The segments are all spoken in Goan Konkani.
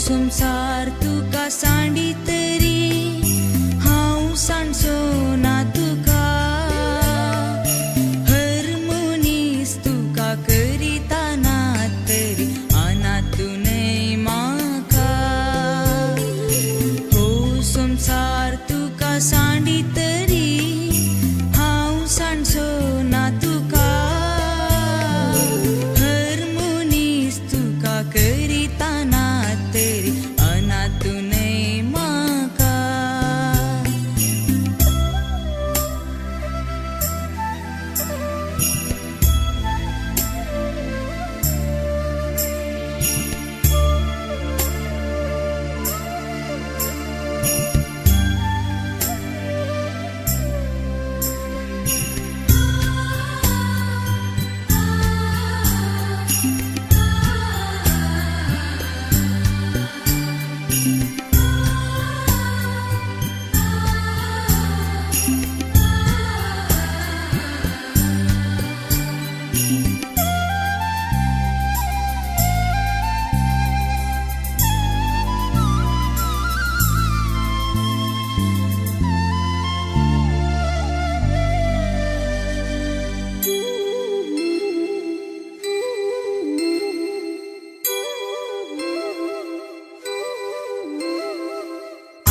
संवसार तुका सांडी तरी हांव सांडचो ना तुका. हर मनीस तुका करिता ना तरी अनाथ न्हय म्हाका. हो संवसार तुका सांडी तरी हांव सांडचो ना तुका. हर मनीस तुका करिता ना तरी अनाथ न्हय म्हाका.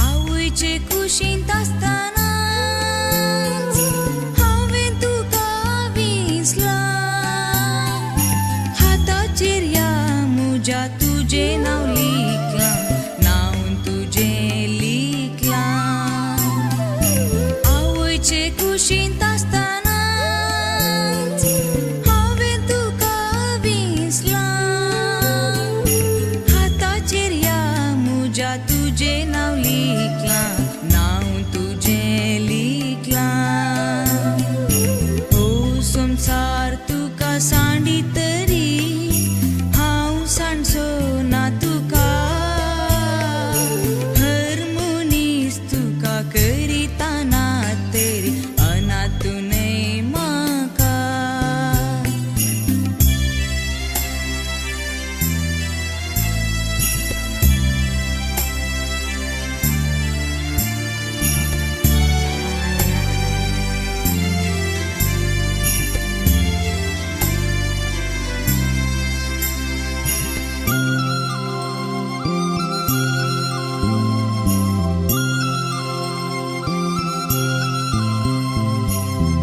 आवयचे कुशींत आसतनाच हांवें तुका विसलां. हाताचेर ह्या म्हज्या तुजें नांव लिखलां, नांव तुजें लिखलां. आवयचे कुशींत आसतनाच हांवें तुका विसलां. हाताचेर ह्या म्हज्या तुजें नांव लिखलां, नांव तुजें लिखलां. हो संवसार तुका सांडी तरी हांव सांडचो ना तुका. हर मनीस तुका करिता ना तरी अनाथ न्हय म्हाका.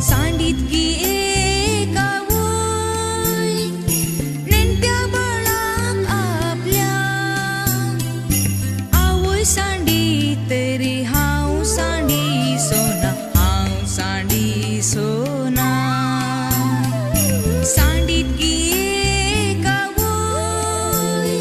सांडीत गी एक आवय नेणट्या बाळाक आपल्या. आवय सांडी तरी हांव सांडी सोना, हांव सांडी सोना. सांडीत गी एक आवय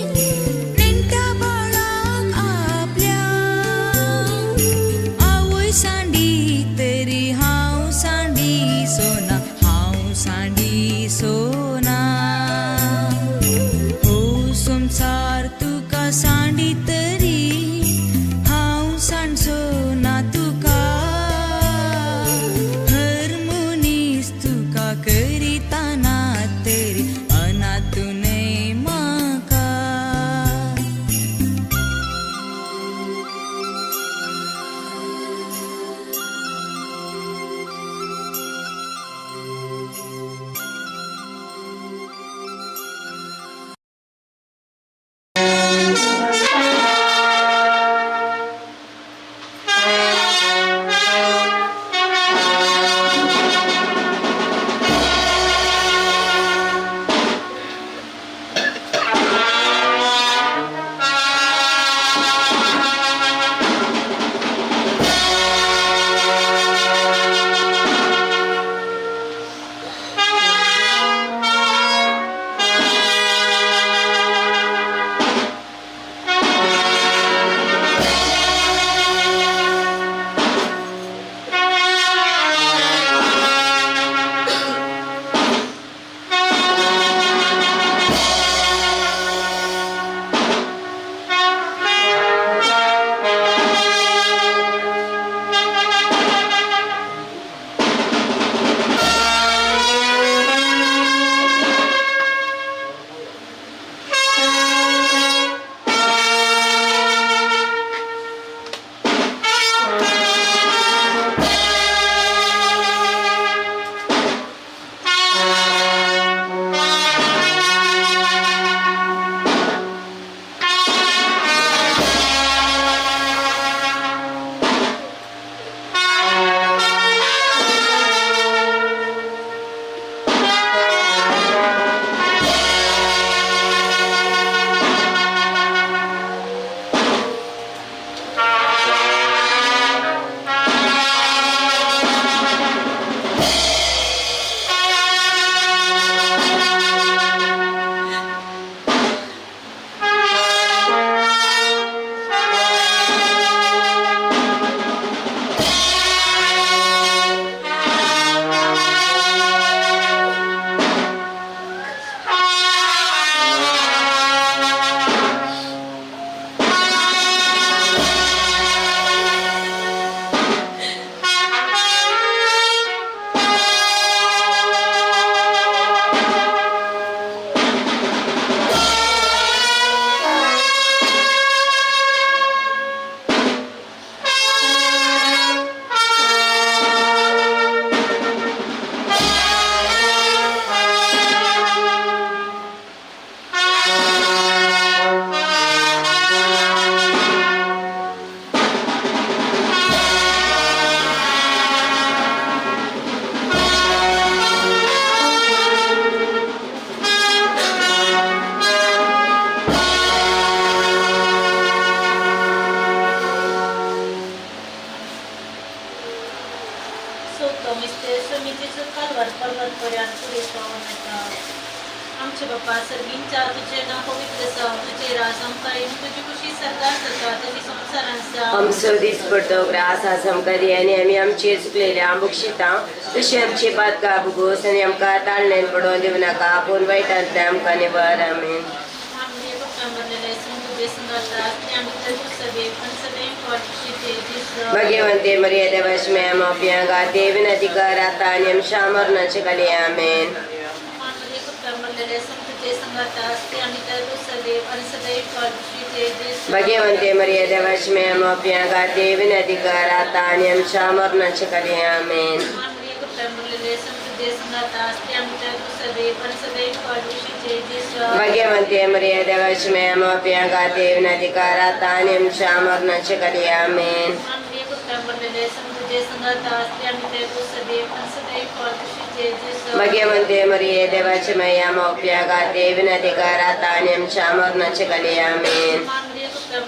तुझें नांव पवित्र जावं, तुजें राज आमकां येवं, तुजी खुशी सर्गात जाता तशी संवसारांत जावं. आमचो दीस पडतो ग्रास आज आमकां दी आनी आमी आमचे चुकलेले बक्षिता तशी आमची पातकां भोगोस आनी आमकां ताळण्यान पडोवन दिवं नाका, पूण वायटांतल्यान आमकां निवार. आमेन. मानवीय कृपा तुझे संगात आम्ही तू सदैव आणि सदैव जेजू. भगवंते मरिया देवाश्मया माफिया गाते विनती कर आता आणि आमच्या मरणाच्या काली. आमेन. मानवीय कृपा तुझे संगात आम्ही तू सदैव आणि सदैव जेजू. भगवंते मरिया देवाश्मया माफिया गाते विनती कर आता आणि आमच्या मरणाच्या काली. आमेन. मानवीय कृपा तुझे संगात आम्ही तू सदैव आणि सदैव जेजू. भगवंते मरिया देवाश्मया माफिया गाते विनती कर आता आणि आमच्या मरणाच्या काली. आमेन. मानवीय कृपा तुझे संगात आम्ही तू सदैव आणि सदैव जेजू. भगवंते मरिये देवाची मैया माफिया गाते विनती कर आता आणि आमच्या मरणाच्या काली. आमेन. मानवीय कृपा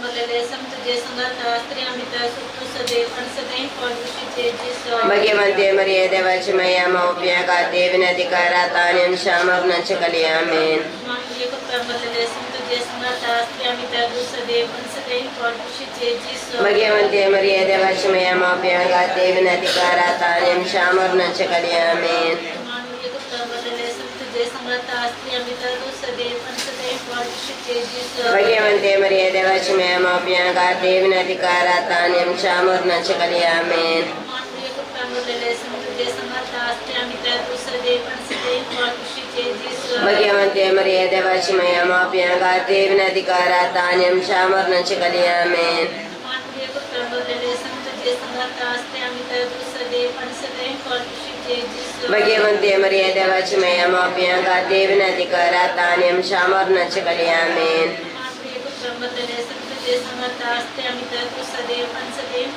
तुझे संगात आम्ही तू सदैव आणि सदैव जेजू. भगवंते मरिये देवाची मैया माफिया गाते विनती कर आता आणि आमच्या मरणाच्या काली. आमेन. मानवीय कृपा तुझे संगात आम्ही तू सदैव आणि सदैव जेजू. भगवंते मरिये देवाची मैया माफिया गाते विनती कर आता आणि आमच्या मरणाच्या काली. आमेन. मानवीय कृपा तुझे संगात आम्ही तू सदैव आणि सदैव जेजू. भगवंते मरिये देवाची मैया माफिया गाते विनती कर आता आणि आमच्या मरणाच्या काली. आमेन. मानवीय कृपा तुझे संगात आम्ही तू सदैव आणि सदैव जेजू. भगवंते मरिये देवाची मैया माफिया गाते विनती कर आता आणि आमच्या मरणाच्या काली. आमेन. मानवीय कृपा तुझे संगात आम्ही तू सदैव आणि सदैव जेजू. भगवंते मरिये देवाची मैया माफिया गाते विनती कर आता आणि आमच्या मरणाच्या काली. आमेन. मानवीय कृपा तुझे संगात आम्ही तू सदैव आणि सदैव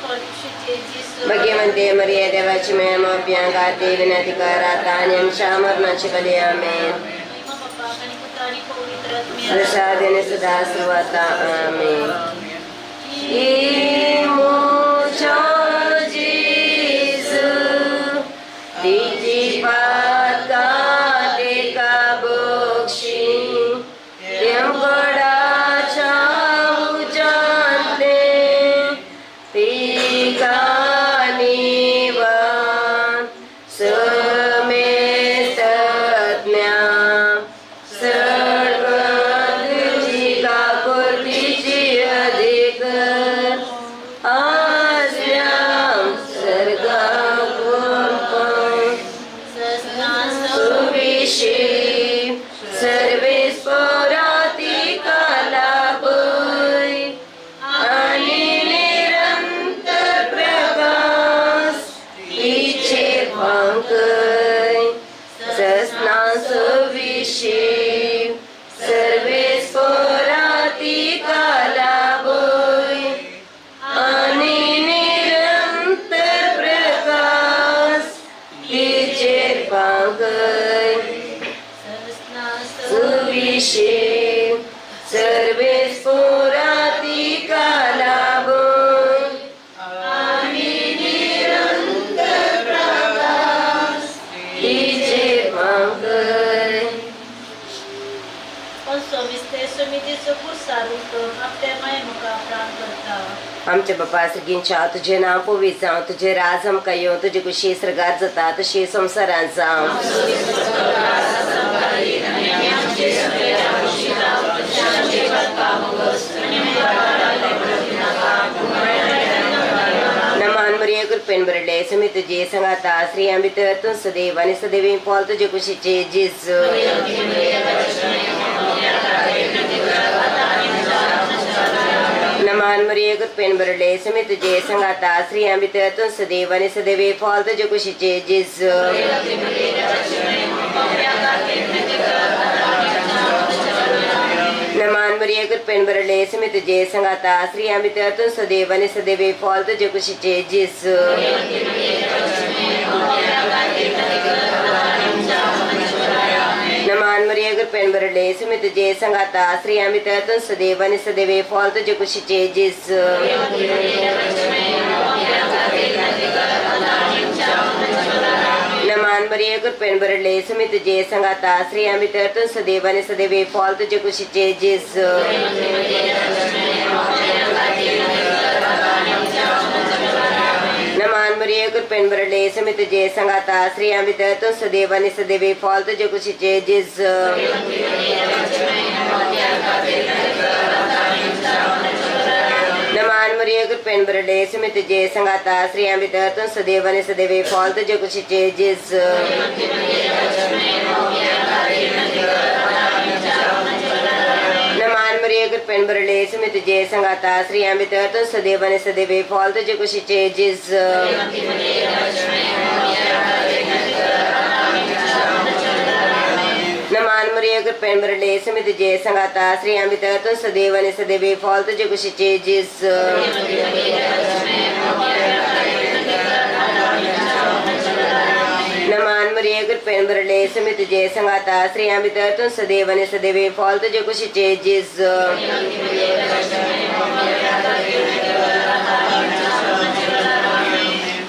जेजू. भगवंते मरिये देवाची मैया माफिया गाते विनती कर आता आणि आमच्या मरणाच्या काली. आमेन. महिमा बाप्पा आणि पुत्र आणि पवित्र आत्म्याला. प्रसादेने सदा सुवाता. आमेन. मुझो जेजू तिची पातकां तेका बक्षी देवगडाच्या उजांतले तिका निवान समेस्तज्ञा सडगुची काकुळतीची अधिक आसव्यां सर्गाक सुविशी सर्वेस पोरातिका लाभय आणि निरंतर प्रकाश तिचे फांकय. सस्ना सुविशी सर्वेस पोरातिका लाभय आणि निरंतर प्रकाश तिचे फांकय. सुविशे सर्वेस पोरातिका लाभय आणि निरंतर प्रकाश तिचे फांकय. पण स्वामी सारून आपल्या माय मुका प्राण करता. आमच्या बापा सर्गींच्या, तुझे नाव पवित्र जावं, तुझे राज आमकां येवं, तुजी खुशी सर्गात जाता तशी संवसारात जावं. नमान मरिये, कृपेन भरले, सुमी तुझे संगाता, स्त्रियां भितर तूं सदैव आनी सदैव फॉल तुजे कुशीचे जेजू. नमान मरिये, कृपेन भरले, सुमी तुझे संगाता, स्त्रियां भितर तूं सदैव आनी सदैव फॉल तुजे कुशीचे जेजू. नमान मरिये, कृपेन भरले, सुमी तुझे संगाता, स्त्रियां भितर तूं सदैव आनी सदैव फॉल तुजे कुशीचे जेजू. नमान मरिये, कृपेन भरले, सुमी तुझे संगाता, स्त्रियां भितर तूं सदैव आनी सदैव फॉल तुजे कुशीचे जेजू. नमान मरिये कृपेन भरले सुमी तुझे संगाता स्त्रियां भितर तूं सदैव आनी सदैव फॉल तुजे कुशीचे जेजू. नमान मरिये कृपेन भरले सुमी तुझे संगाता स्त्रियां भितर तूं सदैव आनी सदैव फॉल तुजे कुशीचे जेजू. नमान मरिये कृपेन भरले सुमी तुझे संगाता स्त्रियां भितर तूं सदैव आनी सदैव फॉल तुजे कुशीचे जेजू. नमान मरिये कृपेन भरले सुमी तुझे संगाता स्त्रियां भितर तूं सदैव आनी सदैव फॉल तुजे कुशीचे जेजू. नमान मरिये कृपेन भरले सुमी तुझे संगाता स्त्रियां भितर तूं सदैव आनी सदैव फॉल तुजे कुशीचे जेजू. नमान मरिये कृपेन भरले सुमी तुझे संगाता स्त्रियां भितर तूं सदैव आनी सदैव फॉल तुजे कुशीचे जेजू.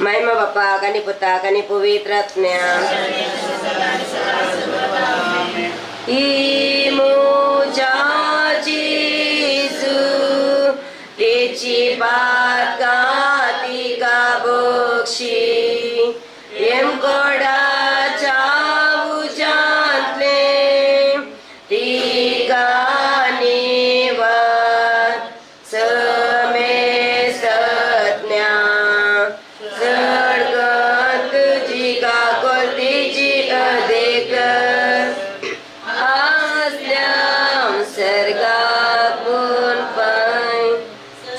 महिमा बापाक आनी पुताक आनी पवित्र आत्म्याक. ही मुजा जेजू तेची पातकां तिका बक्षी येमकोडाच्या उज्यांतले तिका निवार समेस्तज्ञा चडकन तुजी काकोलतीची अदेक आसल्या सर्गाक पूण पाय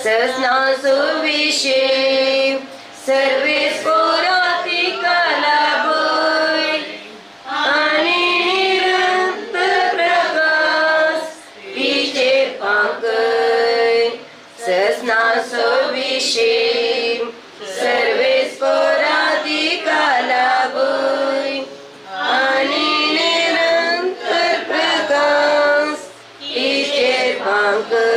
ससना सुविशे सर्वेस पोरातिका लाभोय आनी निरंतर प्रकाश तिचे पांकय ससना सुविशे सर्वेस पोरातिका लाभोय आनी निरंतर प्रकाश तिचे पांकय.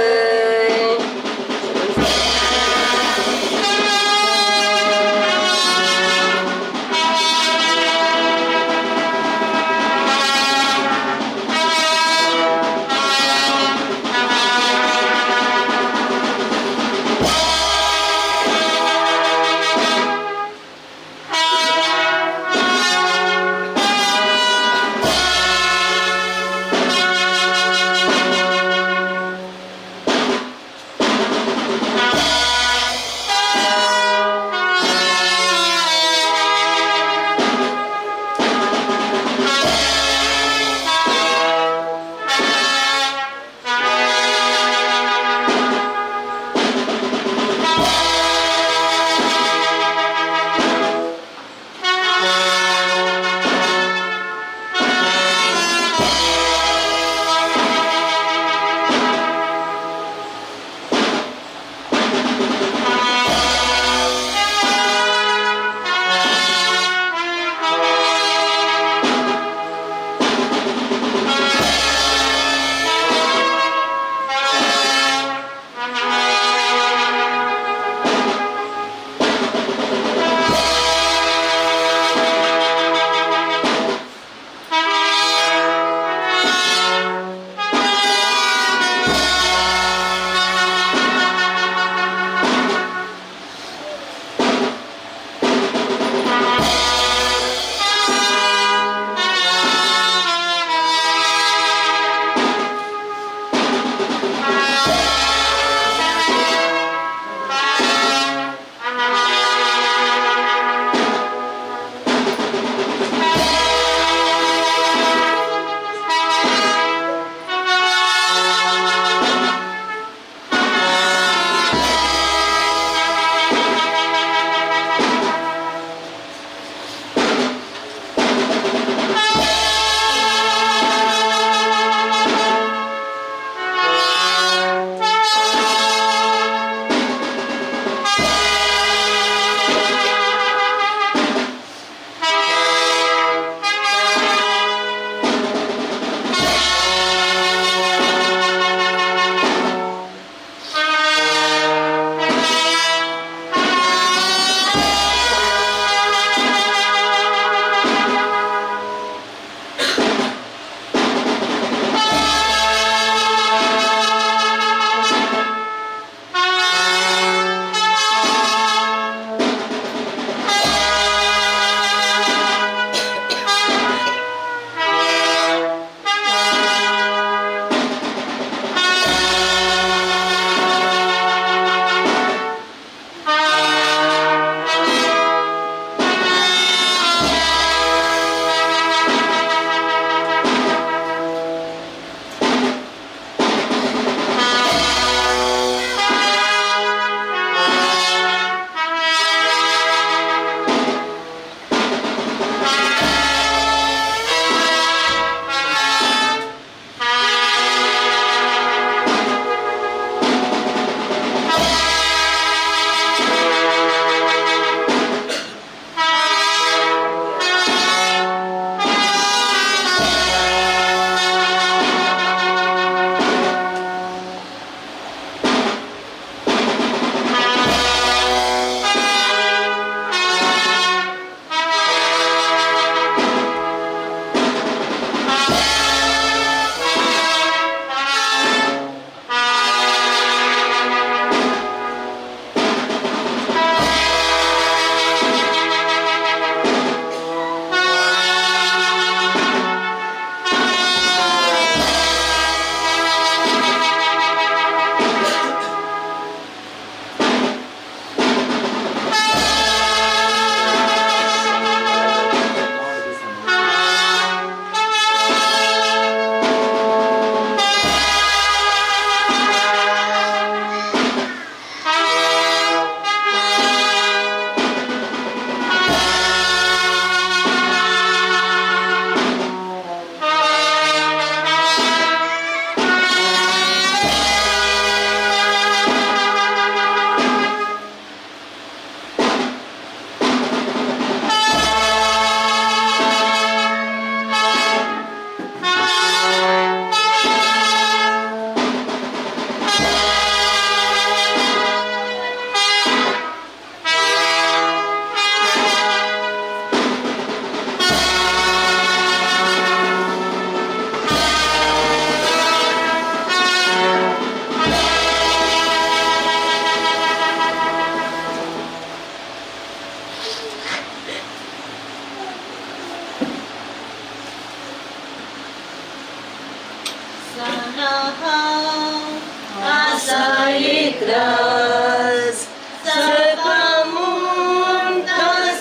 Christ सकामून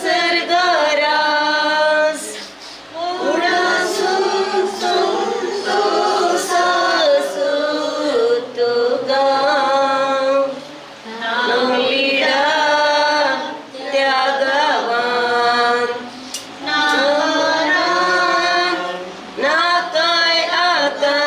सरगारास उडासून संतोषासो तुका नविडा त्या गावान मरण ना काय आता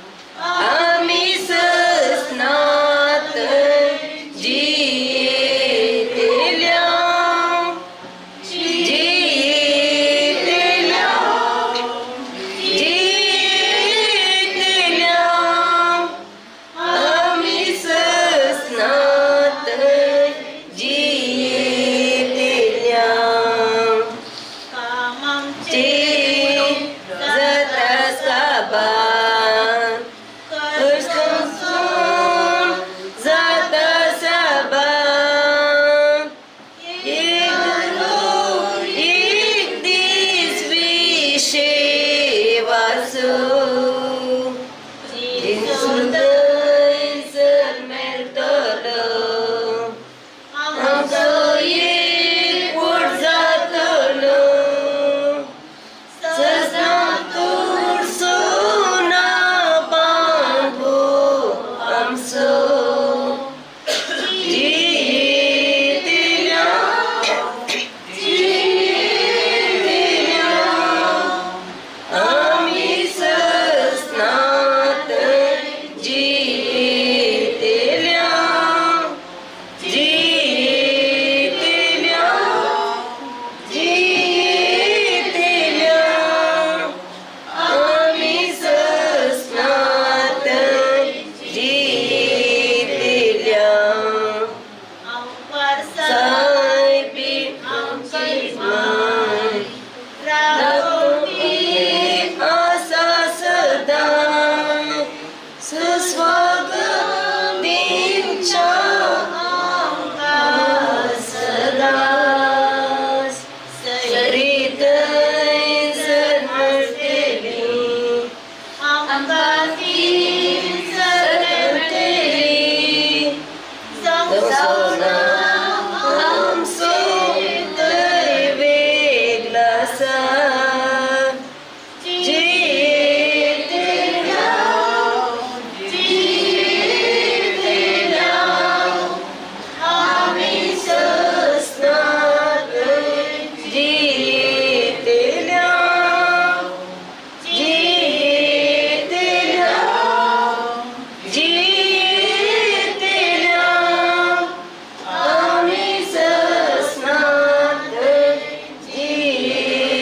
आम्ही ससनात जियेतल्या जियेतल्या जियेतल्या आम्ही ससनात जियेतल्या कामांचे जाता साबार कष्टांसून जाता साबार एक एक दीस विशेवासो थंयसर मेळटलो आमचो एकवट जातलो ससनातूर सोना बांबू आमचो जियेतल्या जियेतल्या आमी ससनात जियेतल्या जियेतल्या जियेतल्या आमी ससनात जियेतल्या सायबी आमची माय राखोवपी आसा सदां सुस्वागत दिवच्या आमकां सदांच सरी थंयसर मेळटली आमकां सर मेळटली संवसार आमचो थंय वेगळो आसा जियेतल्या जियेतल्या आमी ससनात जियेतल्या जियेतल्या जियेतल्या आमी ससनात जियेतल्या.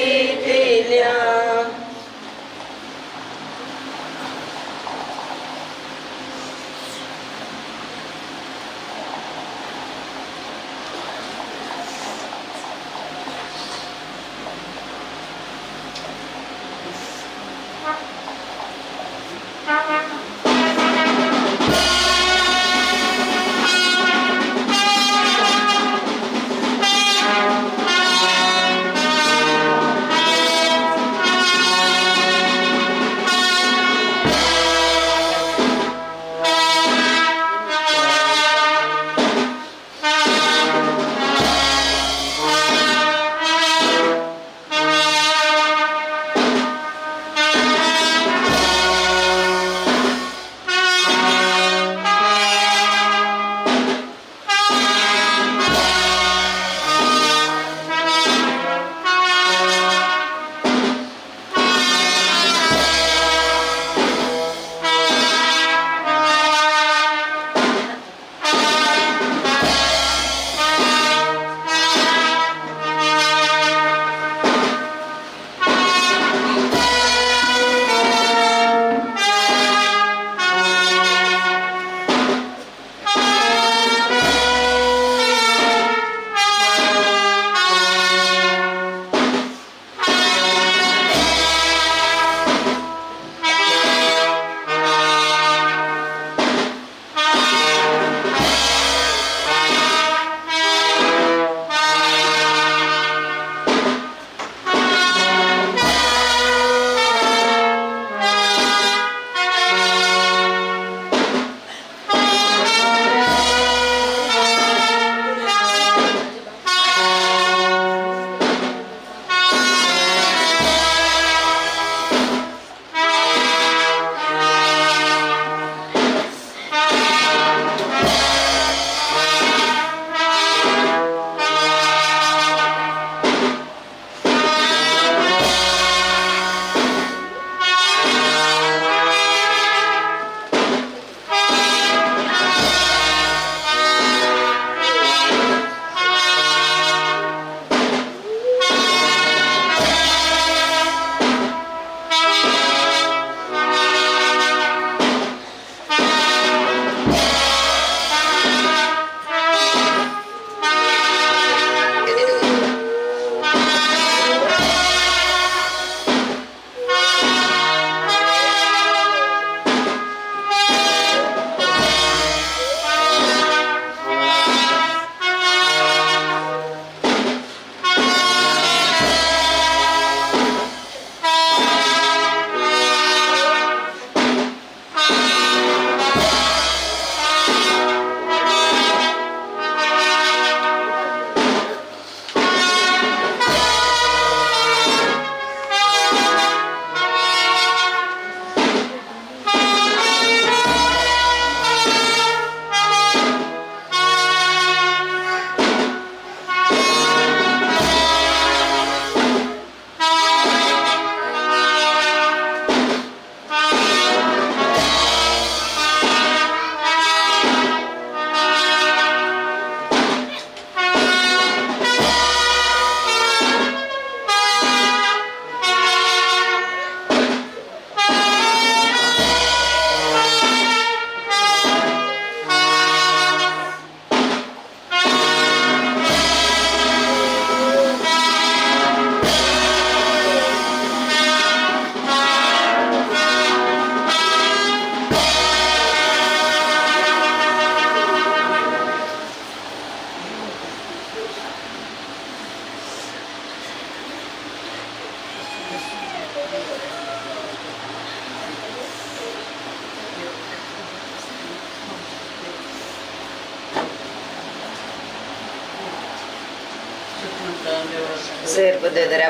सर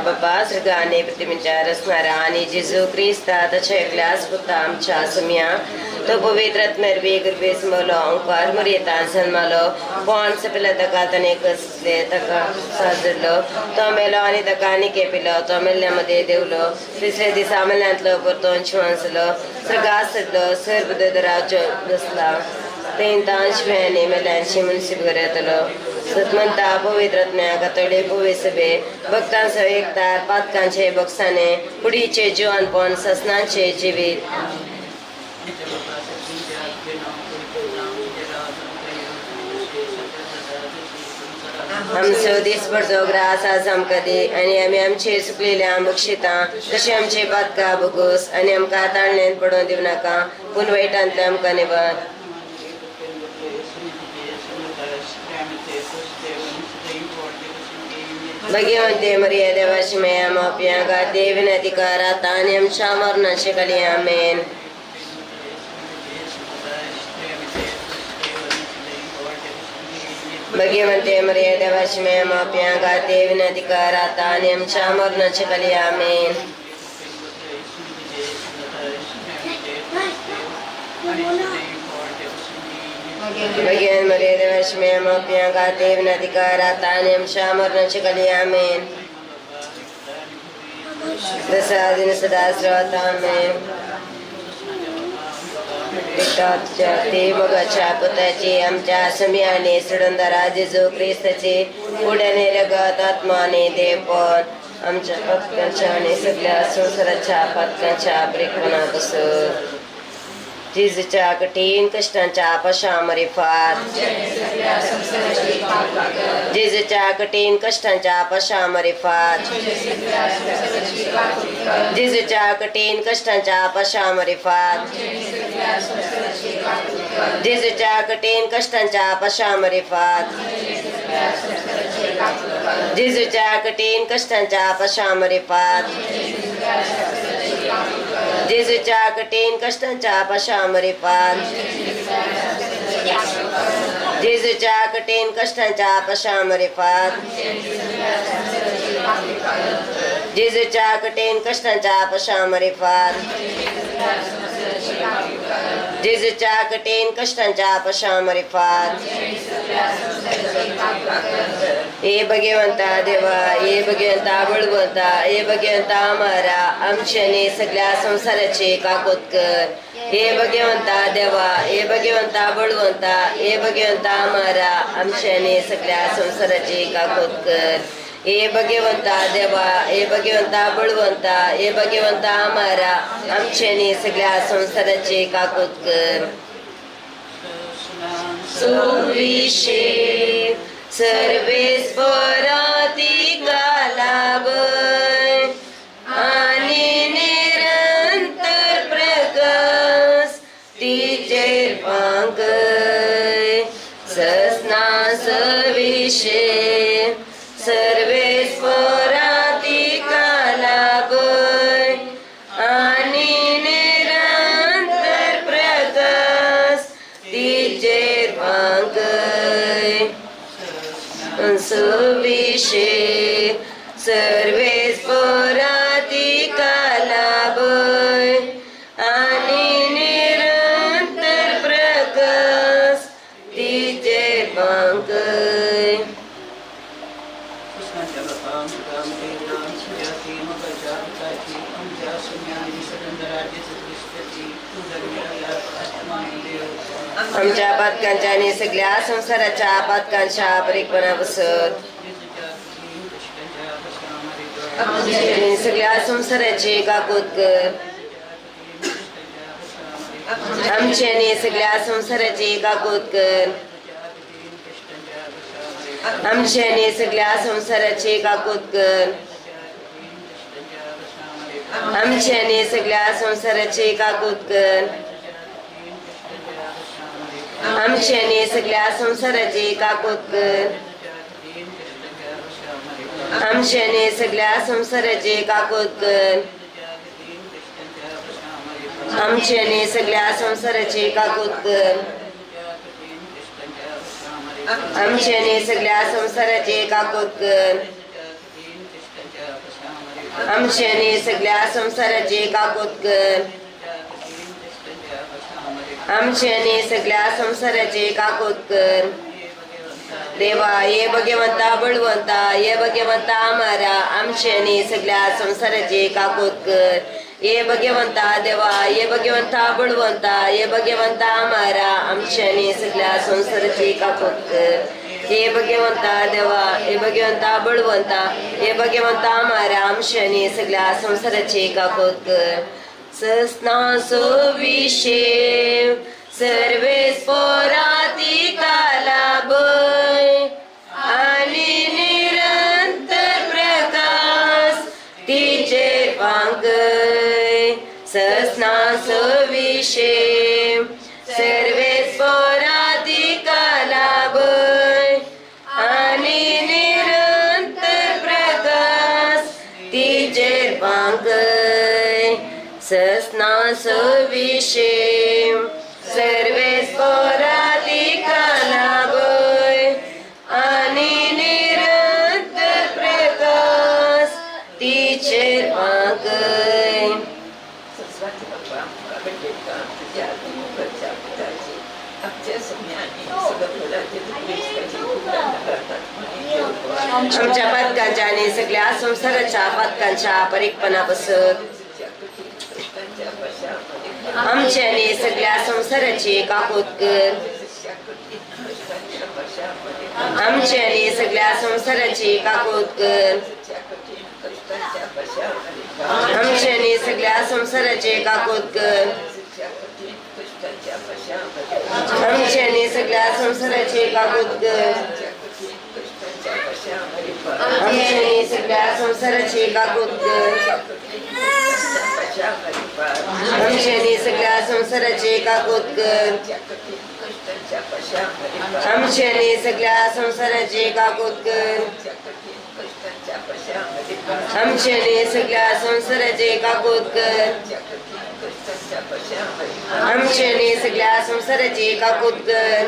बापा स्वर्गा आणि पृथ्वीच्या रचणारा आणि जेजू क्रिस्ता ताच्या एकल्याच पुता आमच्या समिया तो पवित्र आत्म्यारवी गर्भेस मलो अंकार मरियता जन्मालो कोण सपेला ताका ताणें कसले ताका साजरलो तो मेलो आनी ताका निके पिलो तो मेल्ल्या मध्ये देवलो तिसऱ्या दिसा मेल्यांतलो परतोन शिवान जालो स्वर्गात चडलो सर्व राज्य बसला तेंतांश आणि मेल्यांशी मुनसिब येतलो सतमंता पवित्र आत्म्या कातोळे पवित्र सभे भक्तांसह एकतार पातकांचे बक्षाने कुडीचे जीवनपण ससनांचे जिवीत. आमच्या बापा तुमच्या तुझे नाव पवित्र जावं, तुझे राज आमकां येवं, तुजी इच्छा जाता तशी संवसारांत आमचो दिसभरचो ग्रास आज आमकां दी आनी आमी आमचे चुकलेल्या बक्षिता तशें आमचे पातकां भोगोस आनी आमकां ताळण्यान पडोवन दिवं नाका पूण वायटांतलें आमकां निवार. भगवंते मरिया देवाची माया मापया गाते विनंती कर आता आणि आमच्या मरणाचे खाली आमेन. भगवंते मरिया देवाची माया मापया गाते विनंती कर आता आणि आमच्या मरणाचे खाली आमेन. भगवान मरिया देवाची माया मापया गाते विनंती कर आता आणि आमच्या मरणाचे खाली आमेन. जसा दिन सदा सर्वात आमेन. पिताच्या ते मगाच्या पुताची आमच्या समियाने सडंदारा जेजू ख्रिस्ताचे पुण्याने रगत आत्माने देवपण आमच्या पातकांच्या आणि सगळ्या संसाराच्या पातकांच्या प्रेक्षणापासून जेजूच्या कठीण कष्टांच्या पशामरिफात जेजूच्या कठीण कष्टांच्या पशामरिफात जेजूच्या कठीण कष्टांच्या पशामरिफात जेजूच्या कठीण कष्टांच्या पशामरिफात जेजूच्या कठीण कष्टांच्या पशामरिफात जेजूच्या कठीण कष्टांच्या पशामरिफात जेजूच्या कठीण कष्टांच्या पशामरिफात जेजूच्या कठीण कष्टांच्या पशामरिफात जेजूच्या कठीण कष्टांच्या पशामरिफात. हे भगवंता देवा, हे भगवंता बळवंता, हे भगवंता मारा आमच्याने सगळ्या संसाराचे काकोत कर. हे भगवंता देवा, हे भगवंता बळवंता, हे भगवंता मारा आमच्याने सगळ्या संसाराचे काकोत कर. हे भगवंता देवा, हे भगवंता बळवंता, हे भगवंता मारा आमच्याने सगळ्या संसाराचे काकोत कर. सुविशे सर्वेस्पराती कालावय आणि निरंतर प्रकाश तिचेर पांकय ससना सविशे सर्वेस्पराती कालावय आणि निरंतर प्रकाश तिचेर पांकय सुविशे सर्वेस्पराती कालावय आणि निरंतर प्रकाश तिचेर पांकय. कृष्णाच्या बापा आमच्या जाती मगाच्या पिताची आमच्या सुज्ञानी सदंदरा जेजू ख्रिस्ताची उदरनिर्वाह आत्मा आणि देव आमच्या पातकांच्या आणि सगळ्या संसाराच्या पातकांच्या परिपणापासून जेजूच्या कठीण कष्टांच्या पशामरिफात आणि सगळ्या संसाराचे काकोत कर. आमचे आणि सगळ्या संसाराचे काकोत कर. आमचे आणि सगळ्या संसाराचे काकोत कर. आमचे आणि सगळ्या संसाराचे काकोत कर. आमचे आणि सगळ्या संसाराचे काकोत कर. आमचे आणि सगळ्या संसाराचे काकोत कर. आमचे आणि सगळ्या संसाराचे काकोत कर. आमचे आणि सगळ्या संसाराचे काकोत कर. आमचे आणि सगळ्या संसाराचे काकोत कर. आमचे आणि सगळ्या संसाराचे काकोत कर. देवा ये भगवंता बळवंता, ये भगवंता आमारा, आमचे आणि सगळ्या संसाराचे काकोत कर. ये भगवंता देवा, ये भगवंता बळवंता, ये भगवंता आमारा, आमचे आणि सगळ्या संसाराचे काकोत कर. हे भगवंता देवा, हे भगवंता बळवंता, हे भगवंता आमारा, आमचे आणि सगळ्या संसाराचे काकोत कर. सस्नासो विषे सर्वे स्फोराती कालाबय आणि निरंतर प्रकाश तिचे पांगय. सस्नासो विषे सर्वे स्फोराती कालाबय आणि निरंतर प्रकाश तिचे पांगय. सस्नासो विषे सर्वे स्फोराती कालाबय आणि निरंतर प्रकाश तिचे पांगय. सरस्वती बाप्पा आमकां भेटयता तुज्या आत्मच्या पुताची आमच्या सम्यानी सगळं क्रिस्ताची आमच्या पातकांच्या आणि सगळ्या संसाराच्या पातकांच्या परीकपणापासून आमच्या आणि सगळ्या संसाराची काकोत कर. आमच्या आणि सगळ्या संसाराची काकोत कर. आमच्या आणि सगळ्या संसाराचे काकोत कर. आमच्या आणि सगळ्या संसाराचे काकोत कर. आमच्या आणि सगळ्या संसाराचे काकोत कर. आमच्या आणि सगळ्या संसाराचे काकोत कर. आमच्या आणि सगळ्या संसाराचे काकोत कर. आमच्या आणि सगळ्या संसाराचे काकोत कर. आमच्या आणि सगळ्या संसाराचे काकोत कर.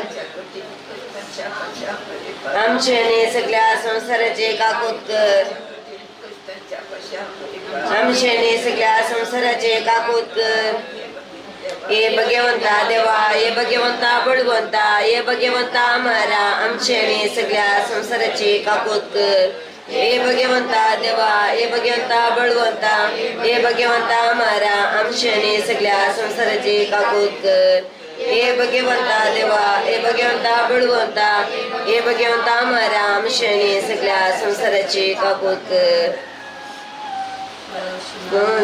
आमच्या आणि सगळ्या संसाराचे काकोत कर. आमच्या आणि सगळ्या संसाराचे काकोत कर. ये भगवंता देवा, ये भगवंता बळवंता, ये भगवंता आमारा, आमच्या आणि सगळ्या संसाराचे काकोत कर. हे भगवंता देवा, हे भगवंता बळवंता, हे भगवंता आमारा, आमच्या आणि सगळ्या संसाराचे काकोत कर. हे भगवंता देवा, हे भगवंता बळवंता, हे भगवंता आमारा, आमच्या आणि सगळ्या संसाराचे काकोत कर.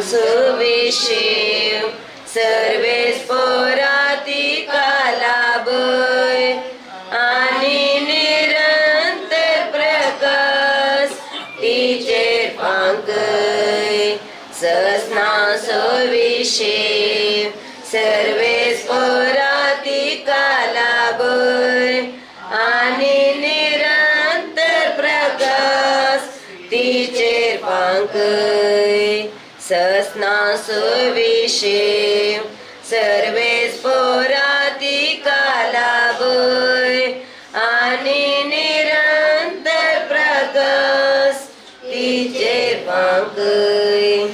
सुविशिव सर्वे स्फोराती कालाबय आणि निरंतर प्रकाश तिचे पांगय. सस्नासो विशिव सर्वे स्फोराती कालाबय आणि निरंतर प्रकाश तिचे पांगय. सस्नासो विषे सर्वे स्फोराती कालाबय आणि निरंतर प्रकाश तिचे पांगय.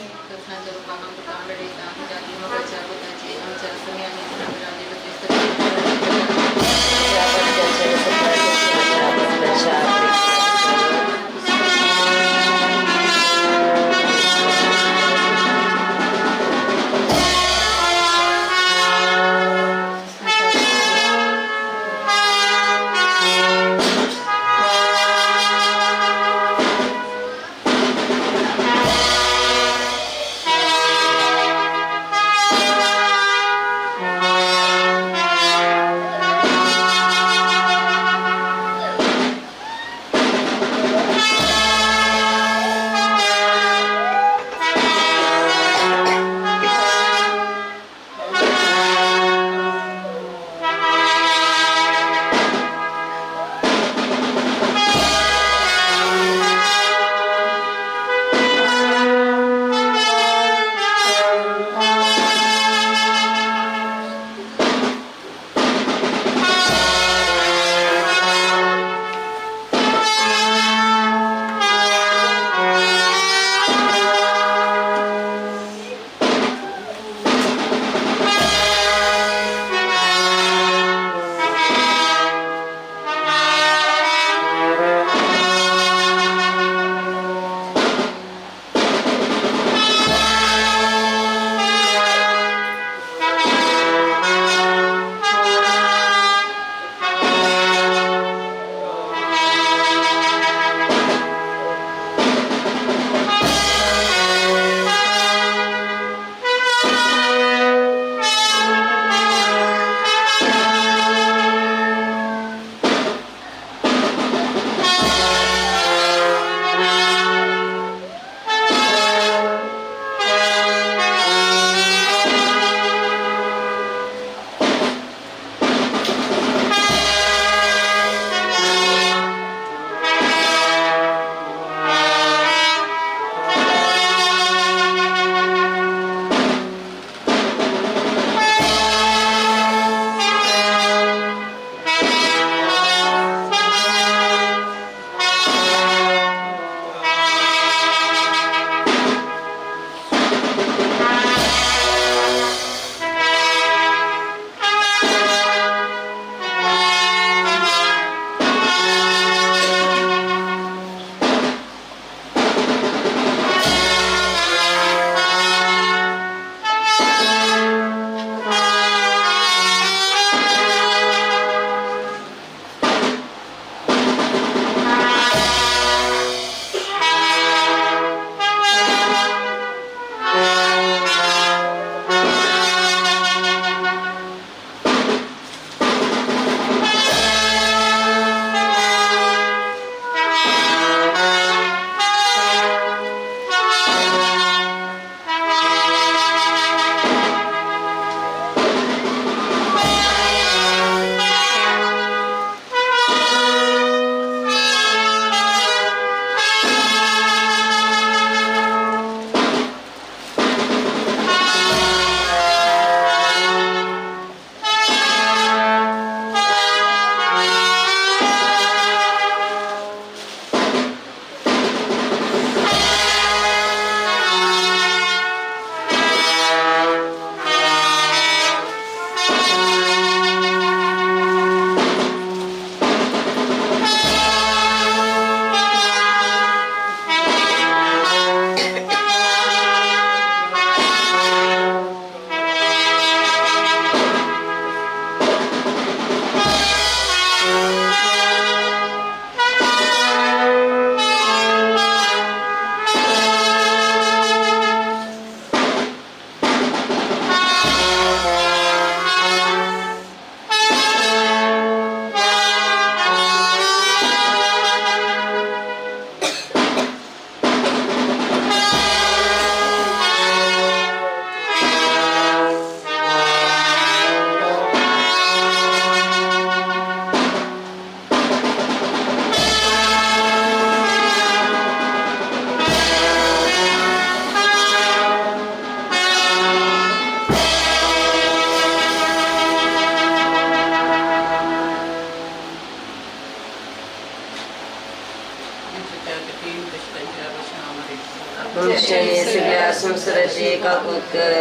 आमची आनी सगळ्या संवसाराची काकूत कर.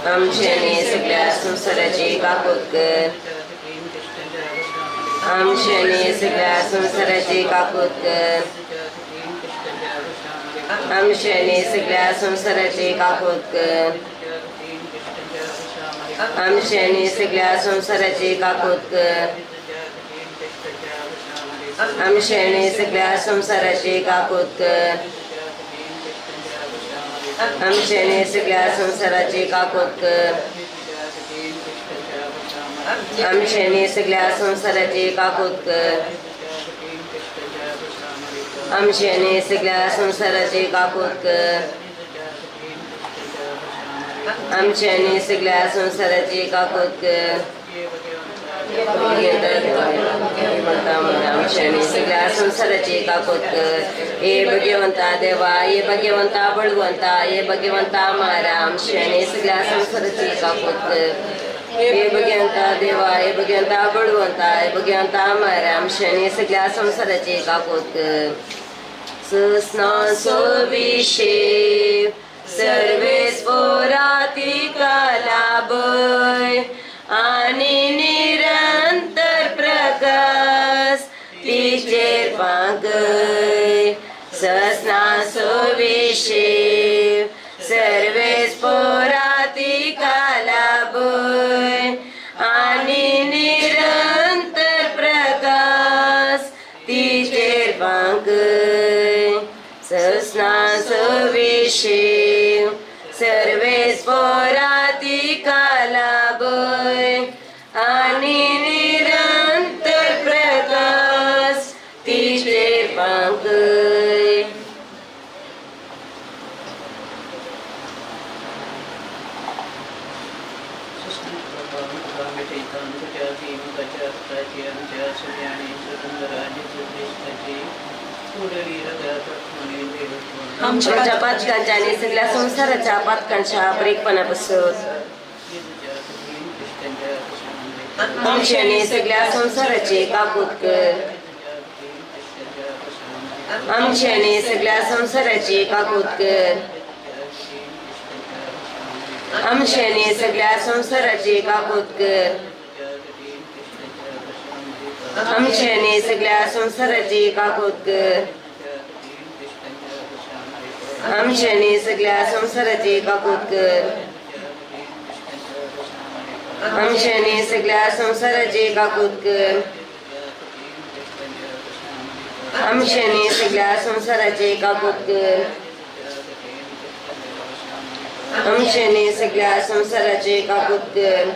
आमची आनी सगळ्या संवसाराची काकूत कर. आमची आनी सगळ्या संवसाराची काकूत कर. आमची आनी सगळ्या संवसाराची काकूत कर. आमची आनी सगळ्या संवसाराची काकूत कर. आमची आनी सगळ्या संवसाराची काकूत कर. आमची आनी सगळ्या संवसाराची काकूत कर. आमची आनी सगळ्या संवसाराची काकूत कर. आमची आनी सगळ्या संवसाराची काकूत कर. आमची आनी सगळ्या संवसाराची काकूत कर. आमची आनी सगळ्या संवसाराची काकूत कर. हे भगवंता देवा, हे भगवंता बळवंता, हे भगवंता मारा, आमची आनी सगळ्या संवसाराची काकूत कर. हे भगवंता देवा, हे भगवंता बळवंता, हे भगवंता मारा, आमची आनी सगळ्या संवसाराची काकूत कर. सस्नासो विशेव सर्वेस्पोराती कलाबय आनी निरंतर प्रकाश तिचेर पांकय. सस्नासो विशेव सर्वेस्पोराती कलाबय आनी निरंतर प्रकाश तिचेर पांकय. सस्नासो विशेव सर्वेस्पोराती कलाबय आनी निरंतर प्रकाश तिचेर पांकय. आमच्या पातकांच्या आणि सगळ्या संसाराच्या पातकांच्या ब्रेकपणापासून आमची आणि सगळ्या संसाराची काकूत कर. आमची आणि सगळ्या संसाराची काकूत कर. आमची आणि सगळ्या संसाराची काकूत कर. आमची आणि सगळ्या संसाराची काकूत कर. आमची आणि सगळ्या संसाराची काकूत कर. आमची आणि सगळ्या संसाराची काकूत कर. आमची आणि सगळ्या संसाराची काकूत कर. आमची आणि सगळ्या संसाराची काकूत कर.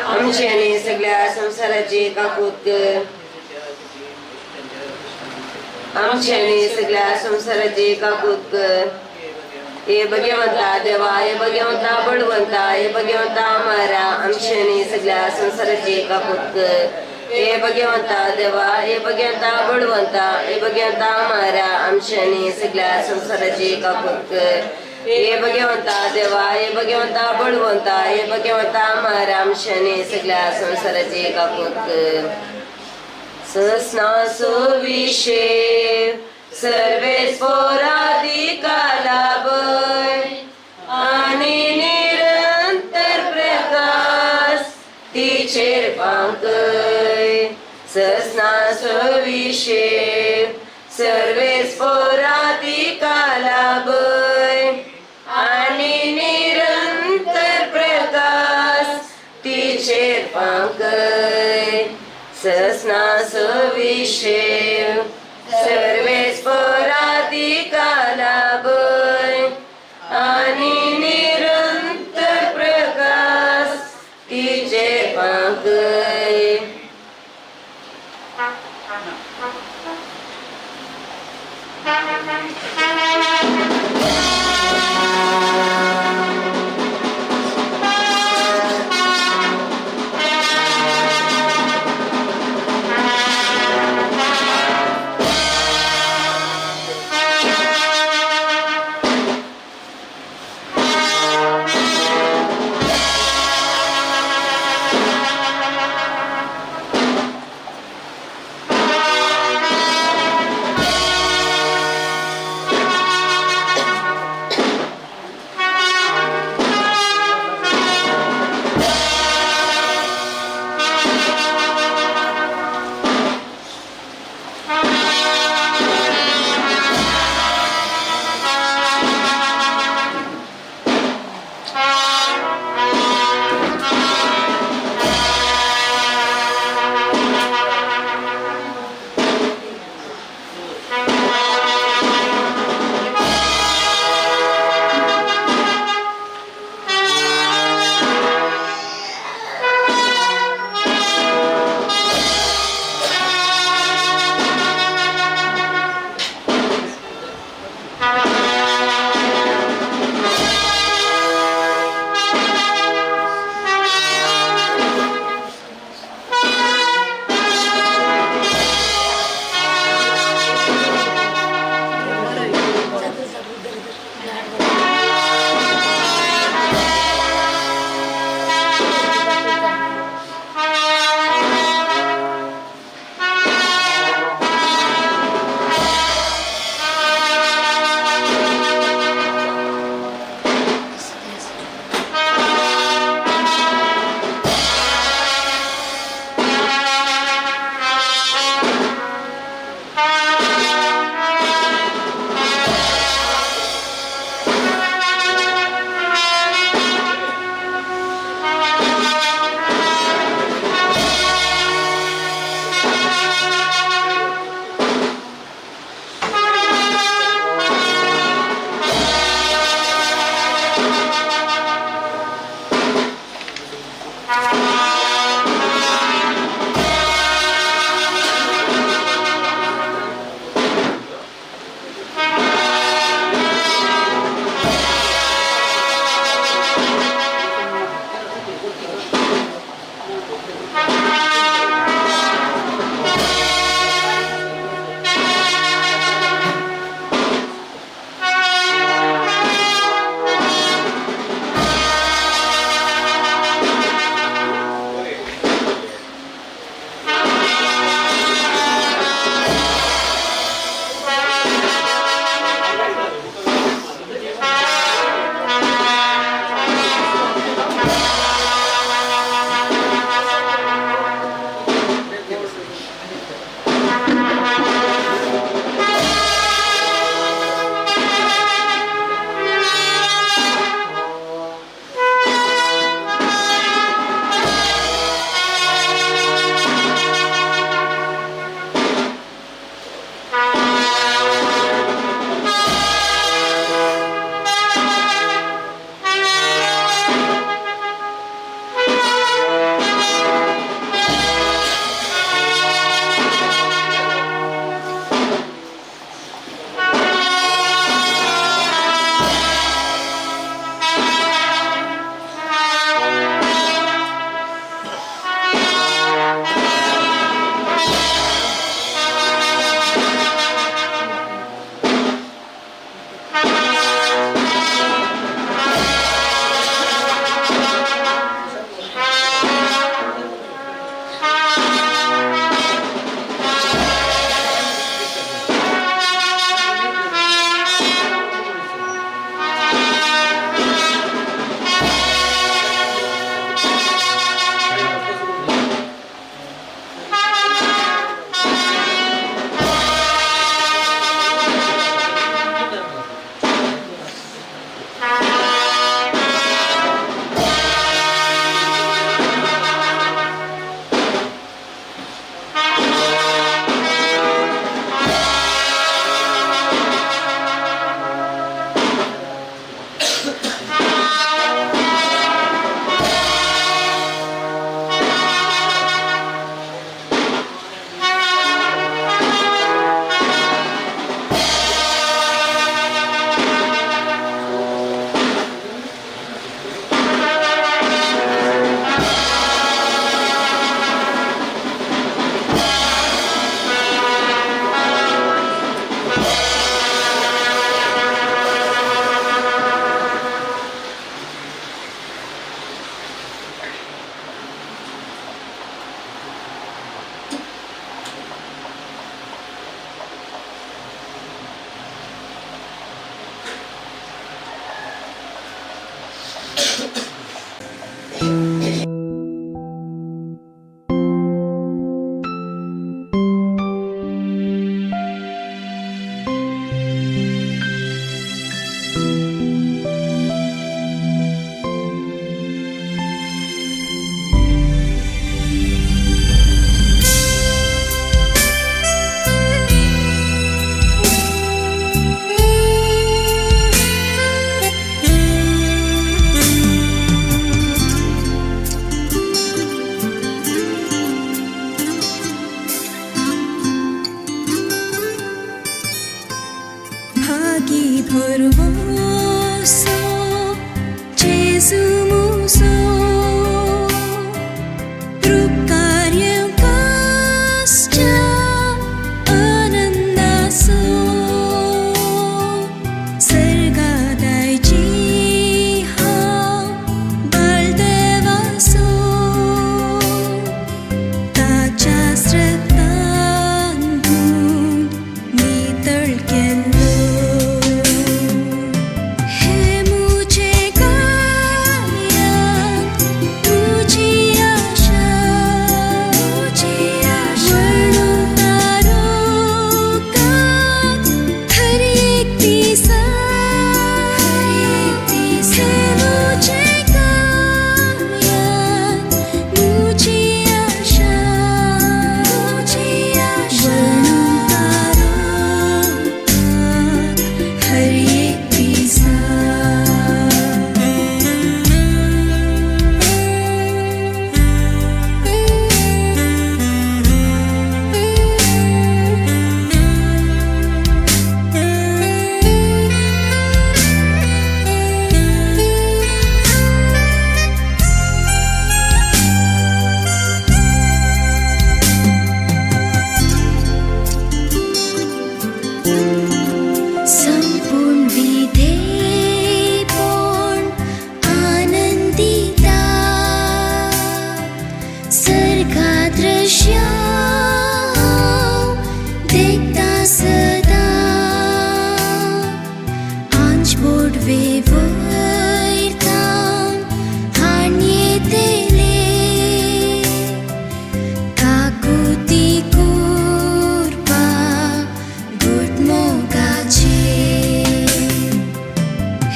आमची आणि सगळ्या संसाराची काकूत कर. आमची आणि सगळ्या संसाराची काकूत कर. हे भगवंता देवा, हे भगवंता बळवंता, हे भगवंता मारा, आमची आणि सगळ्या संसाराची काकूत कर. हे भगवंता देवा, हे भगवंता बळवंता, हे भगवंता मारा, आमची आणि सगळ्या संसाराची काकूत कर. हे भगवंता देवा, हे भगवंता बळवंता, हे भगवंता मारा, आमची आणि सगळ्या संसाराची काकूत कर. सस्नासो विशेव सर्वेस्पोरादी कालाबय आनी निरंतर प्रकाश तिचेर पांकय. सस्नासो विशेव सर्वेस्पोरादी कालाबय आनी निरंतर प्रकाश तिचेर पांकय. सस्नासो विशेव सर्वेस्पोराती कालाबय आनी निरंतर प्रकाश तिचेर पांकय. Thank भागी भरवसो जेजू मुसो कृपकार्यकाश्च आनंदासो सर्गादायची हांव बाळदेवासो ताच्या स्रतान नितळ केल्लो हे मुझे गाया तुझी आशा तुझी आशा तारोका हर एक दिसा हे मुझे गाया तुझी आशा तुझी आशा तारोका हर एक दिसा. संपूर्ण विधेपण आनंदिता सर्गा दृश्य देखता सदा आंच बोडवे वयतान हाणयेतले काकुती कुरपा गुटमोगाचे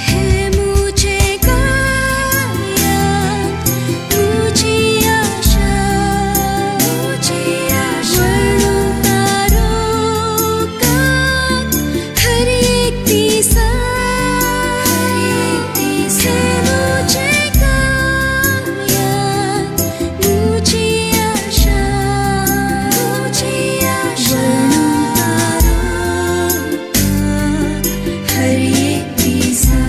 हे मुझे गाया तुझी आशा तुझी आशा तारोका हर एक दिसा हे मुझे गाया तुझी आशा तुझी आशा तारोका हर एक दिसा.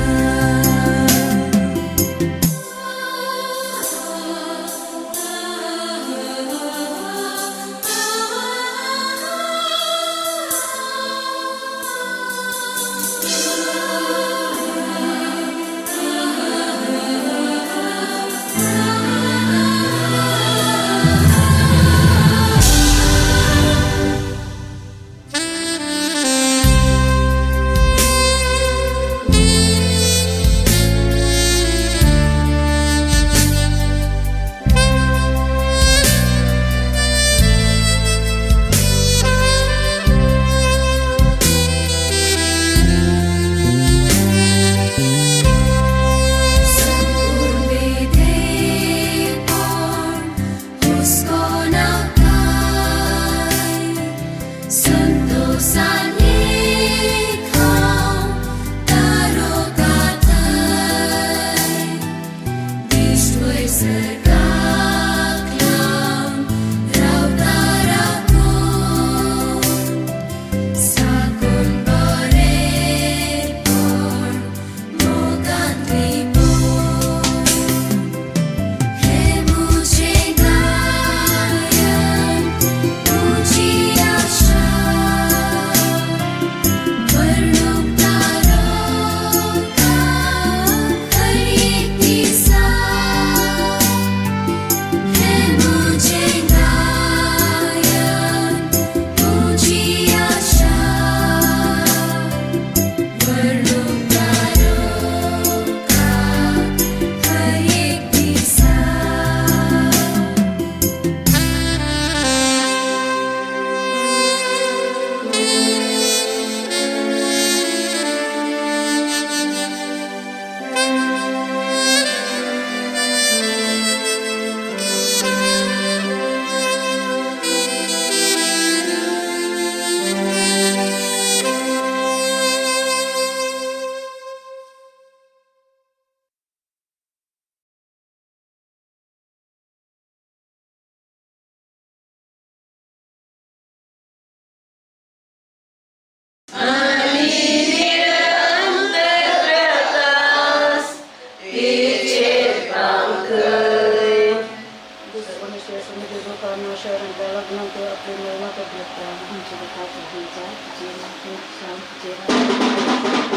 परमेश्वर आमकां लग्न तूं आपली महिमा पडटा. आमच्या कथा तुझा तुझे नाव तुझे तुझे.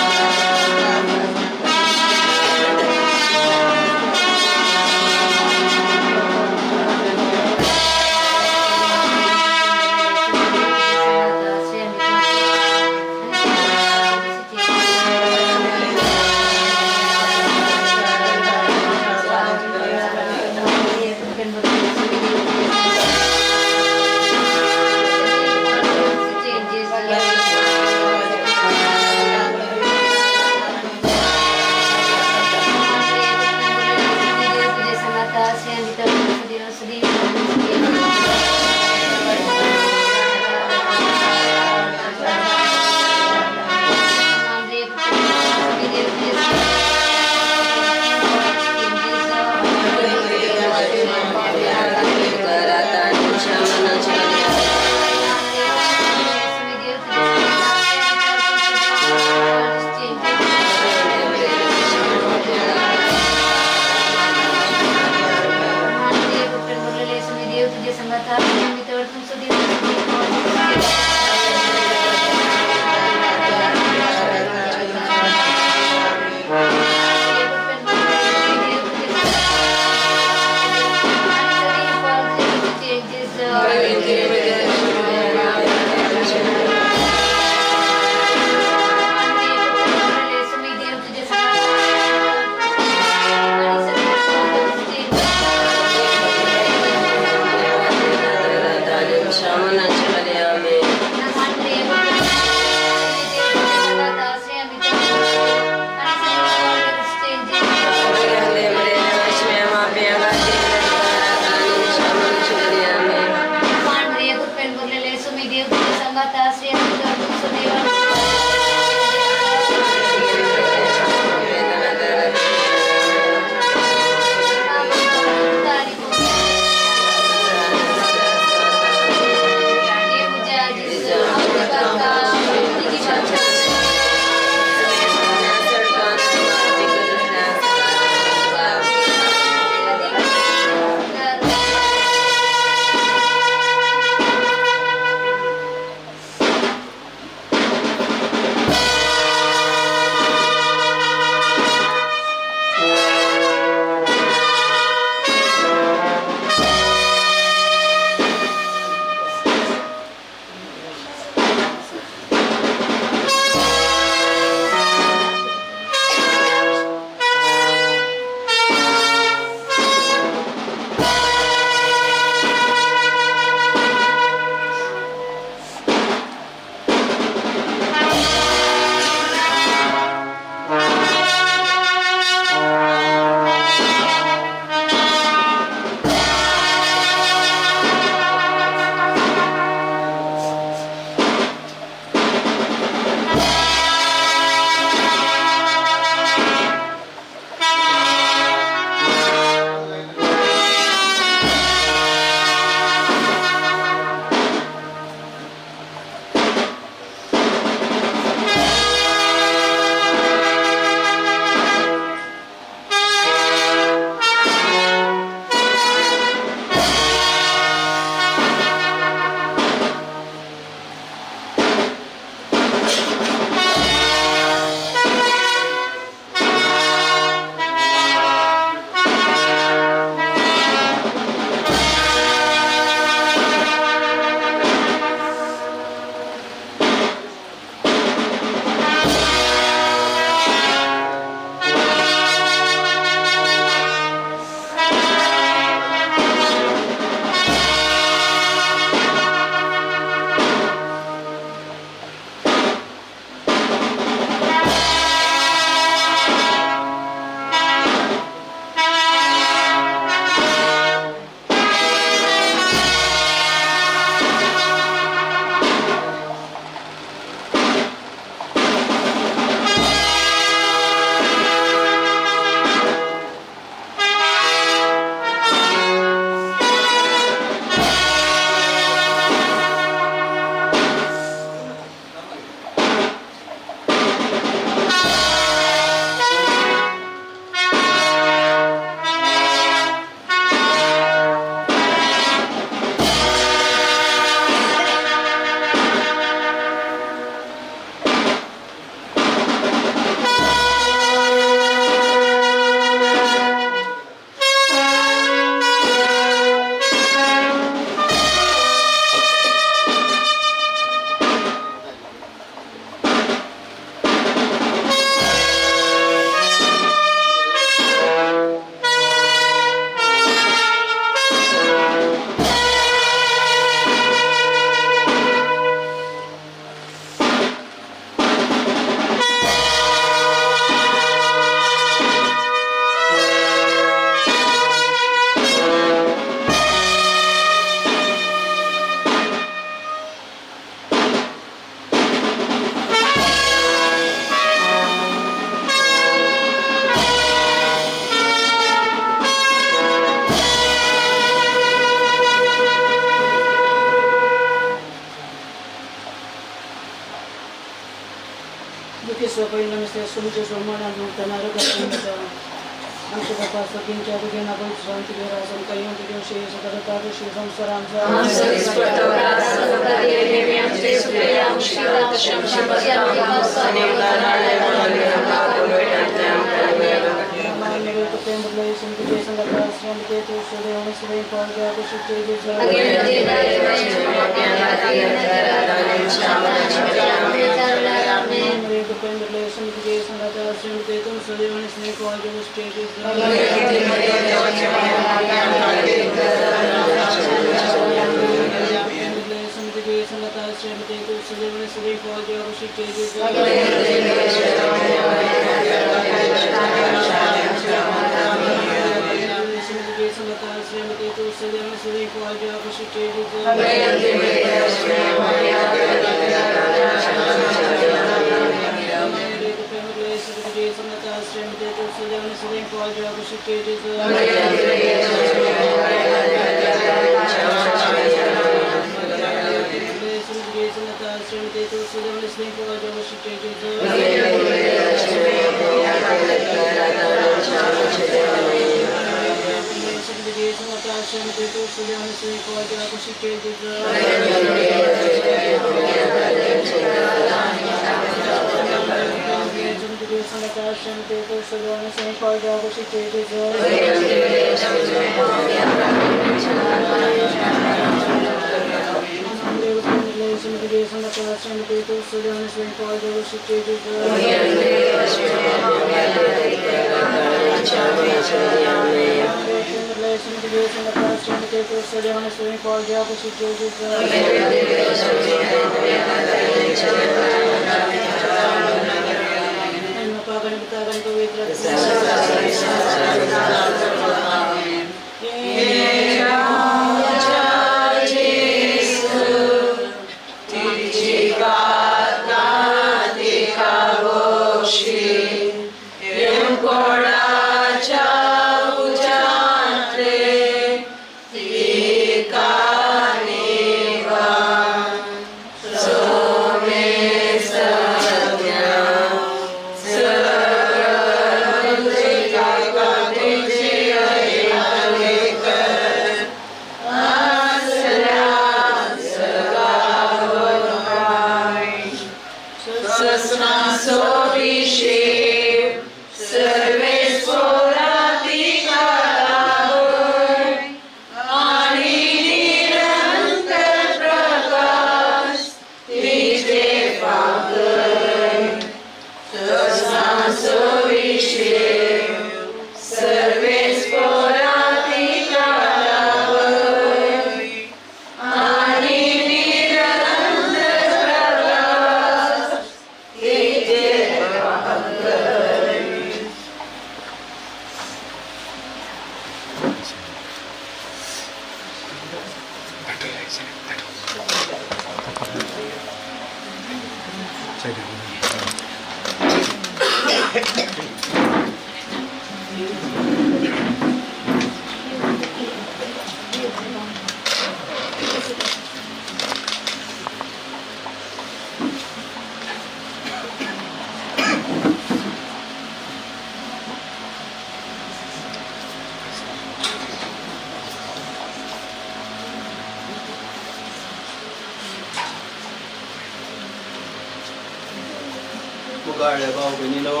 भाव भयणीनो,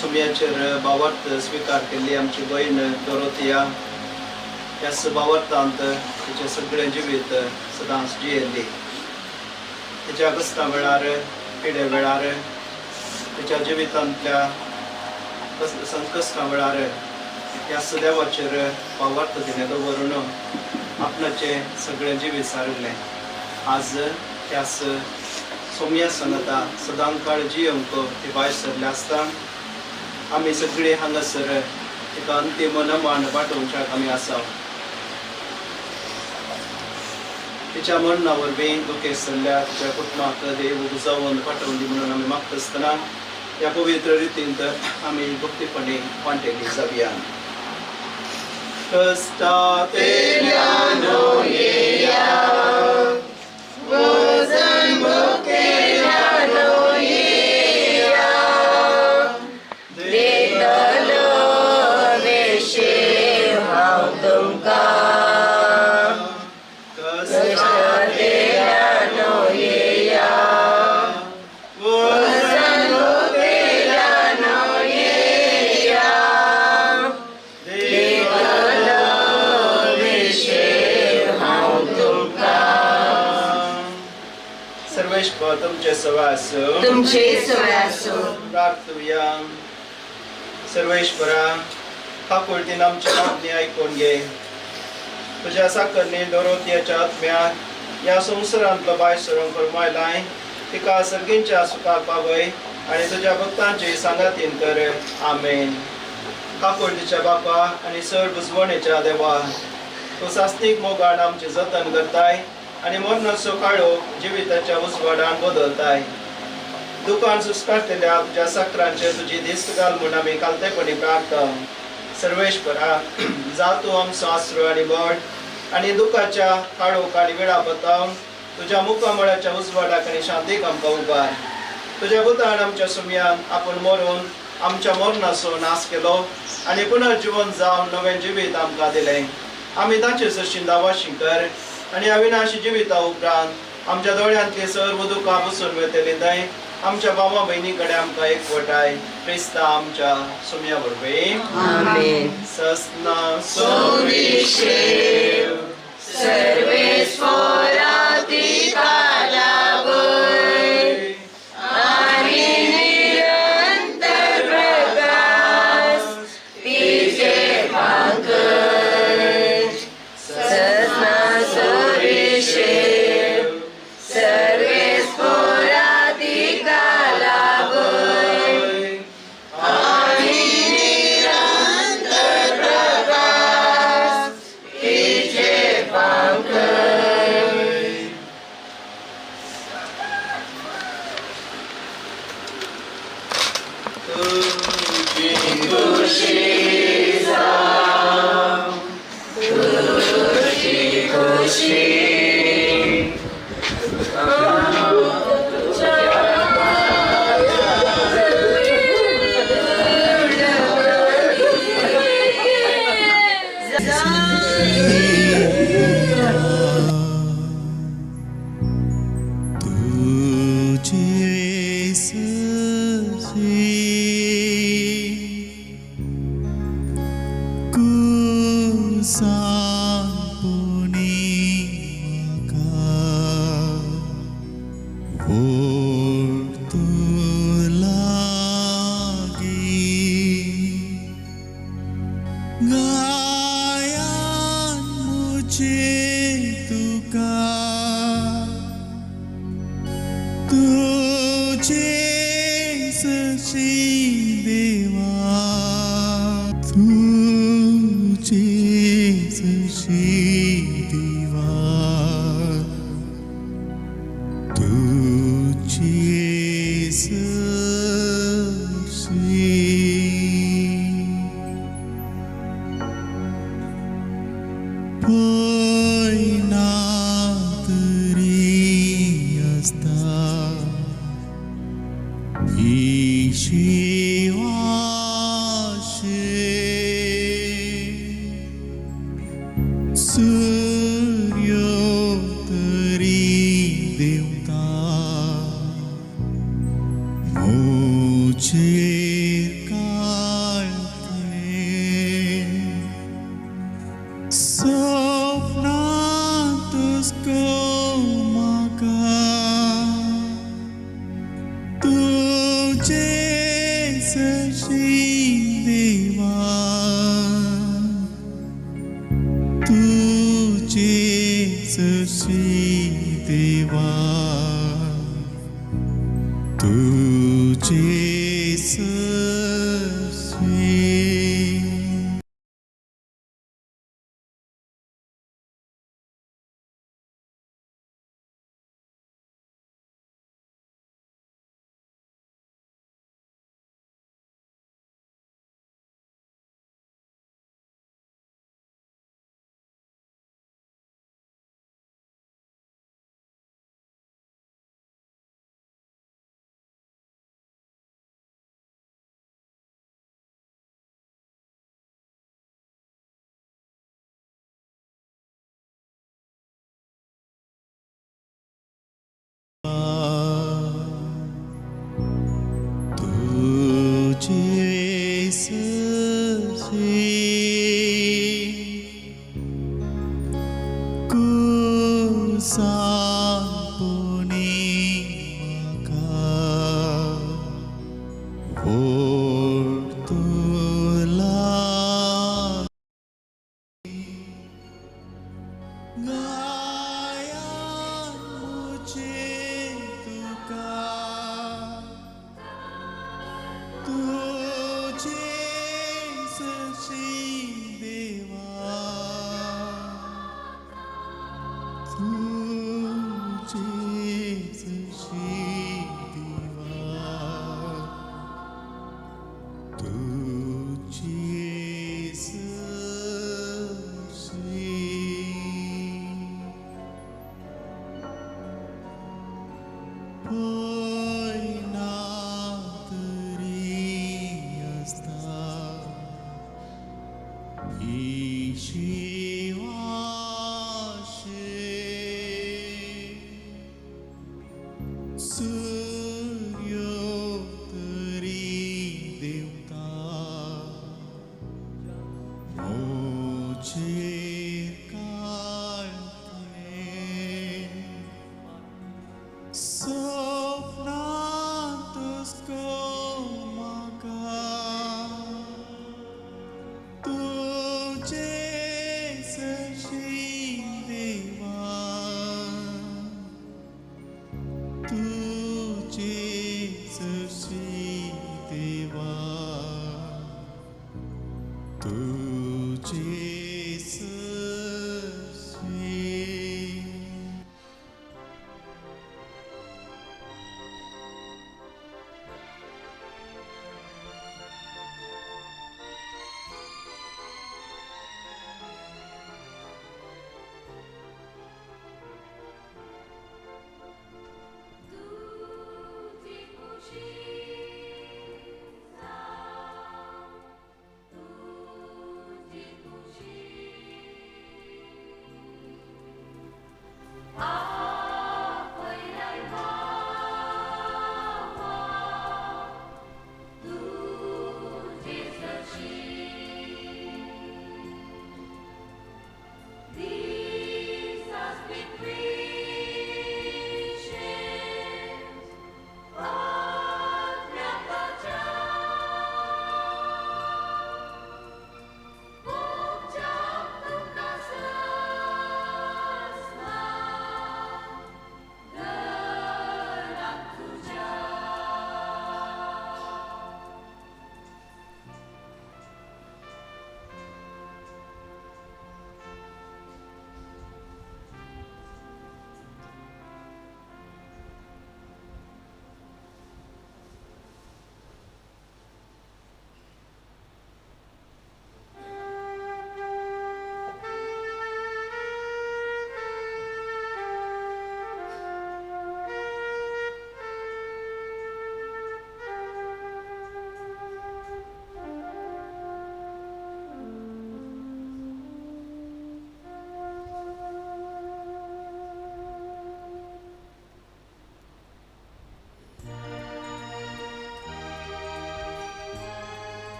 सुम्याचेर भावार्थ स्विकार केल्ली आमची भयण डोरोथिया ह्याच भावार्थांत तिचें सगळें जिवीत सदांच जियेल्ली. तिच्या कश्टा वेळार, पिडे वेळार, तिच्या जिवितांतल्या संकश्टा वेळार ह्याच देवाचेर भावार्थ तिणें दवरून आपणाचें सगळें जिवीत सारिल्लें. आज त्याच सोम्या सांगता सदांकाळ जियेवंक ती भायर सरली आसता. आमी सगळे हांगासर तिका अंतीम नमान पाठोवच्याक आमी आसा. तिच्या मरणा वरवीं दुखेस्त जाल्ल्या तिच्या कुटुंबाक देव जावन पाठोवंदी म्हणून आमी मागता आसतना ह्या पवित्र रितींत आमी भक्तीपणी वांटेली जावया. कश्टांतल्यान येया, वजन भुकेल्यान सर्वेस्पर तुमचे सवय आसूं. तुमचे सवय आसूं. प्रार्थुया. सर्वेश्वरा, काकुळतीन आमची मागणी आयकून घे. तुज्या साकरणी डोरोतियाच्या आत्म्याक ह्या संवसारांतलो भायर सरूंक फर्मायलाय, तिका सर्गींच्या सुखाक पावय आनी तुज्या भक्तांची सांगातीन कर. आमेन. काकुळतीच्या बापा आनी सर बुजवणेच्या देवा, तूं सास्तीक मोगान आमचें जतन करताय आनी मरणाचो काळोख जिविताच्या उजवाडान बदलताय. दुकान सुस्कारतल्या तुज्या सक्रांचेर तुजी दिस्त घाल म्हूण आमी कालतेपणी प्रार्थना. सर्वेश्वरा, जा तूं आमचो आसरो आनी बळ आनी दुखाच्या काळोख आनी वेळा बतावन तुज्या मुखामळाच्या उजवाडाक आनी शांतीक आमकां उबार. तुज्या पुतान आमच्या सुमयान आपूण मरून आमच्या मरणाचो नाश केलो आनी पुनर्जिवन जावन नवें जिवीत आमकां दिलें. आमी ताचे सरशीं दावाशी कर आनी अविनाशी जिविता उपरांत आमच्या दोळ्यांतली सर्व दुकां पुसून वतली थंय आमच्या भावा भयणी कडेन आमकां एकवटाय, क्रिस्ता आमच्या सुमया वरवीं. आमेन. सस्ना सुविशेव सर्वेस्पोराती कालावय आणि निरंतर प्रकाश तिचे पंकज. सस्ना सुविशेव सर्वेस्पोराती कालावय आणि निरंतर प्रकाश तिचे पंकज. तुजी खुशी तुझे सजी कुसांपुनी म्हाका ओड तूं लागी गायान मुझे तुका तुझे सशी देवा, तुझे सशी देवा, तुझे सशी. पय ना तरी आसता ही शिवाशे सूर्य तरी देवता मोचेर काळथे सपनांतच म्हाका तुझे सशी देवा, तुझे सशी देवा, तुझे सशी. तुझे सजी कुसांपुनी पोर्तुला गाया मुझे तुका तुझे सशी देवा तुझे सशी देवा तुझे सशी पयना तरी आसता ही शिवाशे सूर्यो तरी देवता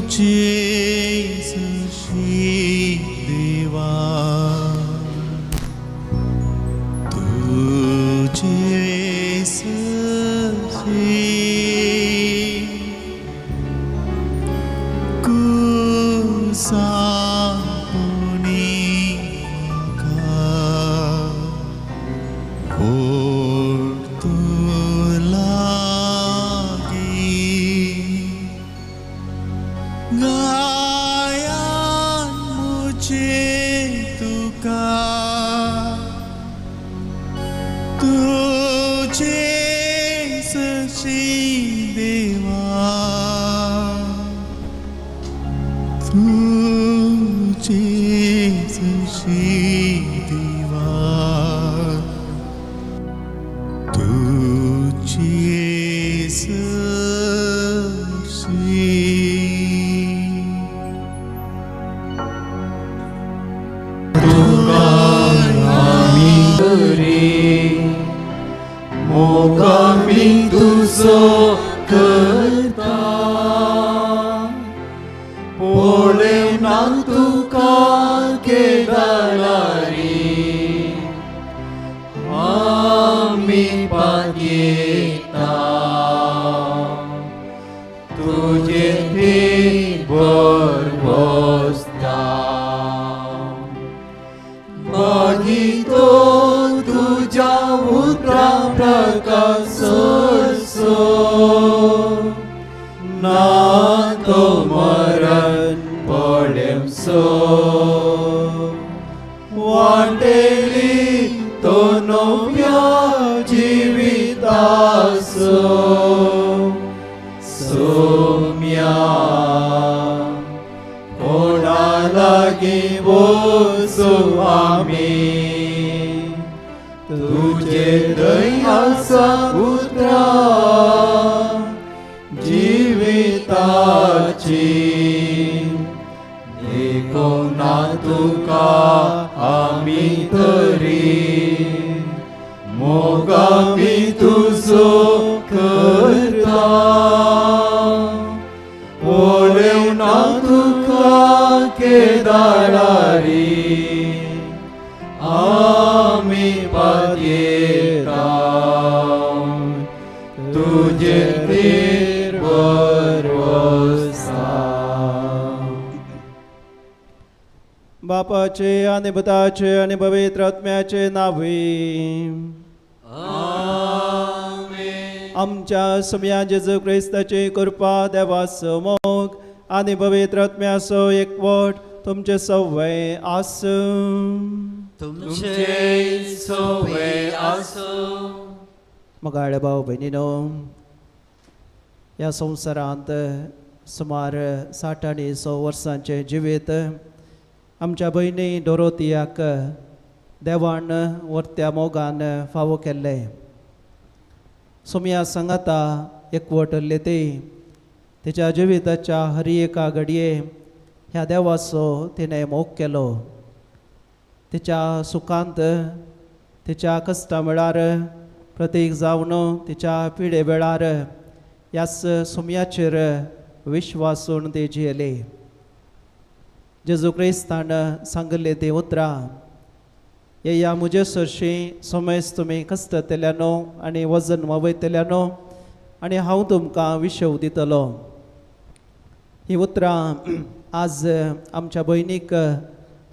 तुझे सशी देवा तुझे सशी कुसापुनी म्हाका ओड लागी गायान मुझे तुका तुझे सशी देवा तुझे सशी देवा तुझे सशी. आमी तरी मोग आमी तुजो करता पळयना तुका केदारी आमी पातयेता तुजे थंय भरवसता मागीर तो तुज्या उतरा प्रकाशसो ना तो मरण पडेमसो वाटेली तो नव्या जिवितासो सोम्या कोणा लागीं वचूं आमी तुजे थंय आसा उतरां जिविताची देखोना तुका आमी तरी मोग आमी तुजो करता पळयना तुका केदारी आमी पातयेता तुजे थंय भरवसा. बापाचे आणि पुताचे आणि पवित्र आत्म्याचे नावे. आमच्या सोम्या जेजू क्रिस्ताची कृपा, देवाचो मोग आणि पवित्र आत्म्याचो एकवट तुमचे सवय आसूं. तुमचे सवय आसूं. मोगाळे भाव भयणीनो, ह्या संवसारांत सुमार 60 आनी 100 वर्सांचें जिवीत आमच्या भयणी डोरोतियाक देवान वर्त्या मोगान फावो केल्लें. सोम्या सांगाता एकवटल्ले ते तिच्या जिविताच्या हर एका घडये ह्या देवाचो तिणें मोग केलो. तिच्या सुखांत, तिच्या कश्टा वेळार, प्रतीक जावन तिच्या पिडे वेळार ह्याच सोम्याचेर विश्वासून ती जियेली. जेजू क्रिस्तान सांगिल्ले ती उतरां, येया म्हजे सरशीं समेज तुमी कश्टतल्यानो आनी वजन वावयतल्यानो आनी हांव तुमकां विशव दितलो. ही उतरां आज आमच्या भयणीक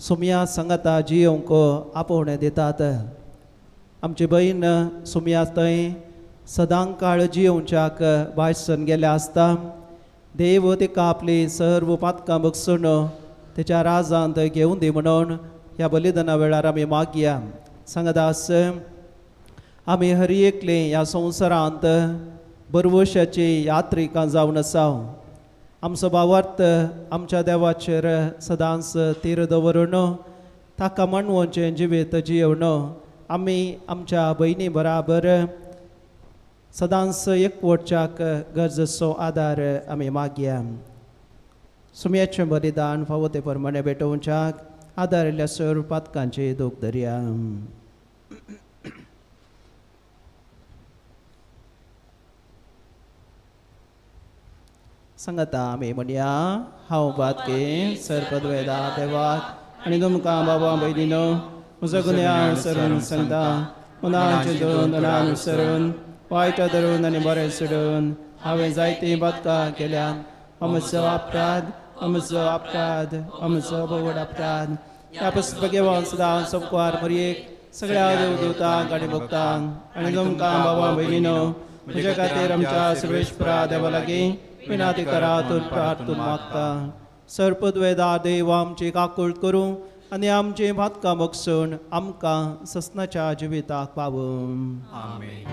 सोम्या सांगाता जियोवंक आपोवणें दितात. आमची भयण सोम्या थंय सदां काळ जियोवच्याक भायसन गेल्या आसता. देव तिका आपली सर्व पातकां बगसून तेच्या राजांत घेवन दी म्हणून ह्या बलिदाना वेळार आमी मागया. सांगदास, आमी हर एकले ह्या संवसारांत बरवशाची यात्रिकां जावन आसा. आमचो भावार्थ आमच्या देवाचेर सदांच तीर दवरून ताका मानवचें जिवीत जियेवन आमी आमच्या भयणी बराबर सदांच एकवटच्याक गरजेचो आदार आमी मागया. सुम्याचें बलिदान फावो ते प्रमाणे भेटोवच्याक आदारिल्ल्या सर्व पातकांची दूख धरया. सांगाता आमी म्हणया, हांव बातके सरपदवेदा देवाक आनी तुमकां बाबा भयणीनो म्हजो गुन्यांव सरून सांगता, मनान चिंतून मनान विसरून वायट धरून आनी बरें सोडून हांवें जायतीं बातकां केल्यात. अमचो अपराध, अमचो अपराध, अमचो भोवड अपराध. ह्या पुस्तक घेवन सदां सोपवार मरयेक सगळ्या देवदूतांक आनी भक्तांक आनी तुमकां बाबा भयणीनो म्हज्या खातीर आमच्या सर्वेश्वरा देवा लागीं विनाती करात प्रार्थून मागता. सर्पद्वेदा देव आमची काकूळ करूं आनी आमची भातकां बगसून आमकां ससनाच्या जिविताक पावूं. आमेन.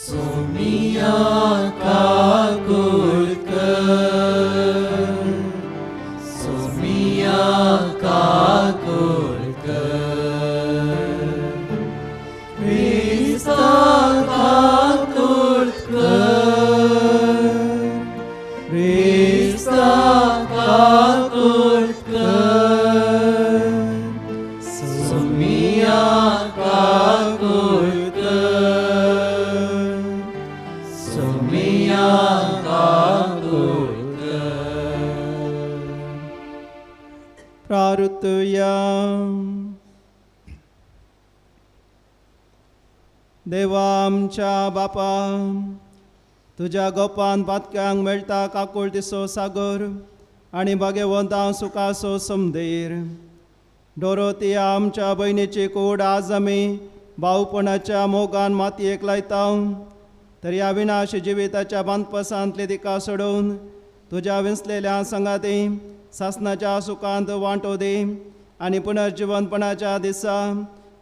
सोमिया काकुळकर, सोमिया काकुळकर, क्रिस्ता काकुळकर, क्रिस्ता काकुळकर, सोमिया काकुळकर, सोमिया काकुळकर. प्रार्थुया. देवा आमच्या बापा, तुज्या गोपान पातक्यांक मेळटा काकुळतीचो सागर आनी भाग्यवंतां सुखाचो समदेर. डोरोतिया आमच्या भयणीची कूड आज आमी भावपणाच्या मोगान मातयेक लायता, तर ह्या विनाश जिविताच्या बांदपसांतली तिका सोडून तुज्या विंचलेल्या संगाती सासनाच्या सुखांत वांटो दी आनी पुनर्जिवनपणाच्या दिसा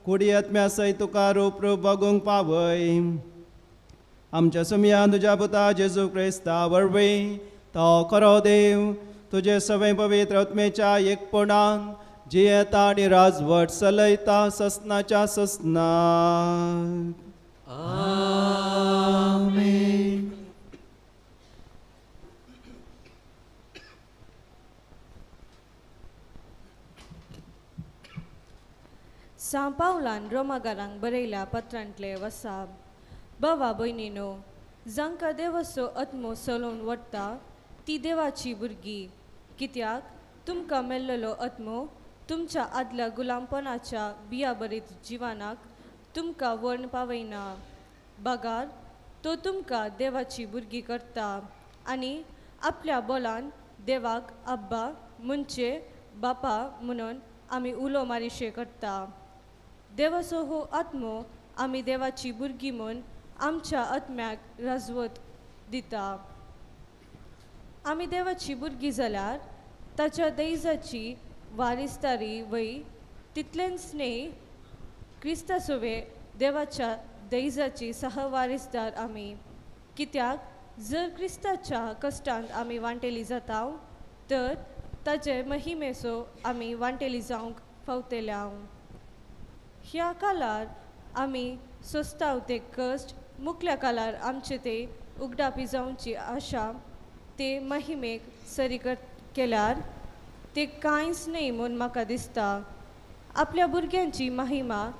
कुडी आत्म्या सयत तुका रूप रूप बगूंक पावय. आमच्या सुमयान तुज्या पुता जेजू क्रिस्ता वरवीं तो खरो देव तुजे सगळे पवित्र आत्मेच्या एकपणान जियेता आनी राजवट चलयता ससनाच्या ससनाक. आमेन. सां पावलान रोमागारांक बरयल्या पत्रांतले वसाब. बाबा भयणीनो, जांकां देवाचो आत्मो चलोवन व्हरता ती देवाची भुरगीं, कित्याक तुमकां मेल्लेलो आत्मो तुमच्या आदल्या गुलामपणाच्या बियाबरीत जिवानाक तुमकां वर्ण पावयना, बगार तो तुमकां देवाची भुरगीं करता आनी आपल्या बोलान देवाक अब्बा म्हणजे बापा म्हणून आमी उलो मारिशे करता. देवाचो हो आत्मो आमी देवाची भुरगीं म्हूण आमच्या आत्म्याक राजवत दिता. आमी देवाची भुरगीं जाल्यार ताच्या दैजाची वारिसदारी वय तितलेंच न्हय, क्रिस्ता सोवे देवाच्या दैजाची सहवारिसदार आमी. कित्याक जर क्रिस्ताच्या कश्टांत आमी वांटेली जाता तर ताचे महिमेचो आमी वांटेली जावंक फावतले. ह्या काळार आमी सोंसताव ते कश्ट मुखल्या काळार आमचे ते उगडापी जावची आशा ते महिमेक सरी केल्यार ते कांयच न्हय म्हूण म्हाका दिसता. आपल्या भुरग्यांची महिमा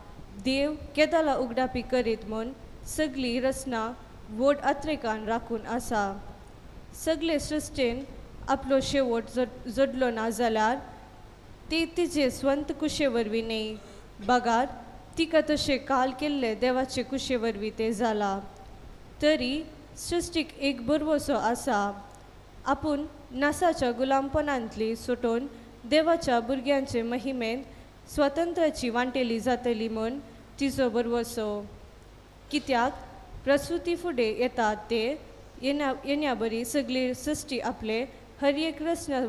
देव केदाला उगडापी करीत म्हूण सगळी रचना व्हड आत्रेकान राखून आसा. सगळे सृश्टीन आपलो शेवट जोडलो ना जाल्यार ते तिजे स्वंत कुशे वरवीं न्हय, बगार तिका तशें काल केल्ले देवाचे कुशे वरवीं तें जाला. तरी सृश्टीक एक बरवसो आसा, आपूण नासाच्या गुलामपणांतली सुटोवन देवाच्या भुरग्यांचे महिमेंत स्वतंत्राची वांटेली जातली म्हूण तिचो बरवसो. कित्याक प्रसुती फुडें येता ते येण्या बरी सगळी सृश्टी आपले हर एक रचना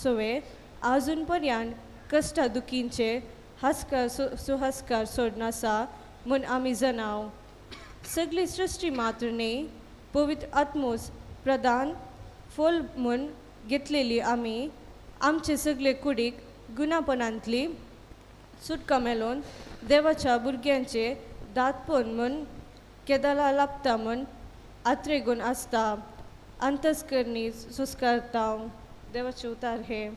सोवे आजून पर्यंत कश्टा दुखींचे हास्कार सुहास्कार सोडनासा म्हूण आमी जनाव. सगळी सृश्टी मात्र न्हय, पवित्र आत्मोस प्रदान फोल म्हूण घेतलेली आमी आमचे सगळे कुडीक गुणापणांतली सुटका मेलोवन देवाच्या भुरग्यांचे दांतपण म्हूण केदाला लाभता म्हूण आत्रेगूण आसता. अंतस्करणी सुस्कारता. देवाचे उतार हे.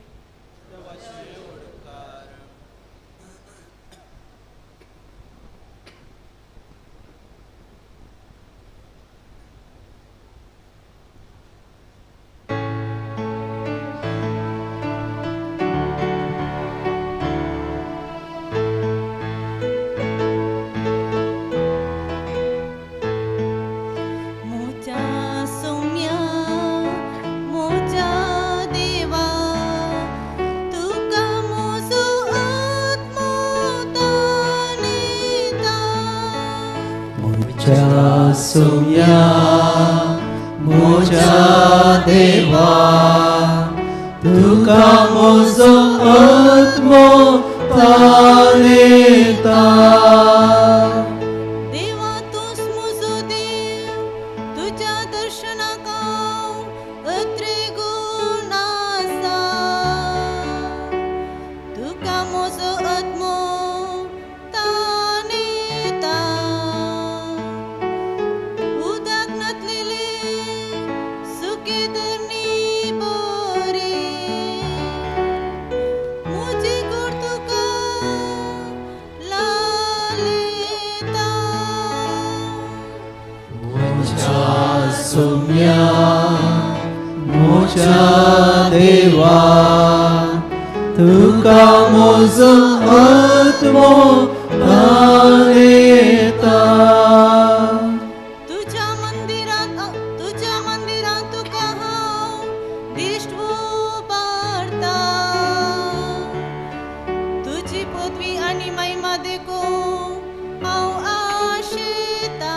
म्हज्या सोम्या म्हज्या देवा तुका म्हजो आत्मो तानेता. देवा तूंच म्हजो देव, तुज्या दर्शनाक हांव अत्रेगूण आसा. तुका म्हजो आत्मो तानेता. उदक नातलेले सुके धरणी बरे, म्हजी गोड तुका लालयता. म्हज्या सोम्या म्हज्या देवा तुका म्हजो आत्मो तानेता. तुज्या मंदिरांत तुज्या मंदिरांत तुका हांव दिश्ट उबारता. तुजी पदवी आनी महिमा देखूंक हांव आशेता.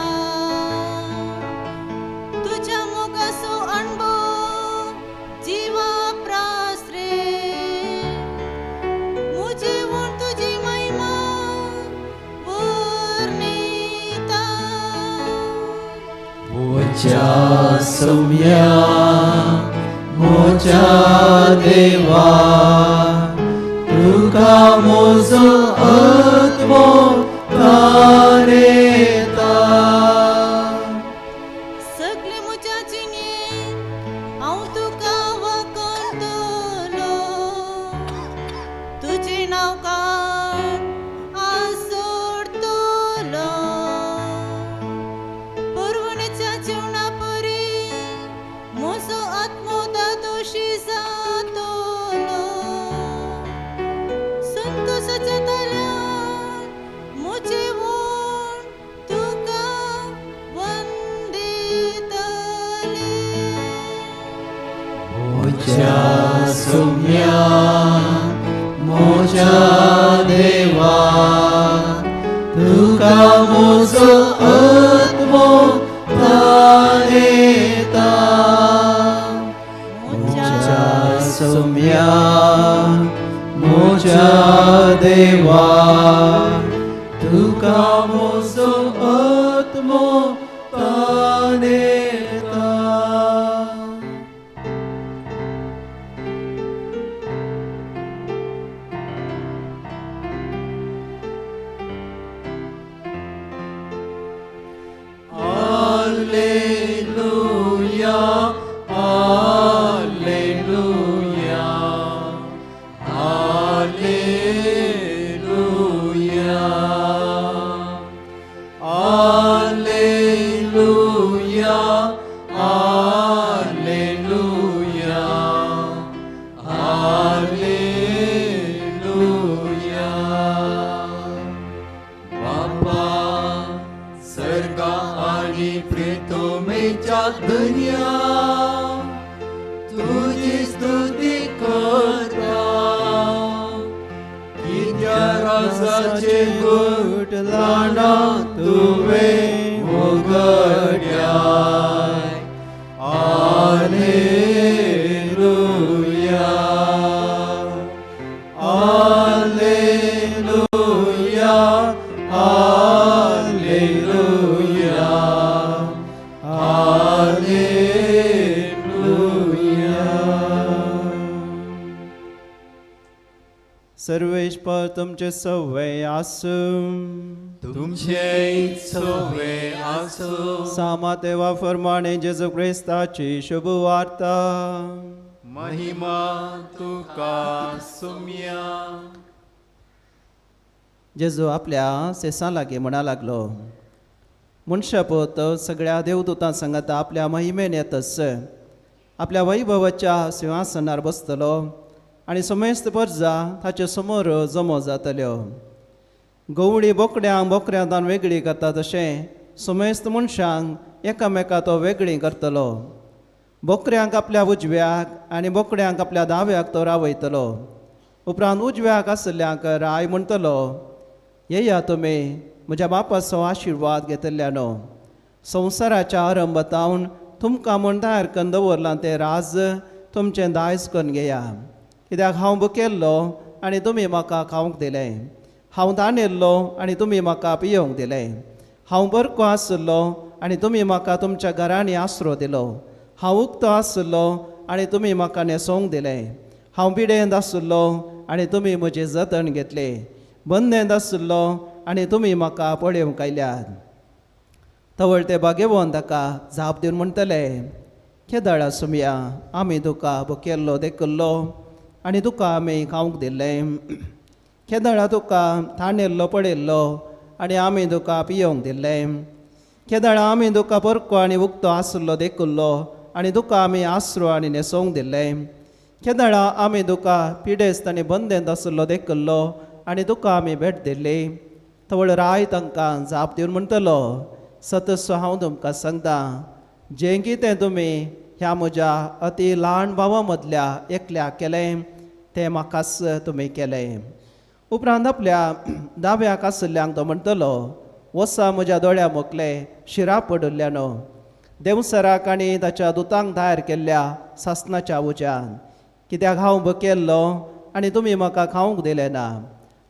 तुज्या मोगाचो अणभव जिवा प्रासरे, म्हजे वण तुजी महिमा वर्णिता. म्हज्या सोम्या म्हज्या देवा तुका म्हजो आत्मो तानेता. सगळे म्हज्या जिणेंत हांव तुका वखणतलो, तुजें नांव काड आसोडतलो. पुरवणेच्या जेवणा परी म्हजो आत्मो दादोशी जातलो. संतोशाच्या ताल्यान म्हजें वण तुका वंदितलें. म्हज्या सोम्या म्हज्या देवा तुका म्हजो आत्मो तानेता. म्हज्या सोम्या म्हज्या देवा तुका म्हजो आत्मो तानेता. Alleluia, Alleluia, Alleluia, Alleluia, Alleluia, Alleluia. बापा सर्गा आणि प्रितमेच्या धन्या तुजी स्तुती करता. कित्या राजाचे गुट लाणा तुवें उगड्याय. Alleluia, Alleluia, Alleluia, Alleluia. Sarveshwar तुमचे सवे आसूं. तुमचे सवे आसूं. सामा देवा फरमाणे जेजू क्रिस्ताची शुभ वार्ता. महिमा तुका सुम्या. जेजू आपल्या सेसां लागीं म्हणा लागलो, मनशापूत सगळ्या देवदूतां सांगाता आपल्या महिमेन येतच आपल्या वैभवाच्या सिंहासनार बसतलो आनी समेस्त परजा ताचे समोर जमो जातल्यो. गवळी बोकड्यांक बोकड्यांतान वेगळी करता तशें समेस्त मनशांक एकामेका तो वेगळी करतलो. बोकऱ्यांक आपल्या उजव्याक आनी बोकड्यांक आपल्या दाव्याक तो रावयतलो. उपरांत उजव्याक आशिल्ल्यांक राय म्हणटलो, येया तुमी म्हज्या बापाचो आशिर्वाद घेतल्यानो. संवसाराच्या आरंभातावन तुमकां म्हूण तयार करून दवरलां तें राज तुमचें दायज करून घेया. कित्याक हांव भुकेल्लो आनी तुमी म्हाका खावंक दिलें, हांव तानेल्लो आनी तुमी म्हाका पियोवंक दिलें, हांव बरको आशिल्लो आनी तुमी म्हाका तुमच्या घरांनी आसरो दिलो, हांव उक्तो आशिल्लो आनी तुमी म्हाका न्हेसोवंक दिलें, हांव पिडेंत आशिल्लो आनी तुमी म्हजें जतन घेतलें, बंदेंत आशिल्लो आनी तुमी म्हाका पळोवंक आयल्यात. तवळ ते भागेवन ताका जाप दिवन म्हणटले, केदळा सुमया आमी तुका भुकेल्लो देखिल्लो आनी तुका आमी खावंक दिल्लें, केदळा तुका ताणेल्लो पळयल्लो आनी आमी तुका पियोवंक दिल्लें, केदळा आमी तुका परको आनी उक्तो आशिल्लो देखिल्लो आनी तुका आमी आसरो आनी न्हेसोवंक दिल्लें, केदळा आमी तुका पिडेस्त आनी बंदेंत आशिल्लो देखिल्लो आनी तुका आमी भेट दिल्ली. तवळ राय तांकां जाप दिवन म्हणटलो, सतसो हांव तुमकां सांगता, जें कितें तुमी ह्या म्हज्या अती ल्हान भावा मदल्या एकल्याक केलें तें म्हाकाच तुमी केलें. उपरांत आपल्या दाव्याक आशिल्ल्यांक तो म्हणटलो, वसा म्हज्या दोळ्या मोकले शिरा पडिल्ल्यानो देवसराक आनी ताच्या दुतांक तयार केल्ल्या सासनाच्या उज्यान, कित्याक हांव भुकेल्लो आनी तुमी म्हाका खावंक दिलें ना,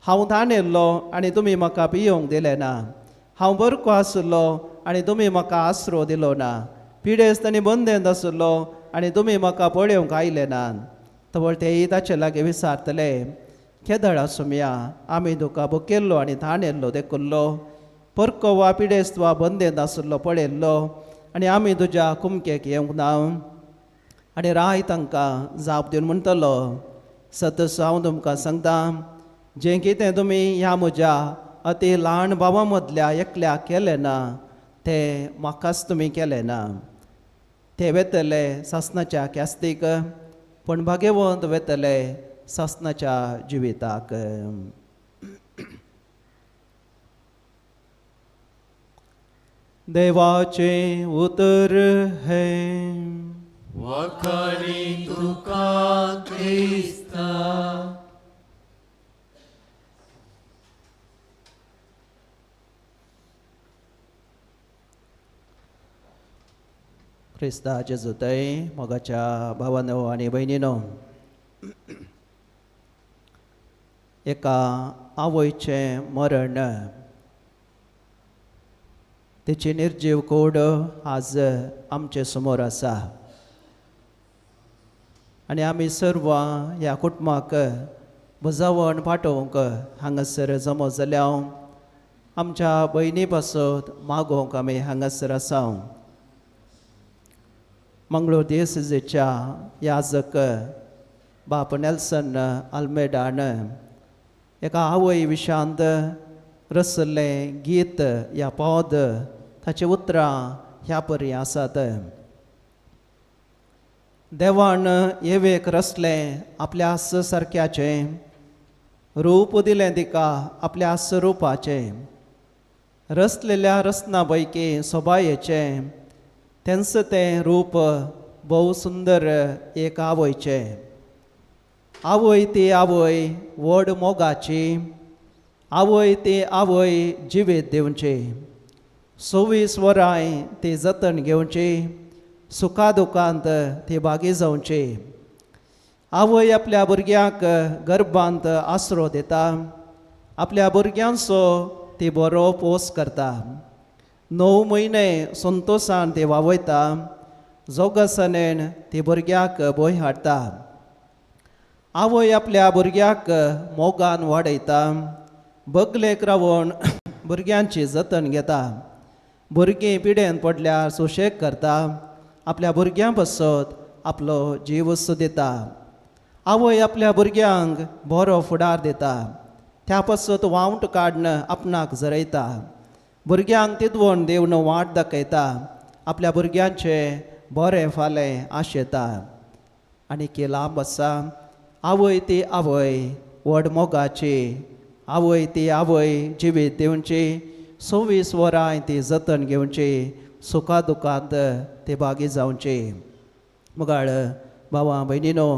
हांव तानेल्लो आनी तुमी म्हाका पियोवंक दिलें ना, हांव बरको आशिल्लो आनी तुमी म्हाका आसरो दिलो ना, पिडेस्त आनी बंदेंत आशिल्लो आनी तुमी म्हाका पळोवंक आयले ना. तवळ तेय ताचे लागीं विचारतले, केदळा सुमया आमी तुका भुकेल्लो आनी तानेल्लो देखिल्लो, परको वा पिडेस्त वा बंदेंत आशिल्लो पळयल्लो आनी आमी तुज्या कुमकेक येवंक ना. आनी राय तांकां जाप दिवन म्हणटलो, सतस हांव तुमकां सांगता, जें कितें तुमी ह्या म्हज्या अती ल्हान भावा मदल्या एकल्याक केलें ना तें म्हाकाच तुमी केलें ना. ते वेतले सासनाच्या ख्यास्तीक, पूण भाग्यवंत वेतले सासनाच्या जिविताक. देवाचें उतर हें. वखाणी तुका क्रिस्ता. क्रिस्ता जेजूतय मोगाच्या भावानो आनी भयणीनो, एका आवयचें मरण, तिची निर्जीव कूड आज आमचे समोर आसा आनी आमी सर्व ह्या कुटुंबाक भुजावण पाठोवंक हांगासर जमो जाल्या आमच्या भयणी पासत मागोवंक आमी हांगासर आसा. मंगळूर दियसिजेच्या याजक बाप नेल्सन आल्मेडान एका आवय विशांत रचल्लें गीत या पद, ताची उतरां ह्या परी आसात. देवान एवेक रचलें आपल्या सारक्याचें, रूप दिलें तिका आपल्या रुपाचें, रचलेल्या रचना पैकी सोबायेचें तेंच तें रूप भोव सुंदर एक आवयचें. आवय ती आवय व्हड मोगाची, आवय ती आवय जिवीत दिवची, 24 वरांय ती जतन घेवची, सुखा दुखांत ती भागी जावची. आवय आपल्या भुरग्यांक गर्भांत आसरो दिता, आपल्या भुरग्यांचो ती बरो पोस करता, 9 म्हयने संतोशान ती वावयता, जोगसनेन ती भुरग्याक भंय हाडटा. आवय आपल्या भुरग्याक मोगान वाडयता, बगलेक रावन भुरग्यांची जतन घेता, भुरगीं पिडेन पडल्यार सुशेग करता, आपल्या भुरग्यां पासत आपलो जीव दिता. आवय आपल्या भुरग्यांक बरो फुडार दिता, त्या पासत वावट काडून आपणाक जरयता, भुरग्यांक तिदवण दिवन वाट दाखयता, आपल्या भुरग्यांचें बरें फालें आशेता. आनी की लांब आसा आवय ती आवय व्हड मोगाची, आवय ती आवय जिवीत दिवची, 24 वरांय ती जतन घेवची, सुखा दुखांत ती भागी जावची. मुगाळ भावा भयणीनो,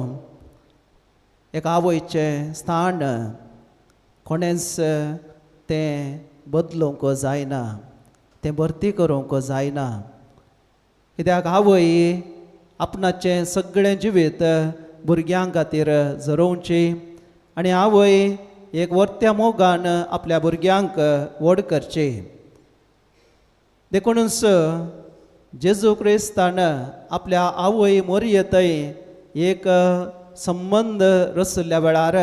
एका आवयचें स्थान कोणेंच तें बदलूंक जायना, तें भरती करूंक जायना. कित्याक आवय आपणाचें सगळें जिवीत भुरग्यां खातीर झरोवची आनी आवय एक वर्त्या मोगान आपल्या भुरग्यांक व्हड करची. देखूनच जेजू क्रिस्तान आपल्या आवय मोरयेतय एक संबंद रचल्ल्या वेळार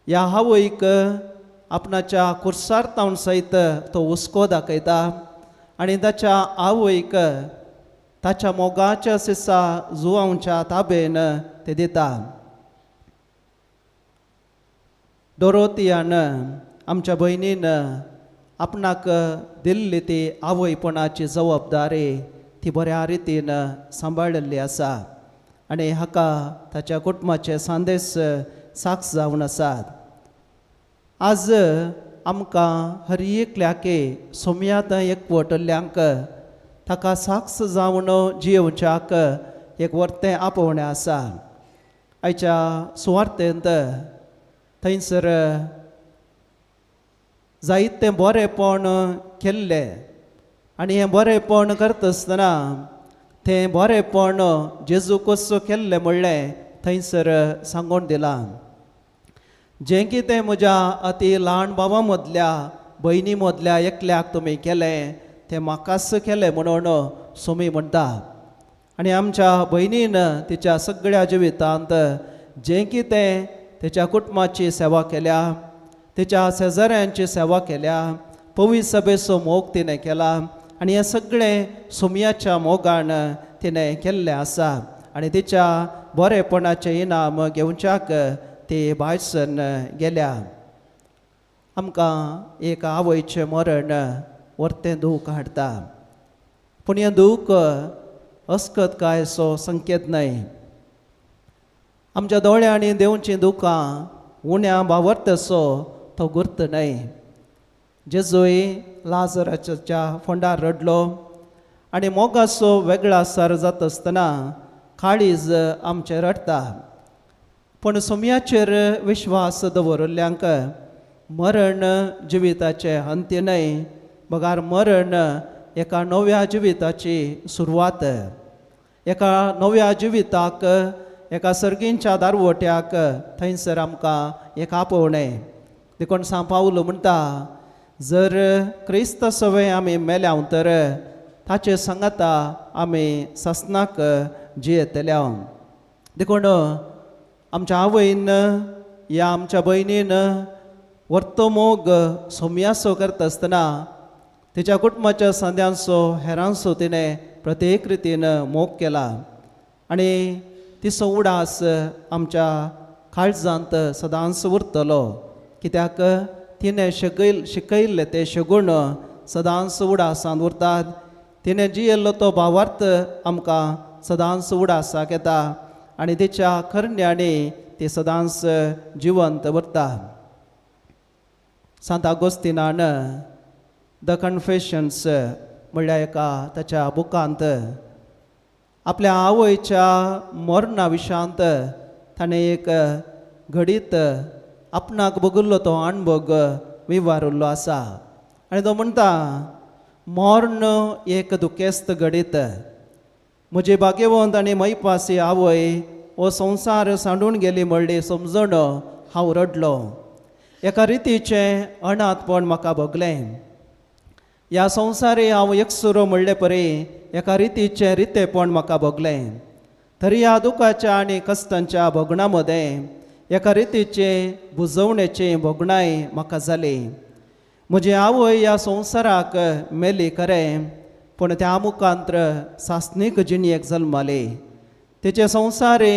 ह्या आवयक आपणाच्या कुर्सार तावन सयत तो हुस्को दाखयता आनी ताच्या आवयक ताच्या मोगाच्या सिसा जुवांच्या ताबेन ते दिता. डोरोतियान आमच्या भयणीन आपणाक दिल्ली ती आवयपणाची जबाबदारी ती बऱ्या रितीन सांबाळिल्ली आसा आनी हाका ताच्या कुटुंबाचे सांदेश साक्ष जावन आसात. आज आमकां हर एकल्याके सोम्यात एकवटल्ल्यांक ताका साक्ष जावन जियोवच्याक एक वर्तें आपोवणें आसा. आयच्या सुवार्तेंत थंयसर जायतें बरेंपण केल्लें आनी हें बरेंपण करता आसतना तें बरेंपण जेजू कसो केल्लें म्हणलें थंयसर सांगून दिलां. जें कितें म्हज्या अती ल्हान बाबा मदल्या भयणी मदल्या एकल्याक तुमी केलें तें म्हाकाच केलें म्हणून सोमी म्हणटा. आनी आमच्या भयणीन तिच्या सगळ्या जिवितांत जें कितें तिच्या कुटुंबाची सेवा केल्या, तिच्या शेजाऱ्यांची सेवा केल्या, पवित्र सभेचो मोग तिणें केला आनी हें सगळें सोमयाच्या मोगान तिणें केल्लें आसा आनी तिच्या बरेपणाचें इनाम घेवच्याक ती भायर सरन गेल्या. आमकां एक आवयचें मरण वर्तें दूख हाडटा, पूण हें दूख अस्कत कांयसो संकेत न्हय. आमच्या दोळ्यांनी देंवचीं दुकां उण्या बावर्तसो तो गुर्त न्हय. जेजूय लाजराच्या फोंडार रडलो आनी मोगाचो वेगळा सर जाता आसतना काळीज आमचें रडटा. पूण सोम्याचेर विश्वास दवरिल्ल्यांक मरण जिविताचें अंत्य न्हय, बगार मरण एका नव्या जिविताची सुरवात, एका नव्या जिविताक, एका सर्गींच्या दारवट्याक थंयसर आमकां एक आपोवणें. देखून सांव पावल म्हणटा, जर क्रिस्त सवें आमी मेल्या तर ताचे सांगाता आमी सासणाक जियेतल्या. देखून आमच्या आवयन या आमच्या भयणीन वर्तो मोग सोम्यासो करता आसतना तिच्या कुटुंबाच्या सांद्यांचो हेरांचो तिणें प्रत्येक रितीन मोग केला आनी तिचो उडास आमच्या काळजांत सदांच उरतलो. कित्याक तिणें शिकयल्ले ते शगुण सदांच उडासांत उरतात. तिणें जियेल्लो तो भावार्थ आमकां सदांच उडासाक येता आनी तिच्या करण्यांनी ती सदांच जिवंत उरता. सांत आगोस्तिनान the confessions म्हणल्या एका ताच्या बुकांत आपल्या आवयच्या मरणा विशांत ताणें एक घडीत आपणाक बगुल्लो तो अणभोग विवारिल्लो आसा आनी तो म्हणटा, मर्ण एक दुखेस्त घडीत, म्हजी भाग्यवंत आनी मैपासी आवय हो संवसार सांडून गेली म्हणली समजण हांव रडलो. एका रितीचें अनाथपण म्हाका भोगलें. ह्या संवसारी हांव एकसुरो म्हणले परी एका रितीचें रितेपण म्हाका भोगलें. तरी ह्या दुखाच्या आनी कश्टांच्या भोगणा मदें एका रितीचें बुजवणेचें भोगणाय म्हाका जाली. म्हजी आवय ह्या संवसाराक मेली खरें, पूण त्या मुखांत्र सासणीक जिणेक जल्माली. तिचें संवसारी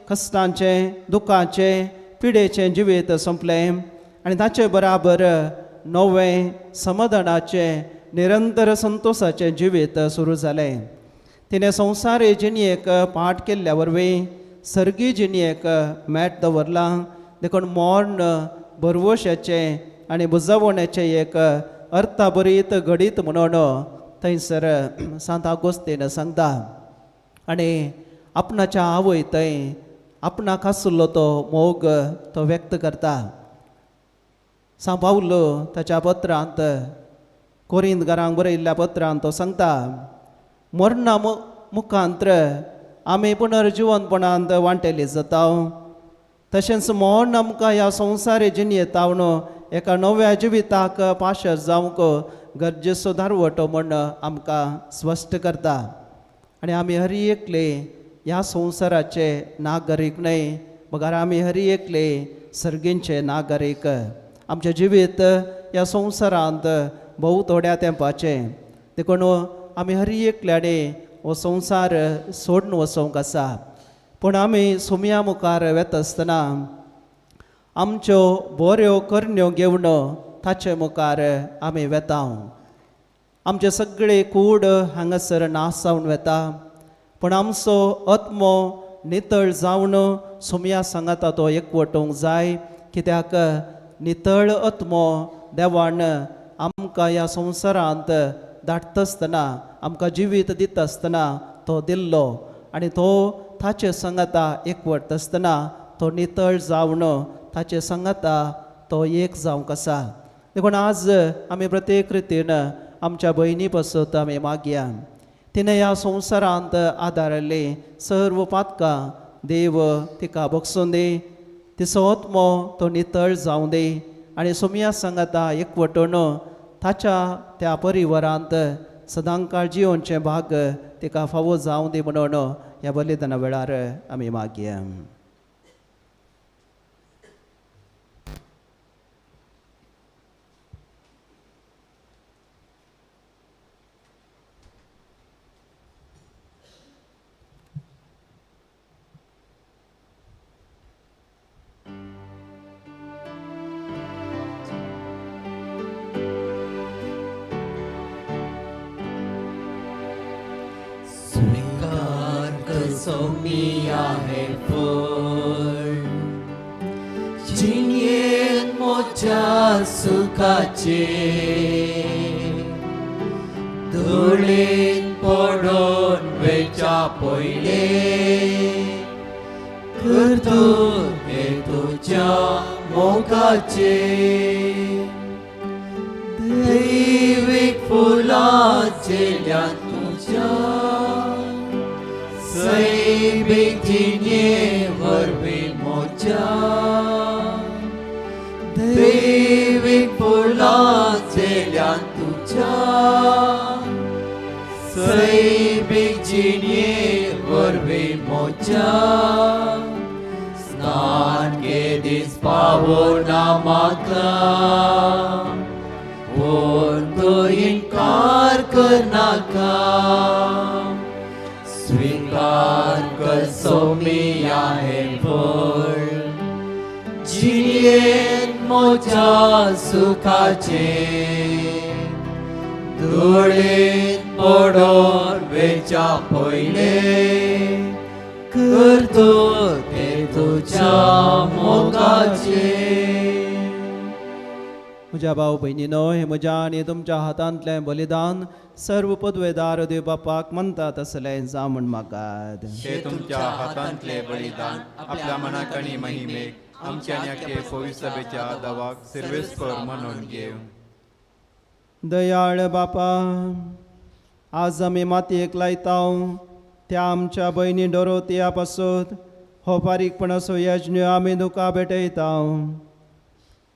कश्टांचें, दुखाचें, पिडेचें जिवीत सोंपलें आनी ताचे बराबर नवें समाधानाचें, निरंतर संतोशाचें जिवीत सुरू जालें. तिणें संवसारी जिणेक पाठ केल्ल्या वरवीं सर्गी जिणेक मेट दवरलां. देखून मर्ण भरवशाचें आनी बुजवण्याचें एक अर्थाभरीत घडीत म्हणून थंयसर सांत आगोस्तीन सांगता. आनी आपणाच्या आवय थंय आपणाक आशिल्लो तो मोग तो व्यक्त करता. सांव पावलो ताच्या पत्रांत कोरिंदकारांक बरयल्ल्या पत्रान तो सांगता, मरणा मुखांत्र आमी पुनर्जिवनपणांत वांटेली जाता, तशेंच मरण आमकां ह्या संवसारी जिणेंत आवन एका नव्या जिविताक पाशर जावंक गरजेचो दारवटो म्हण आमकां स्पश्ट करता. आनी आमी हर एकले ह्या संवसाराचे नागरीक न्हय, बगर आमी हर एकले सर्गींचे नागरीक. आमचें जिवीत ह्या संवसारांत भोव थोड्या तेंपाचें, देखून आमी हर एकल्याने हो संवसार सोडून वचोंक आसा. पूण आमी सुमया मुखार वेता आसतना आमच्यो बऱ्यो करण्यो घेवन ताचे मुखार आमी वेता. आमचे सगळे कूड हांगासर नाश जावन वेता, पूण आमचो आत्मो नितळ जावन सुमया सांगाता तो एकवटूंक जाय. कित्याक नितळ आत्मो देवान आमकां ह्या संवसारांत धाडटा आसतना, आमकां जिवीत दिता आसतना तो दिल्लो, आनी तो ताचे सांगाता एकवट आसतना तो नितळ जावन ताचे सांगाता तो एक जावंक आसा. देखून आज आमी प्रत्येक रितीन आमच्या भयणी पासत आमी मागया, तिणें ह्या संवसारांत आदारिल्ली सर्व पातकां देव तिका बगसून दी, तिचो आत्मो तो नितळ जावं दी, आनी सोमया सांगाता एकवटून ताच्या त्या परिवारांत सदांकाळ जियोवचें भाग तिका फावो जावं दी म्हणून ह्या बलिदाना वेळार आमी मागया. सोमिया है फळ जिणेंत मोच्या सुखाचे धुळेन पडोन वेच्या पयले करतू हे तुज्या मोगाचे दैवीक फुलां चेल्यान तुज्या सैमीक जिणे वरवीं मोच्या दैवीक फुलां चेल्यान तुज्या सैमीक जिणे वरवीं मोच्या स्नान घे दीस पावना म्हाका पूण तूं इन्कार करनाका स्वीकार कर सोमिया हे फळ जिणेंत मोच्या सुखाचे धुळेंत पडोन वेच्या पयले करतो ते तुज्या मोगाचे. म्हज्या भाव भयणीनो, हें म्हज्या आनी तुमच्या हातांतलें बलिदान सर्व पदवेदार देव बापाक मानता तसलें जावं म्हूण मागात. हे तुमच्या हातांतले बलिदान आपल्या मनाक आनी महिमेक आमच्या आनी आख्खे पवित्र सभेच्या दावाक सर्वेस्पर म्हणून घेव. दयाळ बापा, आज आमी मातयेक लायता त्या आमच्या भयणी डोरोतिया पासत हो फारीकपणाचो यज्ञ आमी तुका भेटयता.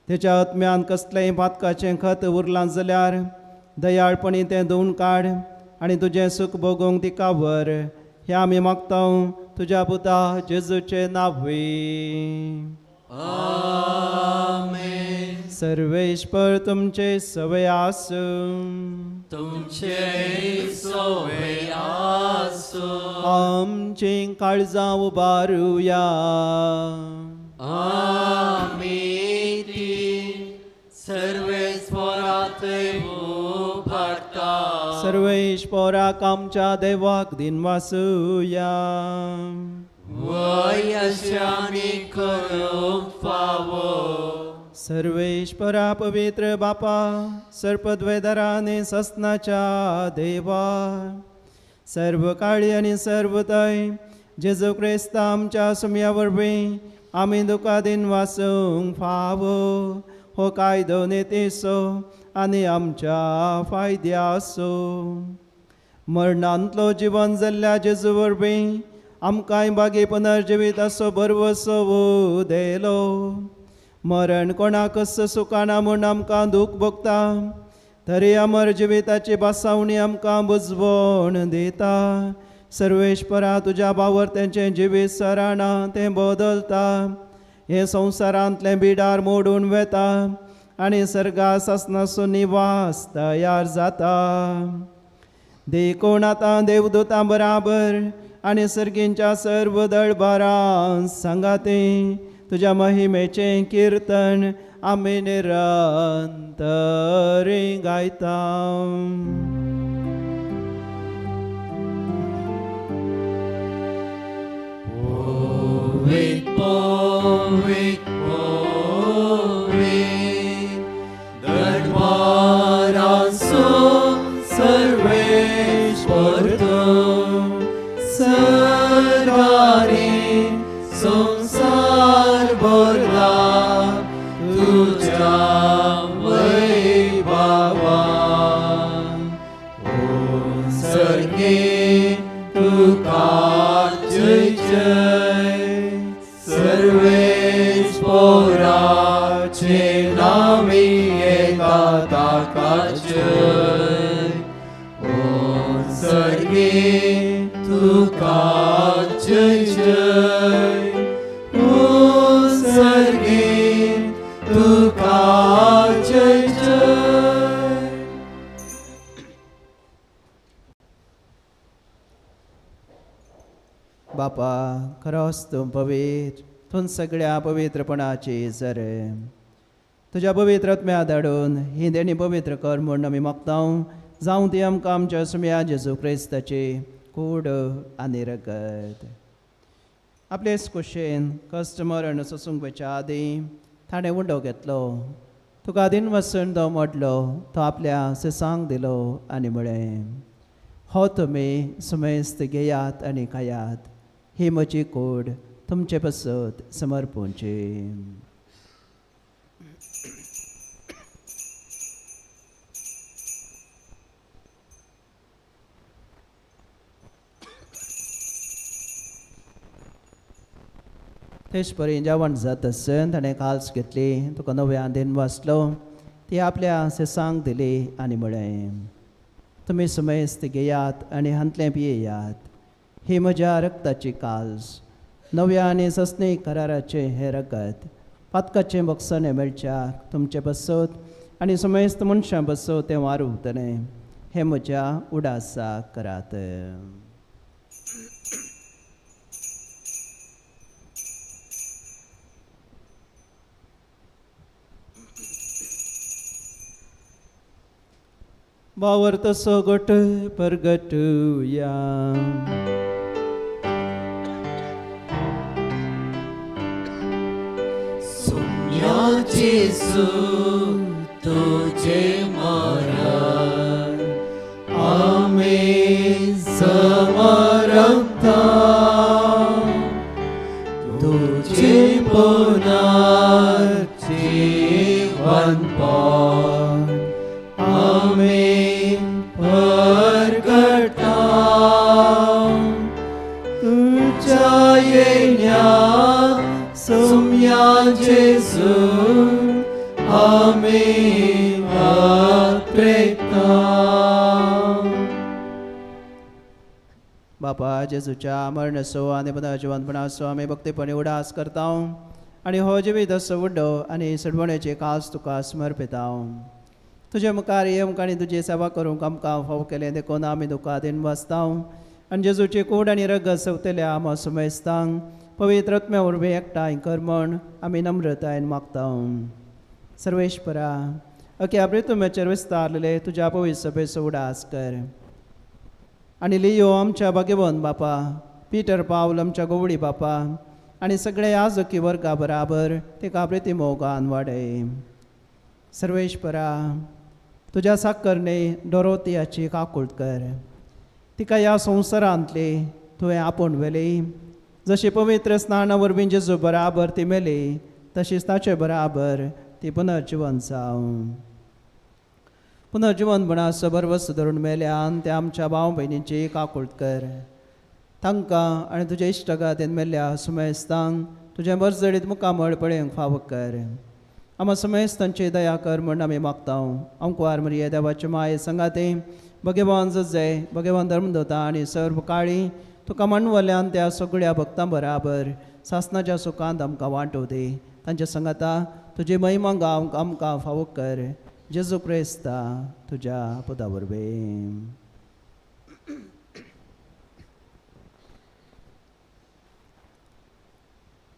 तेच्या आत्म्यान कसलेंय पातकाचें खत उरलां जाल्यार दयाळपणी तें धुवन काड आनी तुजें सूख भोगूंक तिका व्हर. हें आमी मागता तुज्या पुता जेजूचें नांव. आमेन. सर्वेश्वर तुमचे सवय आसूं. तुमचे सवय आसूं. आमचीं काळजां उबारुया. आमी ती सर्वेस्परात उबारता. सर्वेश्वराक आमच्या देवाक दिनवासुया. वय अशांनी करूंक फावो. सर्वेश्वरा पवित्र बापा, सर्पद्वैदराने ससनाच्या देवा, सर्व काळी आनी सर्व तय जेजू क्रिस्ता आमच्या सुमया वरवीं आमी तुका दिनवासूंक फावो. हो कायदो नेतेसो आनी आमच्या फायद्यासो. मरणांतलो जिवन जाल्ल्या जेजू वरवीं आमकांय बागी पुनर्जिवीत असो भरवसो दिलो. मरण कोणाकच सुकाना म्हूण आमकां दूख भोगता, तरी अमर जिविताची बासावणी आमकां बुजवण दिता. सर्वेश्वरा तुज्या बावर तेंचें जिवीत सराणा तें बदलता, हें संवसारांतलें बिडार मोडून वेता आनी सर्गा सासनाचो निवास तयार जाता. देखून आतां देवदूतां बराबर आनी सर्गींच्या सर्व दळबारां सांगाते तुज्या महिमेचें किर्तन आमी निरंतर गायता. Poet, poet, poet, दरबारासो सर्वेश्वर तो सरगारी संसार भरला तुझ्या वैभवान. ओ सर्गे तुका जय जय, सर्वेस्पोराचे नावी येता ताका जय. ओ सर्गे तुका जय जय, ओ सर्गे तुका जय जय. बापा खरोच तूं पवित्र, तूं सगळ्या पवित्रपणाची जर तुज्या पवित्र आत्म्या धाडून ही देणी पवित्र कर म्हूण आमी मागता. जावं ती आमकां आमच्या सुम्या जेजू क्रिस्ताची कूड आनी रगत. आपलेच कुशेन कश्ट मरण सोसूंक वयच्या आदीं ताणें उंडो घेतलो, तुका दिन वसून तो मोडलो, तो आपल्या सिसांक दिलो आनी म्हळें, हो तुमी सुमेस्त घेयात आनी खायात, ही म्हजी कूड तुमचे पसत समर्पूंची. तेच परी जेवण जात आसून ताणें काल्स घेतली, तुका नव्या दिन वाचलो, ती आपल्या सिसांक दिली आनी म्हळें, तुमी सुमेस्त घेयात आनी हांतलें पियेयात, ही म्हज्या रक्ताची काल्स, नव्या आनी सस्नी कराराचें हें रगत, पातकाचें बक्षणें मेळच्याक तुमचे बसत आनी सुमेस्त मनशां बसत तें वारुतलें, हें म्हज्या उडासाक करात. बावर तसो गोट परगटुया. सुम्या जेजू तुझे मरण आमी समरपता, तुझे पुनर्जीवनपण आमी परगटा. तुझ्या येण्या सुम्या जेजू आमी वात्रेता. बापा जेजूच्या मरणसो आनी पुनर्जिवनपणाचो आमी भक्तीपणी उडास करता आनी हो जिवीत असो उड्डो आनी सडवणेचे कास तुका समर्पिता. तुजे मुखार येवंक आनी तुजी सेवा करूंक आमकां फाव केलें देखून आमी तुका दिन वाचता आनी जेजूची कूड आनी रगत सवतल्या आमा सुमेस्तांक पवित्र आत्म्या वरवीं एकठांय कर म्हूण आमी नम्रतायेन मागता. सर्वेश्वरा अख्या प्रितुमेचेर विस्तारलेले तुज्या पवित्र सभेचो उडास कर आनी लियो आमच्या भाग्यवंत बापा, पिटर पावल आमच्या गोवळी बापा आनी सगळे आजोकी वर्गा बराबर तिका प्रिती मोगान वाडय. सर्वेश्वरा तुज्या साकरणे डोरोतियाची काकूट कर, तिका ह्या संवसारांतली तुवें आपोवन व्हेली, जशी पवित्र स्नाना वरवीं जेजू बराबर ती मेली तशीच ताचे बराबर ती पुनर्जिवन जावं. पुनर्जिवनपणा बरवस धरून मेल्यान त्या आमच्या भाव भयणींची काकूळट कर. तांकां आनी तुज्या इश्टगातीन मेल्ल्या सुमेस्तांक तुजें बरजडीत मुखामळ पळोवंक फावो कर. आमा सुमेस्तांची दया कर म्हूण आमी मागता. आमकुवार मरिये देवाचे माये संगाते भगवान जय भगवान धर्मदोता आनी सर्व काळी तुका मांडवल्यान त्या सगळ्या भक्तां बराबर सासनाच्या सुखांत आमकां वांटो दी. तांच्या संगाता तुजी महिमा गावंक आमकां फावो कर. जेजू क्रिस्ता तुज्या पुता वरवीं.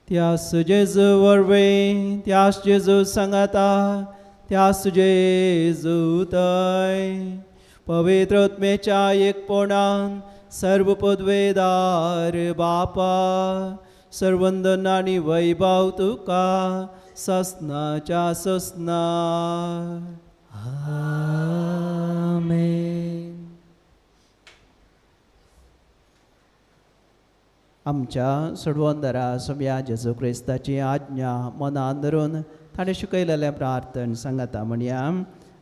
त्यास जेजू वरवीं, त्यास जेजू सांगाता, त्यास जेजू तय पवित्र आत्म्याच्या एकपणान सर्व पदवेदार बापा सर्वंदन आनी वैभव तुका ससनाच्या ससना. आमेन. आमच्या सोडवंदरा सोम्या जेजू क्रिस्ताची आज्ञा मनान धरून ताणें शिकयलेलें प्रार्थन सांगता म्हणया.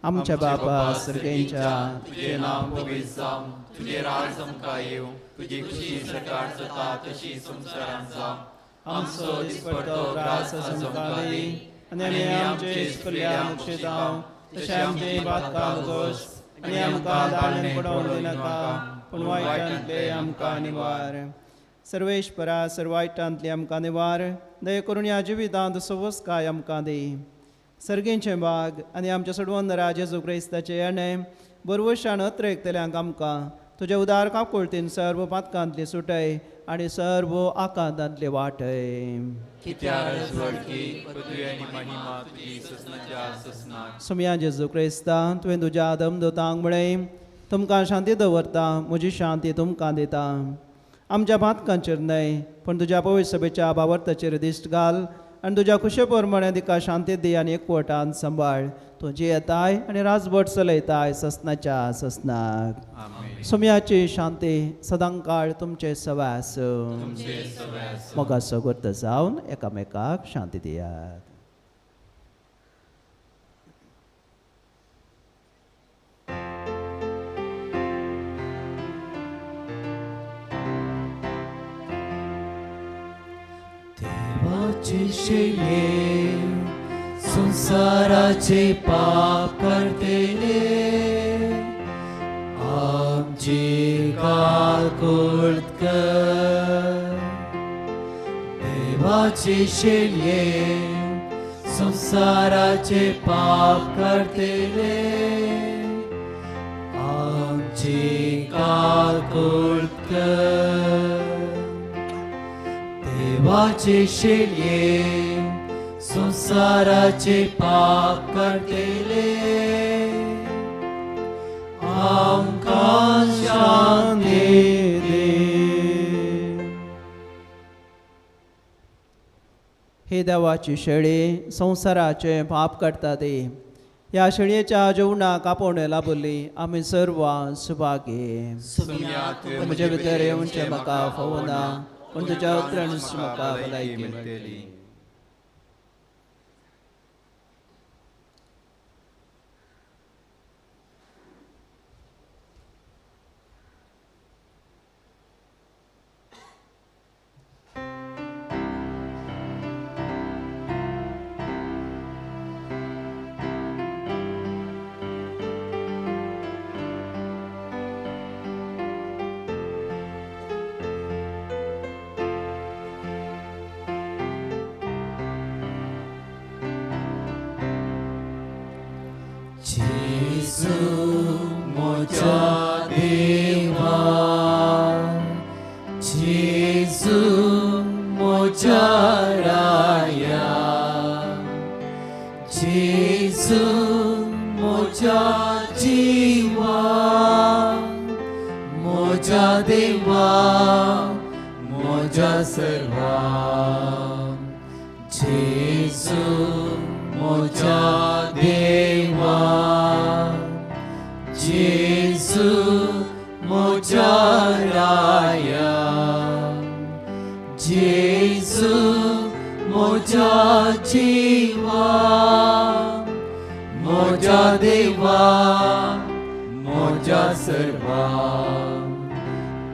आमच्या बापा सर्गेंच्या तुजें नांव पवित्र जावं, तुजें राज आमकां येवं, तुजी खुशी सरकार जाता तशी संवसारांत जावं. आमचो दिसपडतो ग्रास आज आमकां दी आनी आमी आमचे इस्कुल्यां मुक्षितांव तशें आमचे बातकां दोश आनी आमकां दाळून पडोवंक दिनाका पूण वायटांतले आमकां निवार. सर्वेश्वरा सर्व वायटांतले आमकां निवार. दया करून ह्या जिवितांत सवसकाय आमकां दी. सर्गेंचें बाग आनी आमच्या सोडवंदरा जेजू क्रिस्ताचें येणें बरवशान अत्रेकतल्यांक आमकां तुज्या उदार काकुळतीन सर्व पातकांतली सुटय आनी सर्व आकांतांतली वाटय. सोम्या जेजू क्रिस्ता तुवें तुज्या दमदोतांक म्हळें तुमकां शांती दवरता, म्हजी शांती तुमकां दिता. आमच्या पातकांचेर न्हय पूण तुज्या पवित्र सभेच्या बावर्ताचेर दिश्ट घाल आनी तुज्या खुशे प्रमाणे तिका शांती दी आनी एकवटान सांबाळ. तूं जियेताय आनी राजभट चलयताय ससनाच्या ससनाक. सोम्याची शांती सदांकाळ तुमचे सवाय आसूं. मोगाचो गर्त जावन एकामेकाक शांती दियात. देवाचे संसाराचे पाप करतेले आमची काकुळट कर. देवाचे शेलये संसाराचे पाप करतेले आमची काकुळट कर. देवाचे शेलये संसाराचे पाप करतेले आमकां शांती दी. हे देवाची शेळी संवसाराचे पाप करता ती ह्या शेळयेच्या जेवणाक आपोवणें लाभली आमी सर्वां सुभागी. म्हजे भितर येवचें म्हाका फावना पूण तुज्या उतरान म्हाका भलायकी मेळटली. जेजू म्हज्या देवा, जेजू म्हज्या राया, जेजू म्हज्या जिवा, म्हज्या देवा, म्हज्या सर्वा. जेजू म्हज्या देवा, जेजू म्हज्या राया, जेजू म्हज्या जिवा, म्हज्या देवा म्हज्या सर्वा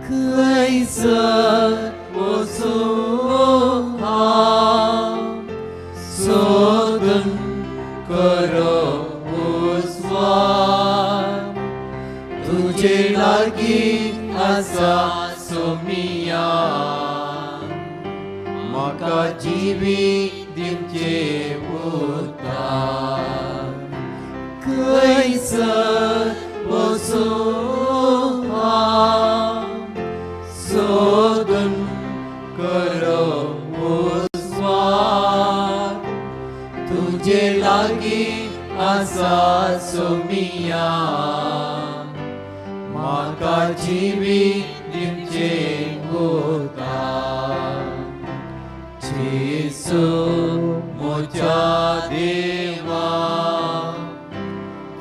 खंयसर वचूं हांव सोदून करो उजवाड तुजे लागीं आसा सोमिया म्हाका जिवीत दिवचें उरता खंयसर वचूं हांव सोदून करो उजवाड तुजे लागीं आसा सोमिया म्हाका जिवीत दिवचें उरता जेजू म्हज्या देवा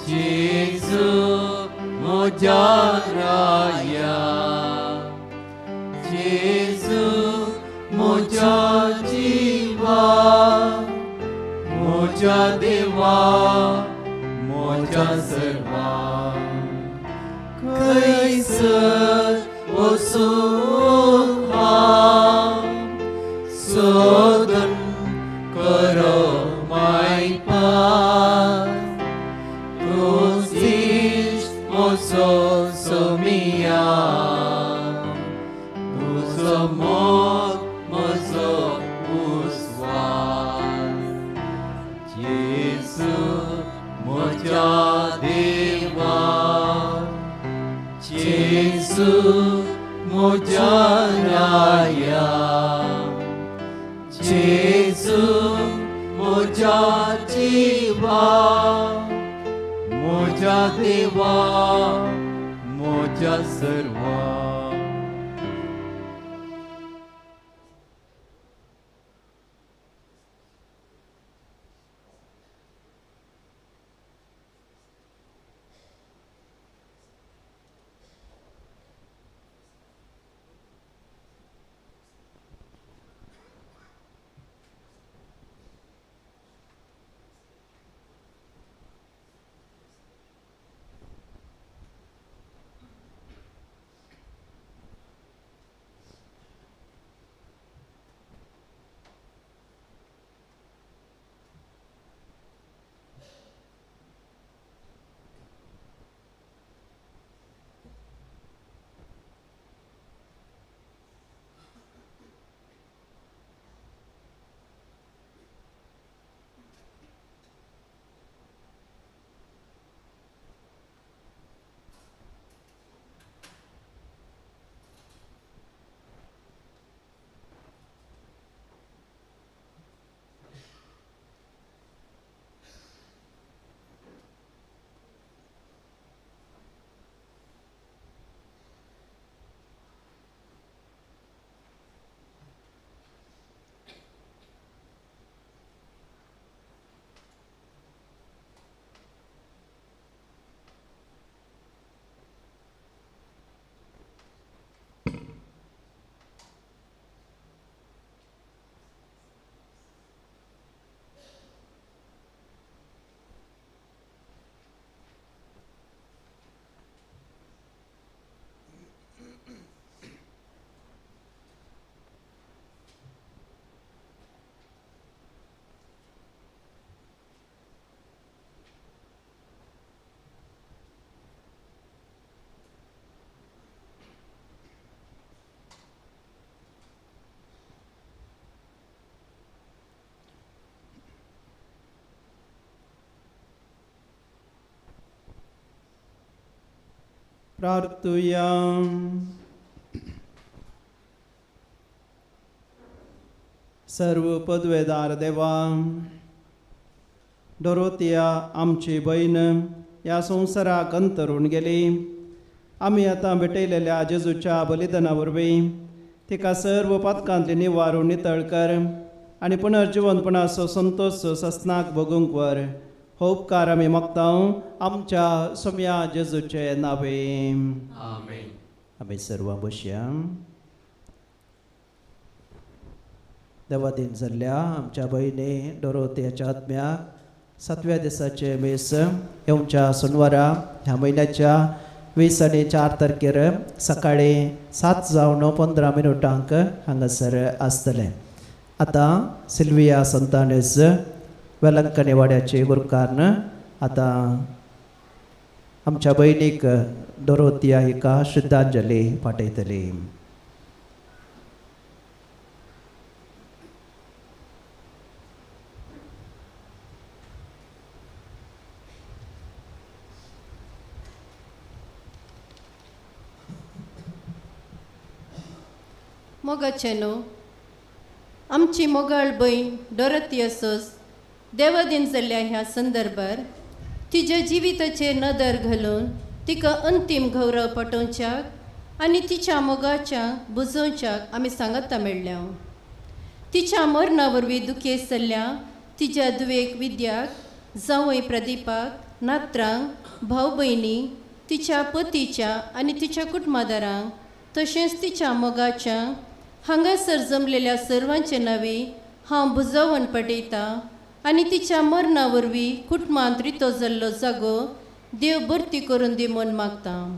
जेजू म्हज्या राया जेजू म्हज्या जिवा म्हज्या देवा म्हज्या सर्वा खंयसर वचूं हांव सोदून करो मायपास तूंच इश्ट म्हजो सोमिया तुजो मोग म्हजो उस्वास जेजू म्हज्या देवा जेजू म्हज्या राया जेजू म्हज्या जिवा म्हज्या देवा म्हज्या सर्वा. प्रार्थुया. सर्व पदवेदार देवा, डोरोतिया आमची बयन ह्या संवसाराक अंतरून गेली. आमी आतां भेटयलेल्या जेजूच्या बलिदाना वरवीं तिका सर्व पातकांतली निवारून नितळ कर आनी पुनर्जिवनपणाचो संतोश ससनाक भोगूंक व्हर. हो उपकार आमी मागता आमच्या सोम्या जेजूचे नावे. आमेन. आमी सर्वां बसया. देवादीन जाल्ल्या आमच्या भयणी डोरोतियाच्या आत्म्याक सातव्या दिसाचें मीस येवच्या सोनवारा ह्या म्हयन्याच्या 24 तारखेर सकाळी 7:15 हांगासर आसतलें. आतां सिल्विया संतानेज वेलंकनी वाड्याची गुरकान्न आतां आमच्या भयणीक डोरोतिया हिका श्रद्धांजली पाठयतली. मोगाचे न्हू आमची मोगाळ भयण डोरोथिया सोज देवादीन जाल्ल्या ह्या संदर्भार तिज्या जिविताचेर नदर घालून तिका अंतीम गौरव पटोवच्याक आनी तिच्या मोगाच्या बुजोवच्याक आमी सांगता मेळ्ळ्या. तिच्या मरणा वरवीं दुखेस्त जाल्ल्या तिज्या दुवेक विद्याक, जावंय प्रदीपाक, नात्रांक, भाव भयणी, तिच्या पतीच्या आनी तिच्या कुटुंबादारांक तशेंच तिच्या मोगाच्या हांगासर जमलेल्या सर्वांचे नांवे हांव बुजोवन पटयतां आनी तिच्या मरणा वरवीं कुटुंबांत रितो जाल्लो जागो देव भरती करून दी म्हूण मागता.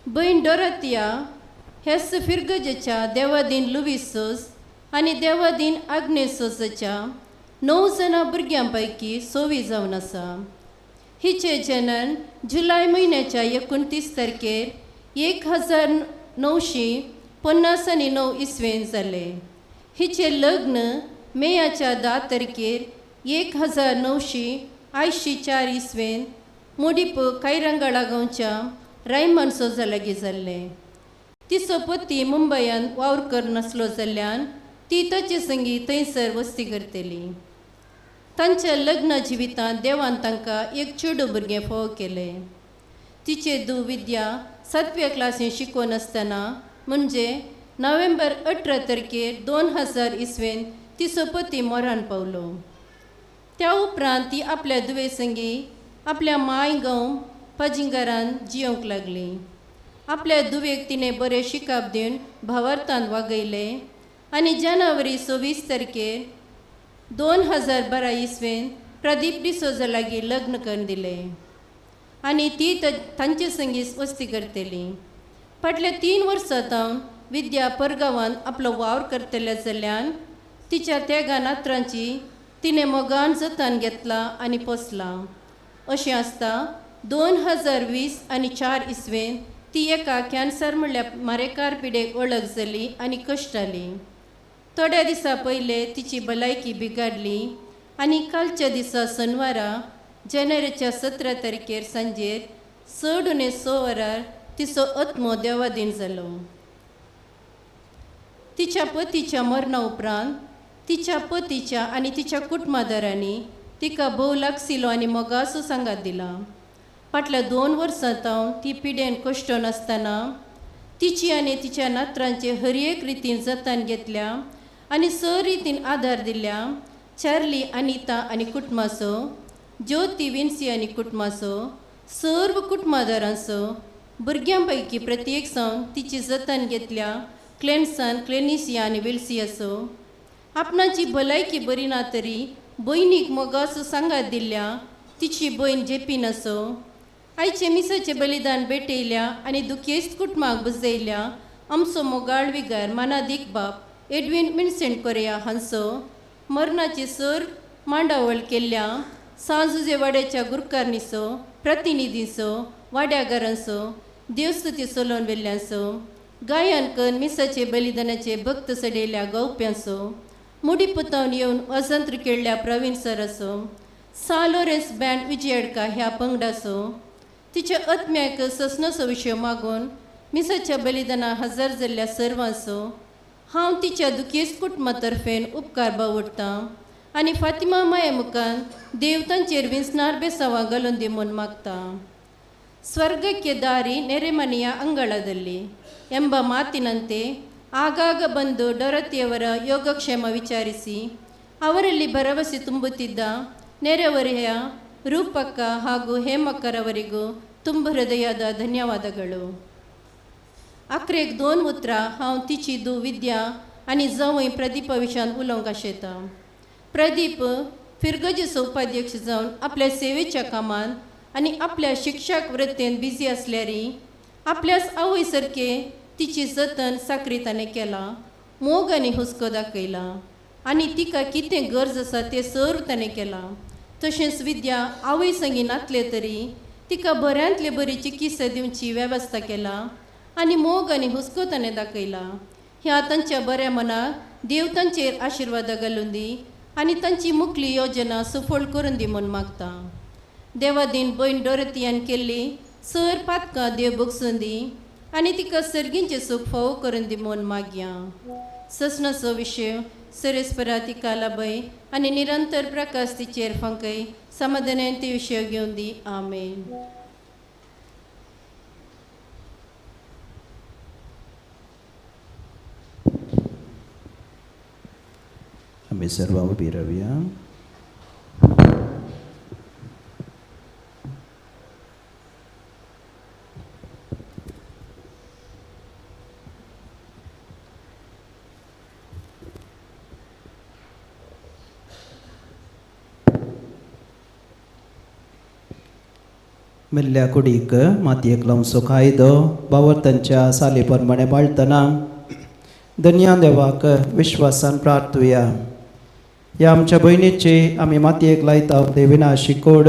भयण डोरोथिया हेस फिरगजेच्या देवादीन लुवीस सोज आनी देवादीन आग्नेस सोजाच्या 9 जाणां भुरग्यां पैकी 26 जावन आसा. हिचें जनन जुलय म्हयन्याच्या 29 तारखेर 1959 इसवेन जालें. हिचें लग्न मेयाच्या 10 तारखेर 1984 इसवेन मोडीप कायरंगाळा गांवच्या रायमन सोजा लागीं जाल्लें. तिचो पती मुंबयान वावर करनासलो जाल्ल्यान ती ताचे संगी थंयसर वस्ती करतली. तांच्या लग्न जिवितांत देवान तांकां एक चेडूं भुरगें फोव केलें. तिचे धूव विद्या 7व्या क्लासीन शिकोवन आसतना म्हणजे नोव्हेंबर 18 तारखेर 2000 इसवेन तिचो पती मोरान पावलो. त्या उपरांत ती आपल्या धुवे संगी आपल्या माय गांव पाजिंगारान जियोंक लागली. आपल्या धुवेक तिणें बरें शिकाप दिवन भावार्थान वागयलें आनी जानेवारी 26 तारखेर 2012 इसवेन प्रदीप डिसोजा लागीं लग्न करून दिलें आनी ती तांचे संगी वस्ती करतली. फाटल्या 3 वर्सां तावन विद्या परगांवान आपलो वावर करतल्या जाल्ल्यान तिच्या त्यागा नात्रांची तिणें मोगान जतन घेतला आनी पोसला. अशें आसता 2020 आनी 4 इसवेन ती एका कॅन्सर म्हणल्यार मारेकार पिडेक वळख जाली आनी कश्टाली. थोड्या दिसां पयले तिची भलायकी बिगाडली आनी कालच्या दिसा शनवारा जानेवारीच्या 17 तारखेर सांजेर 6:45 वरार तिचो आत्मो देवादीन जालो. तिच्या पतीच्या मरणा उपरांत तिच्या पतीच्या आनी तिच्या कुटुंबादारांनी तिका भोव लागसिलो आनी मोगाचो सांगात दिला. फाटल्या 2 वर्सां तावन ती पिडेन कश्टोन आसतना तिची आनी तिच्या नात्रांचे हर एक रितीन जतन घेतल्या आनी स रितीन आदार दिल्या चार्ली अनिता आनी कुटुंबाचो, ज्योती विन्सी आनी कुटुंबाचो, सर्व कुटुंबादारांचो, भुरग्यां पैकी प्रत्येक सावन तिची जतन घेतल्या क्लेन्सन क्लेनिसिया आनी विल्सियाचो. आपणाची भलायकी बरी ना तरी भयणीक मोगाचो सांगात दिल्ल्या तिची भयण जेपीन असो. आयचे मिसाचें बलिदान भेटयल्या आनी दुखेस्त कुटुंबाक बुजयल्या आमचो मोगाळ विगार मानादीक बाप एडवीन विन्सेंट कोरिया हांचो मरणाची सर मांडावळ केल्ल्या सांजुजे वाड्याच्या गुरकारनीचो, प्रतिनिधींचो, वाड्यागारांचो, देवस्तुती चलोवन वेल्ल्यांचो, गायन करून मिसाचे बलिदानाचे भक्त सडयल्या गावप्यांचो, मुडी पुतावन येवन वसंत केळ्ळ्या प्रवीण सराचो, सा लोरेन्स बँड विजयडका ह्या पंगडाचो, तिच्या आत्म्याक ससनाचो विशय मागून मिसाच्या बलिदाना हजर जाल्ल्या सर्वांचो हांव तिच्या दुखेस्त कुटुंबा तर्फेन उपकार बावडटां आनी फातिमा माये मुखान देव तांचेर विंचणार बेसांवां घालून दी म्हूण मागता. ಸ್ವರ್ಗಕ್ಕೆ ದಾರಿ ನೆರೆಮನೆಯ ಅಂಗಳದಲ್ಲಿ ಎಂಬ ಮಾತಿನಂತೆ ಆಗಾಗ ಬಂದು ಡೊರತಿಯವರ ಯೋಗಕ್ಷೇಮ ವಿಚಾರಿಸಿ ಅವರಲ್ಲಿ ಭರವಸೆ ತುಂಬುತ್ತಿದ್ದ ನೆರೆಹೊರೆಯ ರೂಪಕ್ಕ ಹಾಗೂ ಹೇಮಕ್ಕರವರಿಗೂ ತುಂಬ ಹೃದಯದ ಧನ್ಯವಾದಗಳು. आखरेक 2 उतरां हांव तिची धूव विद्या आनी जावंय प्रदीपा विशयान उलोवंक आशेता. प्रदीप फिरगजेचो उपाध्यक्ष जावन आपल्या सेवेच्या कामांत आनी आपल्या शिक्षक वृत्तेन बिजी आसल्यारी आपल्याच आवय सारके तिची जतन साकरी ताणें केलां, मोग आनी हुस्को दाखयला आनी तिका कितें गरज आसा तें सर्व ताणें केलां. तशेंच विद्या आवय संगी नातले तरी तिका बऱ्यांतले बरी चिकित्सा दिवची वेवस्था केला आनी मोग आनी हुस्को ताणें दाखयला. ह्या तांच्या बऱ्या मनाक देव तांचेर आशिर्वादां घालून दी आनी तांची मुखली योजना सफळ करून दी म्हूण मागता. देवादीन भयण डोरतियान केल्ली सर पातकां देव बगसून दी आनी तिका सर्गींचें सूख फावो करून दी म्हूण मागया. ससनाचो विशय सरेस्परा तिका लाभय आनी निरंतर प्रकाश तिचेर फांकय, समाधानान ती विशय घेवन दी. आमेन. आमी सर्वां उबी रावया. मेल्ल्या कुडीक मातयेक लावचो कायदो बावर्तांच्या साली प्रमाणे पाळटना धन्या देवाक विश्वासान प्रार्थुया. ह्या आमच्या भयणीची आमी मातयेक लायता ते विनाशी कोड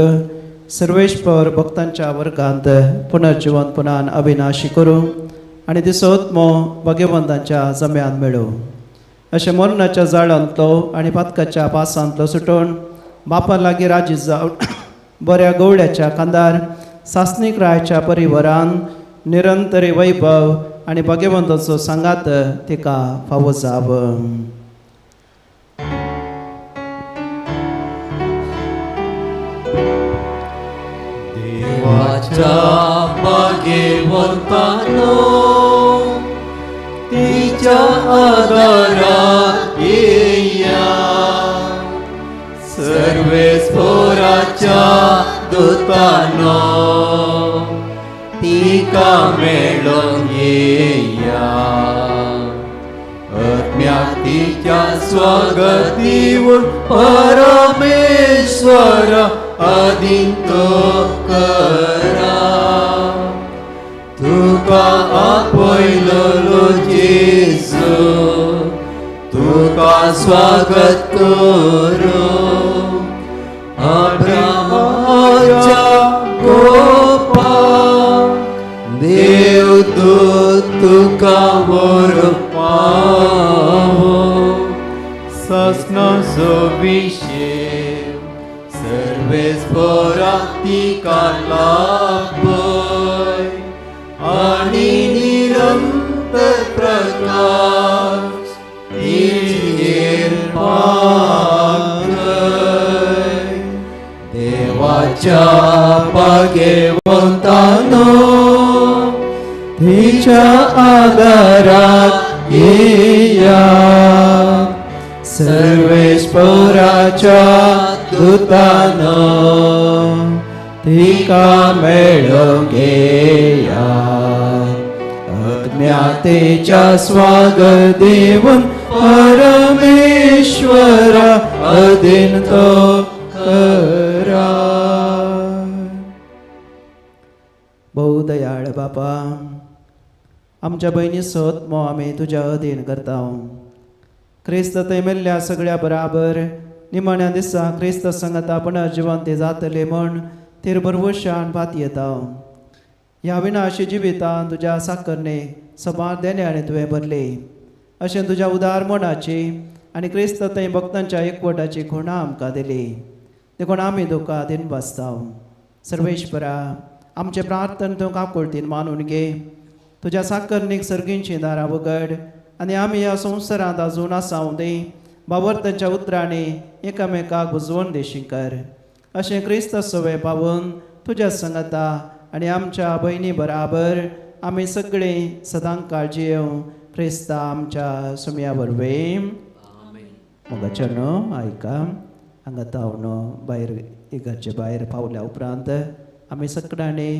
सर्वेश्वर भक्तांच्या वर्गांत पुनर्जिवंतपणान अविनाशी करूं आनी दिसोत्मो भगवंतांच्या जम्यांत मेळूं. अशें मरणाच्या जाळांतलो आनी पातकाच्या पासांतलो सुटून बापा लागीं राजी जावन बऱ्या गवळ्याच्या खांदार सासणीक रायच्या परिवारान निरंतरी वैभव आनी भगवंताचो सांगात तिका फावो जावं. देवाच्या भाग्यवंतानो तिच्या आदारात येया, सर्वेस्पोराच्या दुतानो तिका मेळोन येया, आत्म्याक तिच्या स्वागत दिवन परमेश्वर आदींतो करा. तुका आपयलोलो जेजू तुका स्वागत करूं. अब्रामाच्या गोपा देवदूत तुका व्हरूंक पावो, ससनाचो विशय सर्वेस्पराक तिका लाभय आनी निरंतर प्रकाश तिचेर पातळय. देवाच्या भाग्यवंतानो तिच्या आदारात येया, सर्वेस्पराच्या दुतानो तिका मेळोवंक येया, आत्म्या तेच्या स्वागत दिवन परमेश्वर अधीन तो करा. बहु दयाळ बापा, आमच्या भयणी सोत मो आमी तुज्या अधीन करता. क्रिस्त थंय मेल्ल्या सगळ्या बराबर निमाण्या दिसा क्रिस्त संगता पुनर्जिवंत जातले म्हूण तेर भरवशान पातयेता. ह्या विनाशी जिवितान तुज्या साकरणे सबार देण्याने तुवें भरले, अशें तुज्या उदार मनाची आनी क्रिस्त थंय भक्तांच्या एकवटाची खुणा आमकां दिली, देखून आमी तुका दिन बसता. सर्वेश्वरा, आमचें प्रार्थन तूं काकुळतीन मानून घे. तुज्या साकरणीक सर्गींची दारां उगड आनी आमी ह्या संवसारांत अजून आसावं दी बाबरतांच्या उतरांनी एकामेकाक बुजवण देशी कर. अशें क्रिस्त सवे पावून तुज्या संगता आनी आमच्या भयणी बराबर आमी सगळीं सदां काळजी येवं क्रिस्ता आमच्या सुमया वरवीं. मोगाच्या न्हू आयका, हांगा तावन भायर इगर्जे भायर पावल्या उपरांत आमी सगळ्यांनी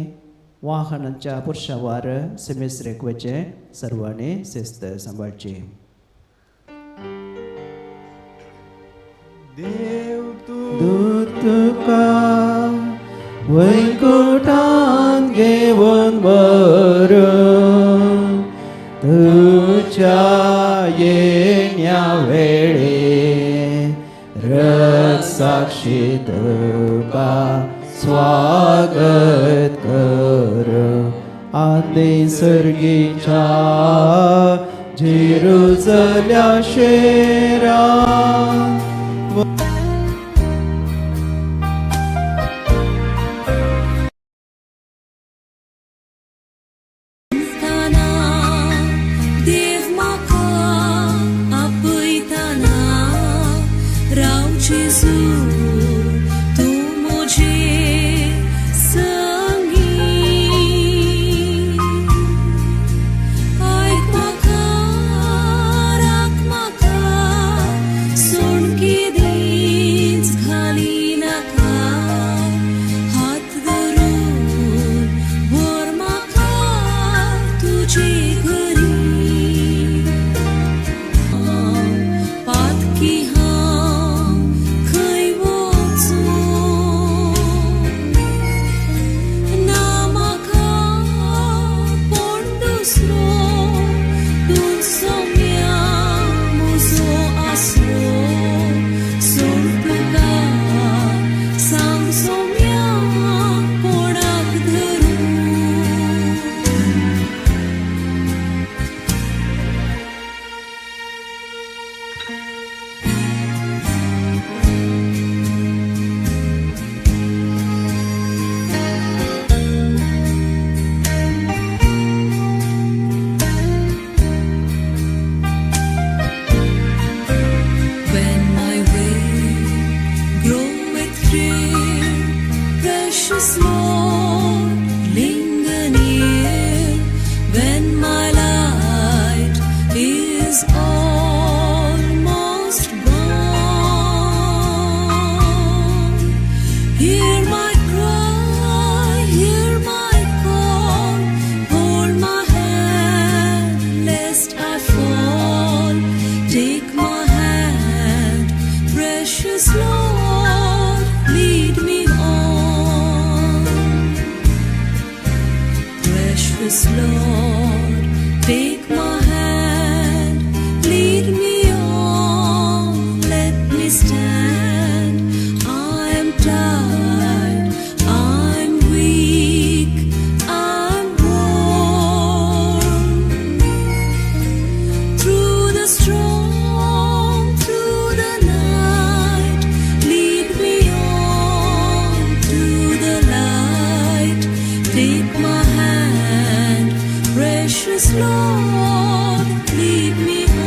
वाहनांच्या पुरशावार सिमेस्त्रेक वचें सर्वांनी शिस्त सांबाळची. देव तुका वैकुटान घेवन व्हरूं तुज्या येण्या वेळे रसाक्षी तुका स्वागत करूं आनी सर्गीच्या जेरुजल्या शेरा. देव म्हाका आपयतना राव जेजू तूं म्हजे संगी. आयक म्हाका राख म्हाका सोणकी दीस घाली नाका हात धरून व्हर म्हाका तुजे घरी. पातकी हांव खंय वचूं ना म्हाका कोण दुसरो तूं सोम्या म्हजो आसरो. सोड तुका सांग सोम्या कोणाक धरूं. When my way groweth drear, precious Lord, linger near. When my light is almost gone, hear my cry, hear my call, hold my hand lest I fall. Take my hand, precious Lord, lead me on. Precious Lord, take my hand, lead me on, let me stand. I am tired, I'm weak, I'm worn. Through the storm, through the night, lead me on to the light. Take my hand, precious Lord, lead me on.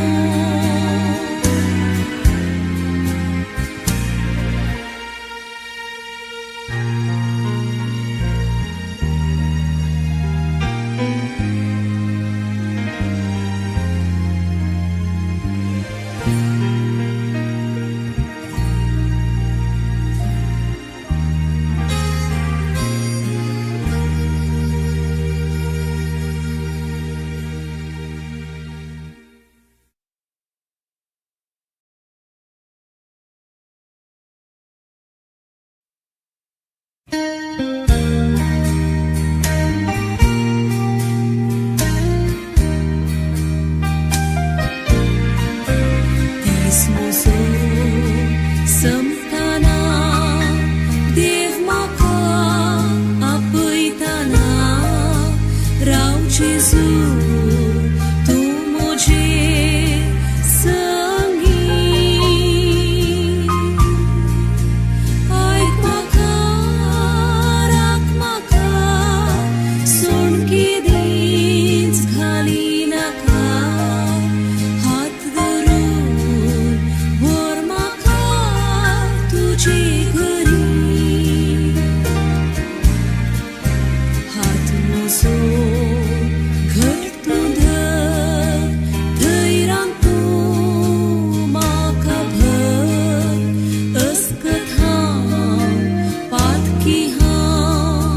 दीस म्हजो संपतना देव म्हाका आपयतना राव जेजू तूं म्हजे संगी. आयक म्हाका राख म्हाका सोणकी दीस घाली नाका हात धरून व्हर म्हाका तुजे घरी. हात म्हजो घट तूं धर धैर्यान तूं म्हाका भर. अस्कत हांव पातकी हांव